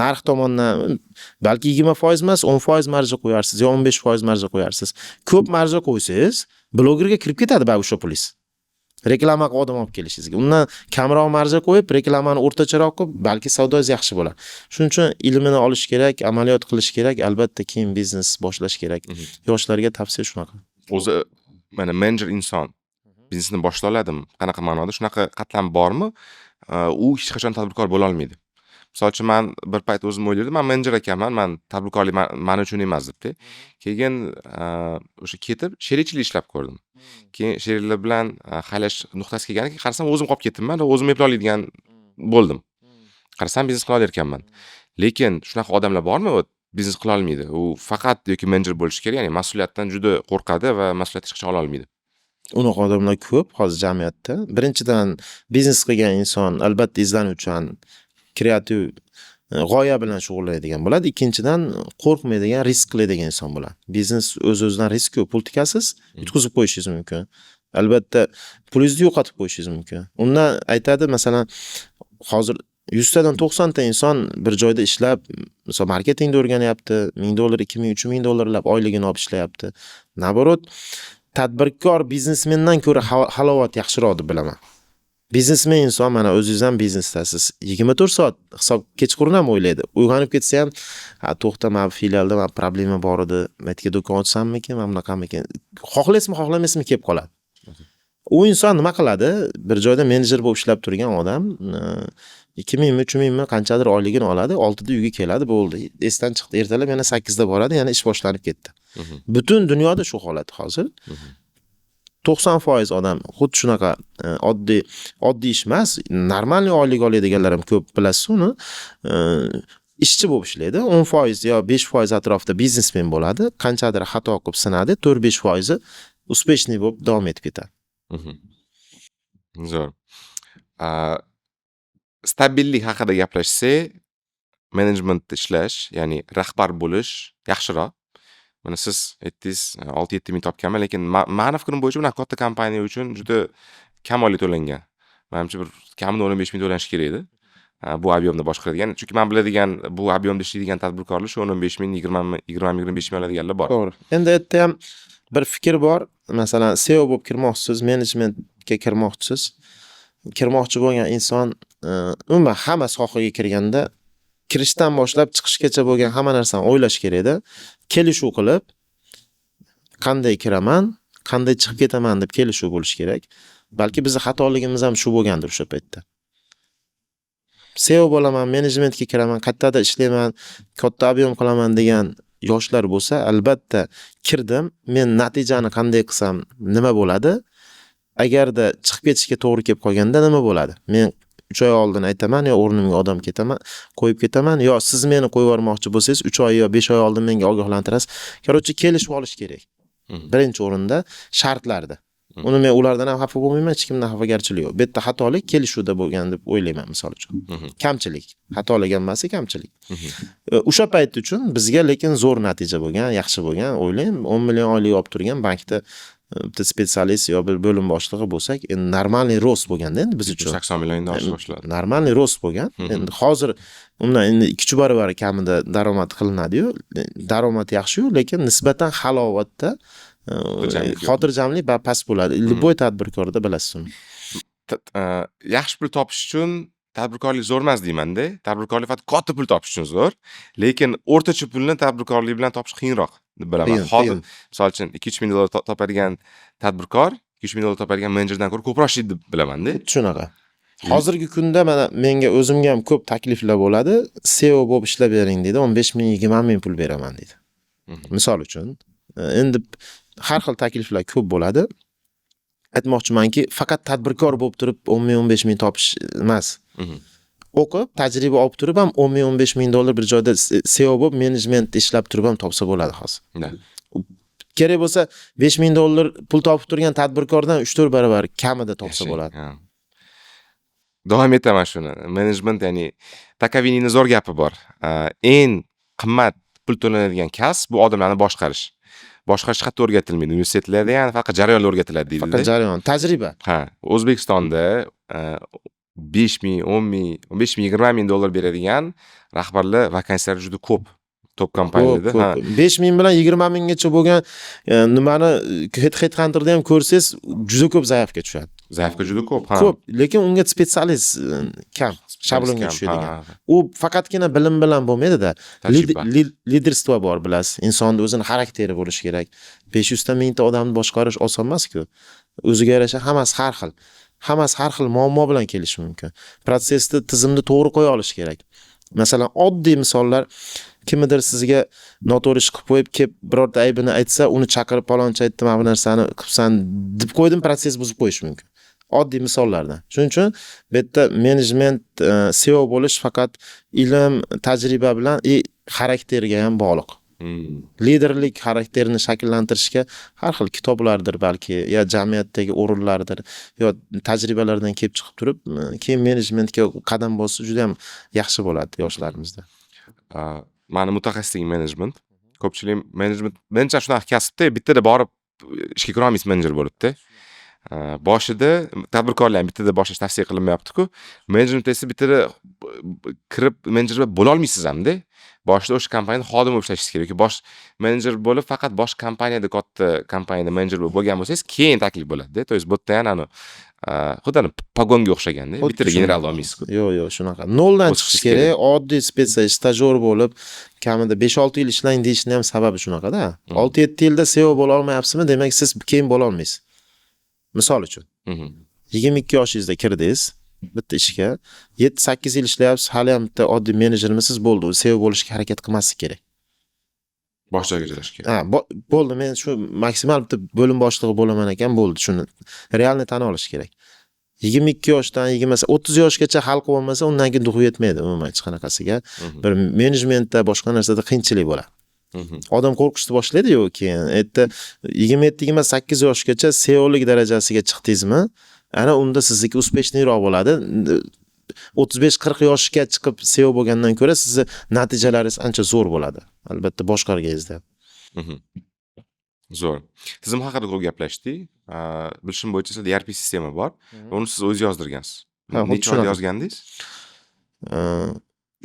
Narx tomondan balki 20% emas, 10% marja qo'yarsiz yo 15% marja qo'yarsiz. Ko'p marja qo'ysangiz, blogerga kirib ketadi baribir o'sha pulingiz. Reklama qilib odam olib kelishingizga. Undan kamroq marja qo'yib, reklamani o'rtacharoq qilib, balki savdoyingiz yaxshi bo'ladi. Shuning uchun ilmini olish kerak, amaliyot qilish kerak, albatta keyin biznes boshlash kerak. Yoshlarga tavsiya shunaqa. O'zi mana menejer inson biznesni boshlay oladimi? Qanaqa ma'noda? Shunaqa qatlam bormi? U hech qachon tadbirkor bo'la olmaydi. Misol uchun, man bir payt o'zim o'ylardim, man menejer ekanman, man tadbirkorlik man uchun emas debda. Keyin o'sha ketib sherikchilik ishlab ko'rdim. Keyin sheriklar bilan xayrlash nuqtasi kelgandan keyin qarasam, o'zim qolib ketibman va o'zim eplay bo'ldim. Qarasam, biznes qila olar ekanman. Lekin shunaqa odamlar bormi? Вот Biznes qila olmaydi. U faqat yoki menejer bo'lishi kerak, ya'ni mas'uliyatdan juda qo'rqadi va mas'uliyatni hech qachon ololmaydi. Unaqa odamlar ko'p hozir jamiyatda. Birinchidan, biznes qilgan inson albatta izlanuvchan, kreativ, g'oya bilan shug'ullanadigan bo'ladi. Ikkinchidan, qo'rqmaydigan, risk qiladigan inson bo'ladi. Biznes o'z o'zidan risk ko'p. Pul tikasiz, yutqizib qo'yishingiz mumkin. Albatta, pulingizni yo'qotib qo'yishingiz mumkin. Undan aytadi, masalan, hozir 100 tadan 90 ta inson bir joyda ishlab, misol, marketingni o'rganyapti, 1000 dollar, 2000, 3000 dollarlab oyligini olib ishlayapti. Наоборот, tadbirkor biznesmendan ko'ra halovat yaxshiroq deb bilaman. Biznesmen inson, mana o'zingiz ham biznesdasiz. 24 soat hisob, kechqurun ham o'ylaydi. Uyg'onib ketsa ham, ha, to'xta, mana bu filialda mana problema bor edi. Bu yerga do'kon ochsammikin, mana bunaqamikin? Xohlaysizmi, xohlamaysizmi, kelib qoladi. U inson nima qiladi? Bir joyda menejer bo'lib ishlab turgan odam 2000 mi, 3000 mi, qanchadir oyligini oladi, 6 da uyga keladi, bo'ldi. Esdan chiqdi. Ertalab yana 8 da boradi, yana ish boshlanib ketdi. Butun dunyoda shu holat hozir. 90% odam xuddi shunaqa oddiy oddiy ish emas, нормальный oylik oladiganlar ham ko'p, bilasiz uni. Ishchi bo'lib ishlaydi. 10% yo 5% atrofida biznesmen bo'ladi. Qanchadir xato qilib sinadi, 4-5 foizi успешный bo'lib davom etib ketadi. Zo'r. Stabillik haqida gaplashsak, menejmentda ishlash, ya'ni rahbar bo'lish yaxshiroq. Mana siz aytdingiz, 6-7 ming topganman, lekin mani fikrim bo'yicha bunaqa katta kompaniya uchun juda kam oylik to'langan. Manimcha, bir kamida 15 ming to'lanishi kerak edi. Bu объем da boshqaradigan. Chunki man biladigan bu объем da ishlaydigan tadbirkorlar shu 15 ming, 20 ming, 20 ming, 25 ming oladiganlar bor. To'g'ri. Endi yerda ham bir fikr bor. Masalan, CEO bo'lib kirmoqchisiz, menejmentga kirmoqchisiz. Kirmoqchi bo'lgan inson umuman hamma sohaga kirganda kirishdan boshlab chiqishgacha bo'lgan hamma narsani o'ylash kerakda. Kelishuv qilib, qanday kiraman, qanday chiqib ketaman deb kelishuv bo'lishi kerak. Balki bizni xatoligimiz ham shu bo'lgandir o'sha paytda. CEO bo'laman, menejmentga kiraman, qayerdadir ishlayman, katta объем qilaman degan yoshlar bo'lsa, albatta kirdim, men natijani qanday qilsam nima bo'ladi? Agarda chiqib ketishga to'g'ri kelib qolganda nima bo'ladi? Men 3 oy oldin aytaman, yo o'rnimga odam ketaman, qo'yib ketaman, yo siz meni qo'yib yubormoqchi bo'lsangiz, 3 oy yo 5 oy oldin menga ogohlantirasiz. Короче, kelishib olish kerak. Birinchi o'rinda shartlarda. Uni men ulardan ham xafa bo'lmayman, hech kimdan xafagarchilik yo'q. Bu yerda xatolik kelishuvda bo'lgan deb o'ylayman, misol uchun. Kamchilik. Xatolik emas, kamchilik. O'sha payt uchun bizga lekin zo'r natija bo'lgan, yaxshi bo'lgan, o'ylayman. 10 million oylik olib turgan bankda bitta специалист yo bir bo'lim boshlig'i bo'lsak, endi нормальный рост bo'lganda endi biz uchun. 80 milliondan oshib boshladi. Нормальный рост bo'lgan. Endi hozir undan endi 2-3 barobar kamida daromad qilinadi-yu, daromad yaxshi-yu, lekin nisbatan halovatda Xotirjamlik yo'q. Xotirjamlik va past bo'ladi. Любой tadbirkorda bilasiz uni. Yaxshi pul topish uchun tadbirkorlik zo'r emas deymanda. Tadbirkorlik faqat katta pul topish uchun zo'r, lekin o'rtacha pulni tadbirkorlik bilan topish qiyinroq deb bilaman. Qiyin, Hozir qiyin. misol uchun 2-3 ming dollar topadigan tadbirkor 2-3 ming dollar topadigan menejerdan ko'ra ko'proq ishlaydi deb bilamanda. Xuddi shunaqa. Hozirgi kunda mana menga o'zimga ham ko'p takliflar bo'ladi. CEO bo'lib ishlab bering deydi, 15 ming, 20 ming pul beraman deydi. Misol uchun, endi har xil takliflar ko'p bo'ladi. Aytmoqchimanki, faqat tadbirkor bo'lib turib 10 ming, 15 ming topish emas. O'qib, tajriba olib turib ham 10 ming, 15 ming dollar bir joyda CEO bo'lib, menejmentda ishlab turib ham topsa bo'ladi hozir. Kerak bo'lsa 5 ming dollar pul topib turgan tadbirkordan 3-4 barobar kamida topsa Yashang, bo'ladi. Ha. Davom etaman shuni. Menejment, ya'ni Takovinini zo'r gapi bor. Eng qimmat pul to'lanadigan kasb bu odamlarni boshqarish. Boshqarish qayerda o'rgatilmaydi. Universitetlarda ham faqat jarayonlar o'rgatiladi deydi. Faqat jarayon, tajriba. Ha, O'zbekistonda 5 ming, 10 ming, 15 ming, 20 ming dollar beradigan rahbarlar vakansiyalari juda ko'p. Top Ko'p, kompaniyalarda. Ha. Ko'p. 5 ming bilan 20 minggacha bo'lgan nimani Headhunterda ham ko'rsangiz, juda ko'p заявка tushadi. Заявка juda ko'p, ha. Ko'p, lekin unga специалист kam, shablonga Kam, tushadigan. ha. U faqatgina bilim bilan bo'lmaydida. Tajriba. Лидерство bor, bilasiz. Insonni o'zini xarakteri bo'lishi kerak. 500 ta, 1000 ta odamni boshqarish oson emas-ku. O'ziga yarasha hammasi har xil. Hammasi har xil muammo bilan kelishi mumkin. Protsessni, tizimni to'g'ri qo'ya olish kerak. Masalan, oddiy misollar: kimnidir sizga noto'g'ri ish qilib qo'yib, kelib birorta aybini aytsa, uni chaqirib, "Palonchi aytdi, mana bu narsani qilibsan" deb qo'ydim, protsess buzib qo'yishi mumkin. Oddiy misollardan. Shuning uchun bu yerda menejment, CEO bo'lish faqat ilm, tajriba bilan и Xarakterga ham bog'liq. Liderlik xarakterini shakllantirishga har xil kitoblardir balki, yo jamiyatdagi o'rinlardir, yo tajribalardan kelib chiqib turib, keyin menejmentga qadam bossa, juda ham yaxshi bo'ladi yoshlarimizda. Mani mutaxassisligim menejment. Ko'pchilik menejment, menimcha, shunaqa kasbda bittada borib ishga kirolmaysiz menejer bo'libda. Boshida tadbirkorlar ham bittada boshlash tavsiya qilinmayapti-ku. Menejmentda esa bittada kirib menejer bo'lolmaysiz hamda. Boshida o'sha kompaniyada xodim bo'lib ishlashingiz kerak yoki bosh menejer bo'lib, faqat boshqa kompaniyada, katta kompaniyada menejer bo'lib bo'lgan bo'lsangiz, keyin taklif bo'ladida. То есть bu yerda ham anavi xuddi anavi pogonga o'xshaganda, bittada general olmaysiz-ku. Yo'q, shunaqa. Noldan O'sishingiz chiqish kerak. Oddiy специалист, stajyor bo'lib, kamida 5-6 yil ishlang deyishni ham sababi shunaqada. 6-7 yilda CEO bo'la olmayapsizmi, demak, siz keyin bo'la olmaysiz. Misol uchun, 22 yoshingizda kirdingiz bitta ishga, 7-8 yil ishlayapsiz, hali ham bitta oddiy menejermisiz, bo'ldi. U CEO bo'lishga harakat qilmaslik kerak. Bosh joyga joylashish kerak. Ha, bo'ldi, men shu maksimal bitta bo'lim boshlig'i bo'laman ekan, bo'ldi. Shuni реально tan olish kerak. 22 yoshdan 20, 30 yoshgacha hal qilib olmasa, undan keyin дух i yetmaydi umuman hech qanaqasiga. Bir menejmentda, boshqa narsada qiyinchilik bo'ladi. Odam qo'rqishni boshlaydi-yu keyin. Erta 27, 28 yoshgacha CEOlik darajasiga chiqdingizmi, ana unda sizniki успешный roq bo'ladi. 35-40 yoshga chiqib CEO bo'lgandan ko'ra sizni natijalaringiz ancha zo'r bo'ladi. Albatta, boshqarganingizda. Zo'r. Tizim haqida ko'p gaplashdik. Bilishim bo'yicha, sizda ERP sistema bor. Uni siz o'zingiz yozdirgansiz. Ha, xuddi Necha oyda shunaqa. yozgandingiz?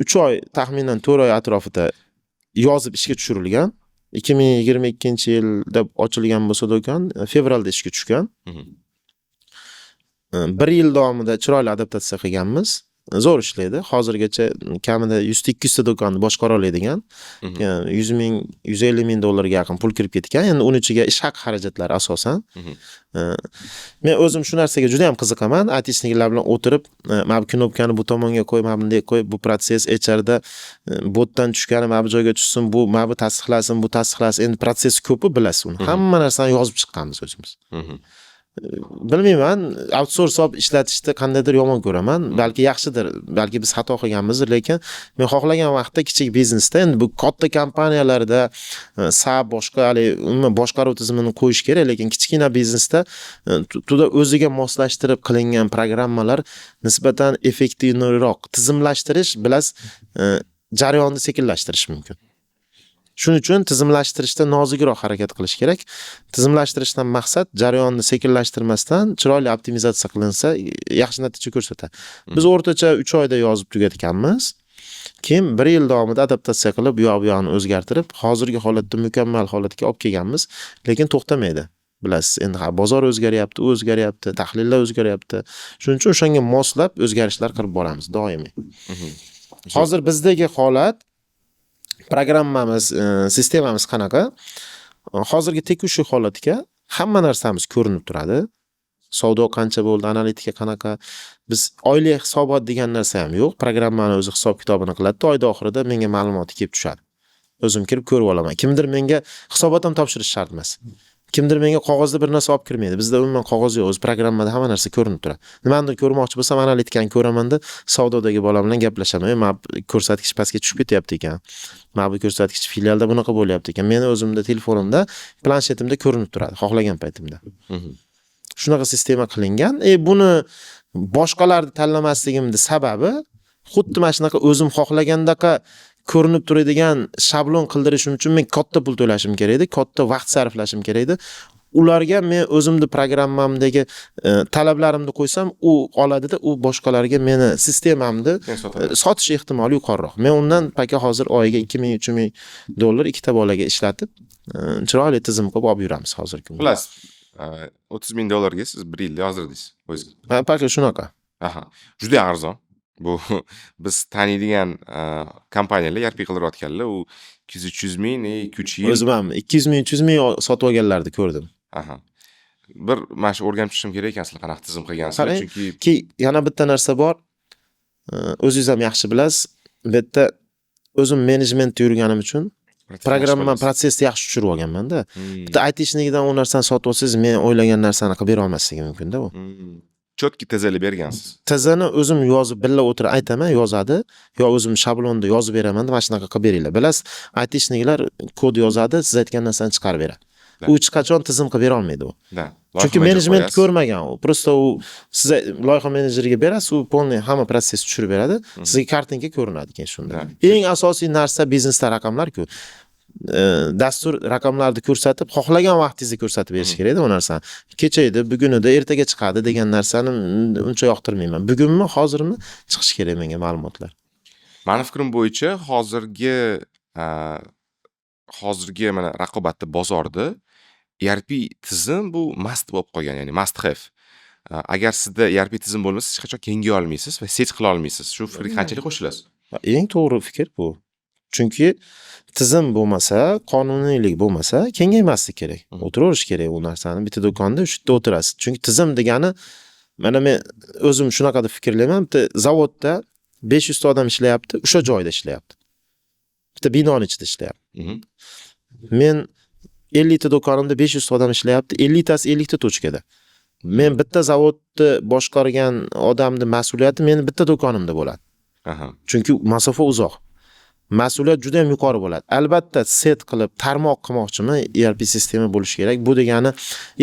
3 oy, taxminan 4 oy atrofida yozib ishga tushirilgan. 2022-yilda ochilgan bo'lsa do'kon, fevralda ishga tushgan. Bir yil davomida chiroyli adaptatsiya qilganmiz. Zo'r ishlaydi. Hozirgacha kamida 100 ta, 200 ta do'konni boshqara oladigan. 100 ming, 150 ming dollarga yaqin pul kirib ketgan. Endi uni ichiga ish haqi xarajatlari asosan. Men o'zim shu narsaga juda ham qiziqaman. Айтишник lar bilan o'tirib, mana bu knopkani bu tomonga qo'y, mana bunday qo'y, bu protsess HRda botdan tushgani mana bu joyga tushsin, bu mana bu tasdiqlasin, bu tasdiqlasin. Endi protsess ko'pi, bilasiz uni. Hamma narsani yozib chiqqanmiz o'zimiz. Bilmayman, outsource olib ishlatishni qandaydir yomon ko'raman. Balki yaxshidir, balki biz xato qilganmizdir, lekin men xohlagan vaqtda kichik biznesda, endi bu katta kompaniyalarda SAP, boshqa haligi umuman boshqaruv tizimini qo'yish kerak, lekin kichkina biznesda to'da o'ziga moslashtirib qilingan programmalar nisbatan эффективный roq. Tizimlashtirish, bilasiz, jarayonni sekinlashtirish mumkin. Shuning uchun tizimlashtirishda nozikroq harakat qilish kerak. Tizimlashtirishdan maqsad jarayonni sekinlashtirmasdan chiroyli optimizatsiya qilinsa, yaxshi natija ko'rsatadi. Biz o'rtacha 3 oyda yozib tugatganmiz. Keyin 1 yil davomida adaptatsiya qilib, u yoq bu yog'ini o'zgartirib, hozirgi holatda mukammal holatga olib kelganmiz, lekin to'xtamaydi. Bilasiz, endi ha, bozor o'zgaryapti, u o'zgaryapti, tahlillar o'zgaryapti. Shuning uchun o'shanga moslab o'zgarishlar qilib boramiz doimiy. Hozir bizdagi holat, programmamiz, sistemamiz qanaqa? Hozirgi текущий holatga hamma narsamiz ko'rinib turadi. Savdo qancha bo'ldi, analitika qanaqa. Biz oylik hisobot degan narsa ham yo'q. Programmani o'zi hisob kitobini qiladi. Oyda oxirida menga ma'lumoti kelib tushadi. O'zim kirib ko'rib olaman. Kimdir menga hisobot ham topshirish shart emas. Kimdir menga qog'ozda bir narsa olib kirmaydi. Bizda umuman qog'oz yo'q. O'zi programmada hamma narsa ko'rinib turadi. Nimanidir ko'rmoqchi bo'lsam, analitikani ko'ramanda, savdodagi bola bilan gaplashaman. "Mana bu ko'rsatkich pastga tushib ketyapti ekan. Mana bu ko'rsatkich filialda bunaqa bo'lyapti ekan." Meni o'zimda telefonimda, planshetimda ko'rinib turadi xohlagan paytimda. Shunaqa sistema qilingan. Buni boshqalarni tanlamasligimni sababi xuddi mana shunaqa o'zim xohlagandaqa ko'rinib turadigan shablon qildirishim uchun men katta pul to'lashim kerak edi, katta vaqt sarflashim kerak edi. Ularga men o'zimni programmamdagi talablarimni qo'ysam, u oladida, u boshqalarga meni sistemamni Keyin sotadi. Sotish ehtimoli yuqoriroq. Men undan пока hozir oyiga 2000, 3000 dollar ikkita bolaga ishlatib, chiroyli tizim qilib olib yuramiz hozirgi kunda. Xullas, 30 ming dollarga siz bir yilda yozdirdingiz o'zingiz. Ha, пока shunaqa. Aha, juda arzon. Bu biz taniydigan kompaniyalar, ERP qildirayotganlar, u 200-300 ming, 2-3 yil. O'zim ham 200 ming, 300 ming sotib olganlarni ko'rdim. Aha. Bir mana shu o'rganib chiqishim kerak ekan, sizlar qanaqa tizim qilgansizlar, Qarang, chunki keyin yana bitta narsa bor. O'zingiz ham yaxshi bilasiz. Bu yerda o'zim menejmentda yurganim uchun programma, protsessni yaxshi tushirib olganman-da. Bitta айтишник idan u narsani sotib olsangiz, men o'ylagan narsani qilib bera olmasligi mumkin-da u. Четкий ТЗ lar bergansiz. ТЗ ni o'zim yozib, birga o'tirib aytaman, yozadi yo o'zim shablonda yozib beraman, mana shunaqa qilib beringlar. Bilasiz, айтишник lar kod yozadi, siz aytgan narsani chiqarib beradi. U hech qachon tizim qilib berolmaydi u. Loyiha Chunki menejer menejment qo'yasiz. ko'rmagan u. Просто u siz loyiha menejeriga berasiz, u полный hamma protsessni tushirib beradi. Sizga картинка ko'rinadi keyin shunda. Eng asosiy narsa biznesda raqamlar-ku. Dastur raqamlarni ko'rsatib, xohlagan vaqtingizda ko'rsatib berish kerakda u narsani. Kecha edi, bugun edi, ertaga chiqadi degan narsani uncha yoqtirmayman. Bugunmi, hozirmi chiqishi kerak menga ma'lumotlar. Mani fikrim bo'yicha hozirgi mana raqobatli bozorda ERP tizim bu must bo'lib qolgan, ya'ni must have. Agar sizda ERP tizim bo'lmasa, hech qachon kengaya olmaysiz va сеть qila olmaysiz. Shu fikrga qanchalik qo'shilasiz? Eng to'g'ri fikr bu. Chunki tizim bo'lmasa, qonuniylik bo'lmasa, kengaymaslik kerak. O'tiraverish kerak u narsani. Bitta do'konda shu yerda o'tirasiz. Chunki tizim degani, mana men o'zim shunaqa deb fikrlayman, bitta zavodda 500 ta odam ishlayapti, o'sha joyda ishlayapti. Bitta binoni ichida ishlayapti. Men 50 ta do'konimda 500 ta odam ishlayapti, 50 tasi 50 ta точка da. Men bitta zavodni boshqargan odamni mas'uliyati meni bitta do'konimda bo'ladi. Chunki masofa uzoq. Mas'uliyat juda ham yuqori bo'ladi. Albatta, сеть qilib, tarmoq qilmoqchimi, ERP sistema bo'lishi kerak. Bu degani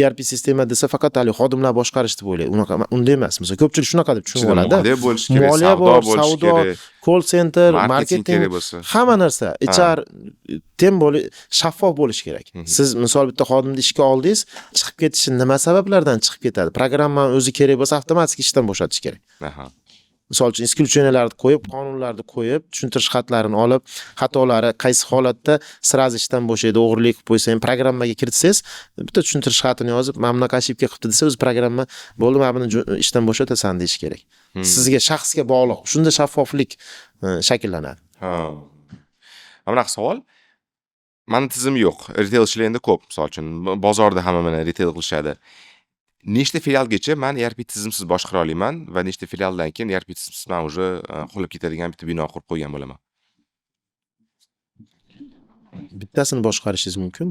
ERP sistema desa faqat haligi xodimlar boshqarish deb o'ylaydi. Unaqa unday emas. Masalan, ko'pchilik shunaqa deb tushunib Ichida oladi. moliya bo'lishi kerak, Moliya savdo bor, bo'lishi savdo, kerak, call center, marketing marketing, kerak bo'lsa. hamma narsa, HR, тем более shaffof bo'lishi kerak. Siz misol bitta xodimni ishga oldingiz, chiqib ketishi nima sabablardan chiqib ketadi? Programmani o'zi kerak bo'lsa, avtomatik ishdan bo'shatish kerak. Misol uchun, исключения larni qo'yib, qonunlarni qo'yib, tushuntirish xatlarini olib, xatolari qaysi holatda сразу ishdan bo'shaydi, o'g'irlik qilib qo'ysa ham programmaga kiritsangiz, bitta tushuntirish xatini yozib, mana bunaqa ошибка qilibdi desa, o'zi programma bo'ldi, mana buni ishdan bo'shatasan deyish kerak. Sizga, shaxsga bog'liq. Shunda shaffoflik shakllanadi. Ha. Mana bunaqa savol. Mani tizim yo'q. Retailchilar endi ko'p, misol uchun, bozorda hamma mana retail qilishadi. Nechta filialgacha man ERP tizimsiz boshqara olaman va nechta filialdan keyin ERP tizimsiz man уже qulab ketadigan bitta bino qurib qo'ygan bo'laman? Bittasini boshqarishingiz mumkin.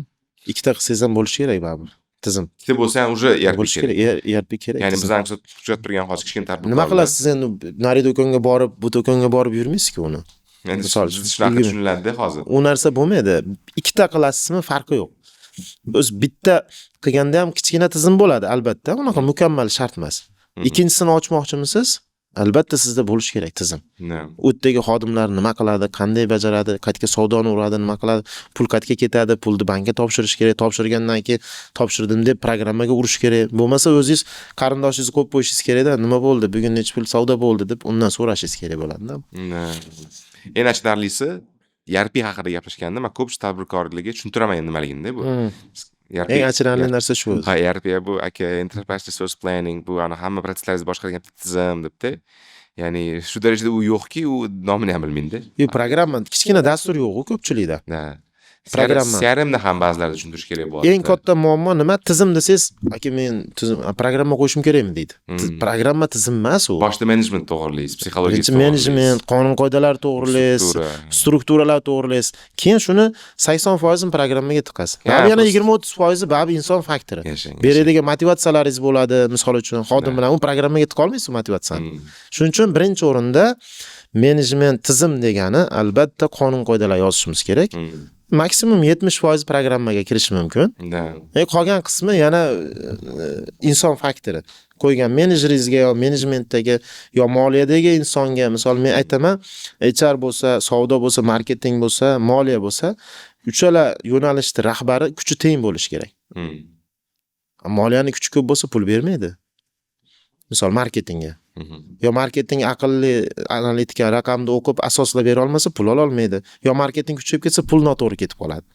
Ikkita qilsangiz ham bo'lishi kerak baribir tizim. Ikkita bo'lsa ham уже ERP Bo'lishi kerak. kerak, ERP kerak. Ya'ni tizim. bizani kuzatib turgan hozir kichkina tadbirkorlar. Nima qilasiz siz endi, nari do'konga borib, bu do'konga borib yurmaysizku uni. Endi Misol uchun, shunaqa tushuniladida hozir. U narsa bo'lmaydi. Ikkita qilasizmi, farqi yo'q. O'zi bitta qilganda ham kichkina tizim bo'ladi albatta, unaqa mukammal shart emas. Ikkinchisini ochmoqchimisiz? Albatta sizda bo'lishi kerak tizim. U yerdagi xodimlar nima qiladi, qanday bajaradi, qayerga savdoni uradi, nima qiladi, pul qayerga ketadi, pulni bankka topshirish kerak, topshirgandan keyin topshirdim deb programmaga urish kerak. Bo'lmasa o'zingiz qarindoshingizni qo'yib qo'yishingiz kerakda, nima bo'ldi, bugun necha pul savdo bo'ldi deb undan so'rashingiz kerak bo'ladi-da. Eng achinarlisi, ERP haqida gaplashganda man ko'pchilik tadbirkorlarga tushuntiraman nimaligini bu. ERP. Eng achinarli narsa shu o'zi. Ha, ERP bu aka Enterprise Resource Planning, bu ana hamma protsesslaringizni boshqaradigan bitta tizim debdi. Ya'ni shu darajada u yo'qki, u nomini ham bilmaydi. Yo'q, programma, kichkina dastur yo'q u ko'pchilikda. Ha. Programma. CRMni ham ba'zilarda tushuntirish kerak bo'ladi. Eng katta muammo nima? Tizim desangiz, aka, men tizim, programma qo'yishim kerakmi deydi. Programma tizim emas u. Boshida menejment to'g'rilaysiz, psixologiya. Birinchi menejment, qonun qoidalar to'g'rilaysiz, Struktura. strukturalar to'g'rilaysiz. Keyin shuni 80% programmaga tiqasiz. Ya, Baribir yana просто 20-30% baribir inson faktori. Yashang, yashang. Beradigan motivatsiyalaringiz bo'ladi, misol uchun, xodim bilan u programmaga tiqa olmaysiz motivatsiyani. Shuning uchun birinchi o'rinda menejment tizim degani albatta qonun qoidalar yozishimiz kerak. Maksimum 70% programmaga kirishi mumkin. Qolgan qismi yana inson faktori. Qo'ygan menejeringizga yo menejmentdagi yo moliyadagi insonga, misol men aytaman, HR bo'lsa, savdo bo'lsa, marketing bo'lsa, moliya bo'lsa, uchala yo'nalishni rahbari kuchi teng bo'lishi kerak. Moliyani kuchi ko'p bo'lsa pul bermaydi. Misol marketingga. Yo marketing aqlli analitika raqamni o'qib asoslab bera olmasa pul ola olmaydi. Yo marketing kuchayib ketsa pul noto'g'ri ketib qoladi.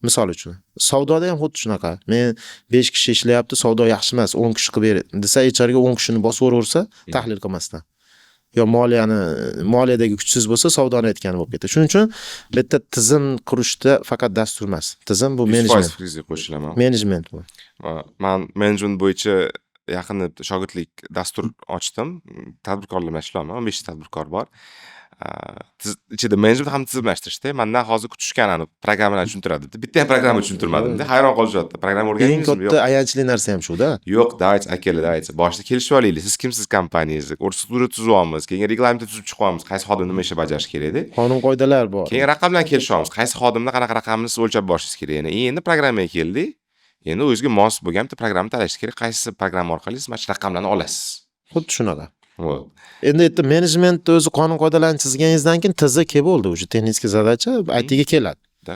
Misol uchun, savdoda ham xuddi shunaqa. Men 5 kishi ishlayapti, savdo yaxshi emas, 10 kishi qilib ber desa, HRga 10 kishini bosib yuboraversa, tahlil qilmasdan. Yo moliyadagi kuchsiz bo'lsa, savdoni aytgani bo'lib ketadi. Shuning uchun bu yerda tizim qurishda faqat dastur emas. Tizim bu 100% menejment. fikringizga qo'shilaman. Menejment bu. Man menejment bo'yicha yaqinda shogirdlik dastur ochdim. Tadbirkorlar bilan ishlayapman. 15 ta tadbirkor bor. Ichida menejment ham tizimlashtirishda mandan hozir kutishgan ani programmalarni tushuntiradi deb bitta ham programma tushuntirmadimda, hayron qolishyapti. Programma Eng o'rgandingizmi? katta ayanchli narsa ham shuda. Yo'q, давайте, akalar, давайте boshida kelishib olaylik. Siz kimsiz, kompaniyangizni struktura tuzyapmiz, keyin reglamentni tuzib chiqyapmiz, qaysi xodim nima ishni bajarishi kerakda. Qonun qoidalar bor. Keyin raqam bilan kelishyapmiz, qaysi xodimni qanaqa raqamini siz o'lchab borishingiz kerak. Endi programmaga keldik, endi o'zingizga mos bo'lgan bitta programma tanlashingiz kerak, qaysi programma orqali siz mana shu raqamlarni olasiz. Xuddi shunaqa. Вот. Endi yerda menejmentni o'zi qonun qoidalarni chizganingizdan keyin ТЗ kelib bo'ldi, уже технический задача ITga keladi. Да,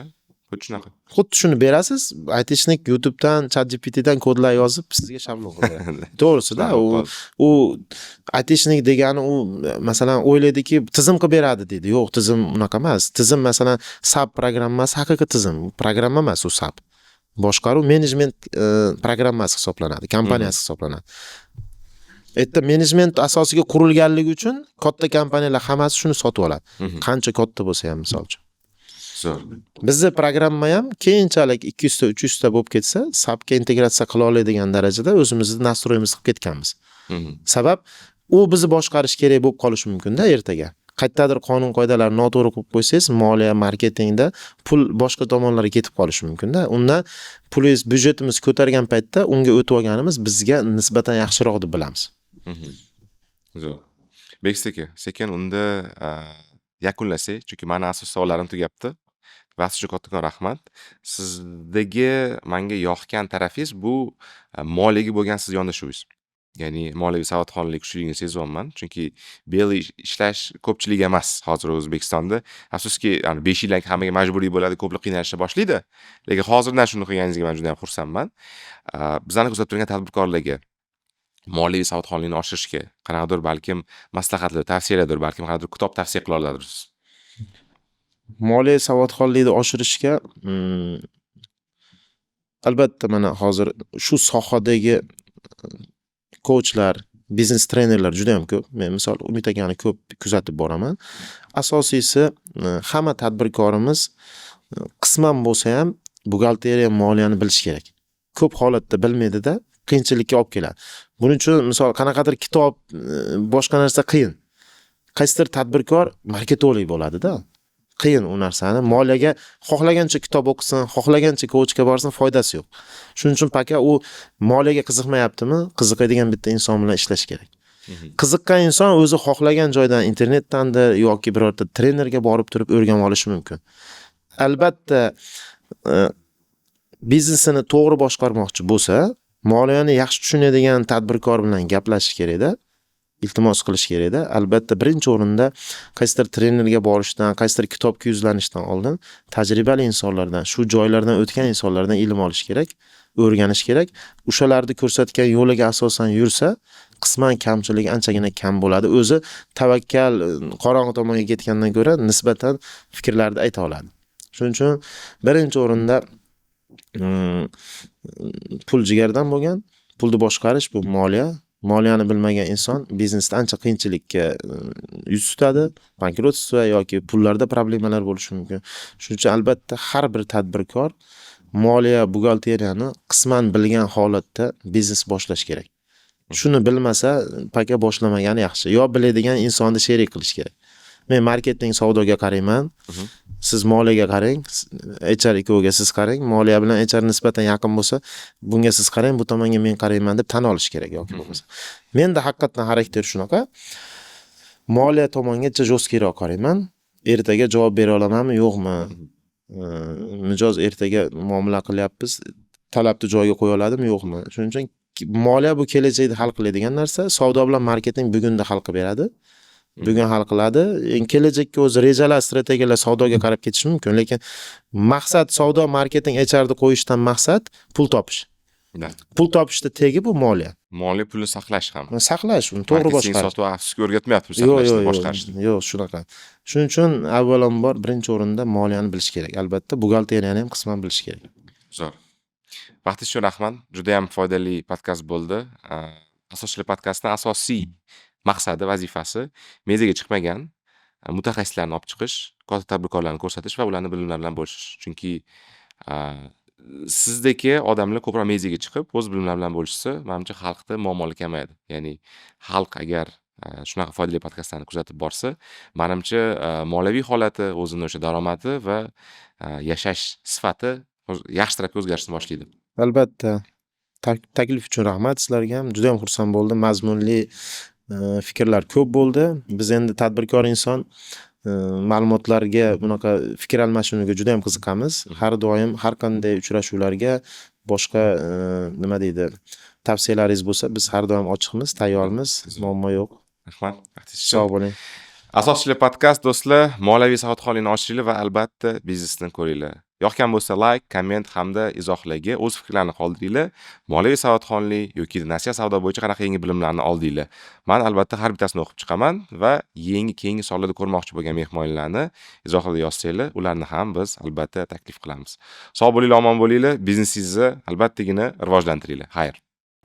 xuddi shunaqa. Xuddi shuni berasiz, айтишник YouTubedan, ChatGPTdan kodlar yozib sizga shablon qilib beradi. To'g'risida, u айтишник degani u, masalan, o'ylaydiki, tizim qilib beradi deydi. Yo'q, tizim unaqa emas. Tizim, masalan, SAP programmasi haqiqiy tizim, programma emas u. SAP boshqaruv menejment programmasi hisoblanadi, kompaniyasi hisoblanadi. Erta menejment asosiga qurilganligi uchun katta kompaniyalar hammasi shuni sotib oladi, qancha katta bo'lsa ham, misol uchun. Zo'r. Bizni programma ham keyinchalik 200 ta, 300 ta bo'lib ketsa, SAPga integratsiya qila oladigan darajada o'zimizni настрой imiz qilib ketganmiz. Sabab u bizni boshqarish kerak bo'lib qolishi mumkinda ertaga. Qayerdadir qonun qoidalarni noto'g'ri qilib qo'ysangiz, moliya, marketingda pul boshqa tomonlarga ketib qolishi mumkinda. Undan pulingiz, byudjetimiz ko'targan paytda unga o'tib olganimiz bizga nisbatan yaxshiroq deb bilamiz. Zo'r, Bekzod aka, sekin unda yakunlasak, chunki mani asosiy savollarim tugabdi. Vaqt uchun kattakon rahmat. Sizdagi manga yoqgan tarafingiz bu moliyaga bo'lgan siz yondashuvingiz, ya'ni moliyaviy savodxonlik kuchliligini sezyapman, chunki белый ishlash ko'pchilik emas hozir O'zbekistonda, afsuski. 5 yildan keyin hammaga majburiy bo'ladi, ko'plar qiynalishni boshlaydi, lekin hozirdan shuni qilganingizga man juda yam xursandman. Bizlarni kuzatib turgan tadbirkorlarga moliyaviy savodxonlikni oshirishga qanaqadir balkim maslahatlar, tavsiyalardir, balkim qanaqadir kitob tavsiya qila olarsiz? Moliya savodxonlikni oshirishga albatta mana hozir shu sohadagi kouchlar, biznes trenerlar judayam ko'p. Men, misol, Umid akani ko'p kuzatib boraman. Asosiysi, hamma tadbirkorimiz qisman bo'lsa ham buxgalteriya, moliyani bilishi kerak. Ko'p holatda bilmaydida, qiyinchilikka olib keladi. Buning uchun, misol, qanaqadir kitob, boshqa narsa qiyin. Qaysidir tadbirkor marketolog bo'ladida. Qiyin u narsani. Moliyaga xohlagancha kitob o'qisin, xohlagancha kouchga borsin, foydasi yo'q. Shuning uchun пока u moliyaga qiziqmayaptimi, qiziqadigan bitta inson bilan ishlash kerak. Qiziqqan inson o'zi xohlagan joydan, internetdandir yoki birorta trenerga borib turib o'rganib olishi mumkin. Albatta, biznesini to'g'ri boshqarmoqchi bo'lsa, moliyani yaxshi tushunadigan tadbirkor bilan gaplashish kerakda. Iltimos qilish kerakda. Albatta, birinchi o'rinda qaysidir trenerga borishdan, qaysidir kitobga yuzlanishdan oldin tajribali insonlardan, shu joylardan o'tgan insonlardan ilm olish kerak, o'rganish kerak. O'shalarni ko'rsatgan yo'liga asosan yursa, qisman kamchiligi anchagina kam bo'ladi. O'zi tavakkal qorong'i tomonga ketgandan ko'ra nisbatan fikrlarni ayta oladi. Shuning uchun birinchi o'rinda pul jigardan bo'lgan, pulni boshqarish bu moliya. Moliyani bilmagan inson biznesda ancha qiyinchilikka yuz tutadi. Банкротство yoki pullarda problemalar bo'lishi mumkin. Shuning uchun albatta har bir tadbirkor moliya, buxgalteriyani qisman bilgan holatda biznes boshlash kerak. Shuni bilmasa, пока boshlamagani yaxshi. Yo biladigan insonni sherik qilish kerak. Men marketing, savdoga qarayman. Siz moliyaga qarang, HR ikkoviga siz qarang. Moliya bilan HR nisbatan yaqin bo'lsa, bunga siz qarang, bu tomonga men qarayman deb tan olish kerak yoki bo'lmasa. Menda haqiqatdan xarakter shunaqa. Moliya tomonga жесткий roq qarayman. Ertaga javob bera olamanmi, yo'qmi? Mijoz ertaga muomala qilyapmiz, talabni joyiga qo'ya oladimi, yo'qmi? Shuning uchun moliya bu kelajakda hal qiladigan narsa. Savdo bilan marketing bugunda hal qilib beradi. Bugun hal qiladi. Endi kelajakka o'zi rejalar, strategiyalar savdoga qarab ketishi mumkin, lekin maqsad savdo, marketing, HRni qo'yishdan maqsad pul topish. Pul topishda tegi bu moliya. Moliya pulni saqlash ham. Saqlash, uni to'g'ri Marketing, boshqarish. sotuv afsuski o'rgatmayapti pul Yo'q, saqlashni, yo'q, yo'q. boshqarishni. Yo'q, shunaqa. Shuning uchun avvalambor birinchi o'rinda moliyani bilish kerak. Albatta, buxgalteriyani ham qisman bilish kerak. Zo'r. Vaqtingiz uchun rahmat. Juda ham foydali podkast bo'ldi. Asoschilar podkastini asosiy maqsadi, vazifasi mediaga chiqmagan mutaxassislarni olib chiqish, katta tadbirkorlarni ko'rsatish va ularni bilimlari bilan bo'lishish. Chunki sizdeki odamlar ko'proq mediaga chiqib, o'z bilimlari bilan bo'lishsa, manimcha, xalqda muammolar kamayadi. Ya'ni xalq agar Shunaqa foydali podkastlarni kuzatib borsa, manimcha, moliyaviy holati, o'zini o'sha daromadi va yashash sifati yaxshi tarafga o'zgarishni boshlaydi. Albatta. Taklif uchun rahmat sizlarga ham. Judayam xursand bo'ldim. Mazmunli fikrlar ko'p bo'ldi. Biz endi tadbirkor inson, ma'lumotlarga, bunaqa fikr almashinuvga judayam qiziqamiz. Har doim har qanday uchrashuvlarga boshqa, nima deydi, tavsiyalaringiz bo'lsa, biz har doim ochiqmiz, tayyormiz. Muammo yo'q. Rahmat vaqtingiz uchun. Sog' bo'ling. Asoschilar podkast, do'stlar, moliyaviy savodxonlikni oshiringlar va albatta biznesni ko'ringlar. Yoqgan bo'lsa, layk, komment hamda izohlarga o'z fikrlarini qoldiringlar. Moliyaviy savodxonlik yoki nasiya savdo bo'yicha qanaqa yangi bilimlarni oldinglar? Man albatta har bittasini o'qib chiqaman va yangi keyingi sonlarda ko'rmoqchi bo'lgan mehmonlarni izohlarda yozsanglar, ularni ham biz albatta taklif qilamiz. Sog' bo'linglar, omon bo'linglar, biznesingizni albattagina rivojlantiringlar. Xayr.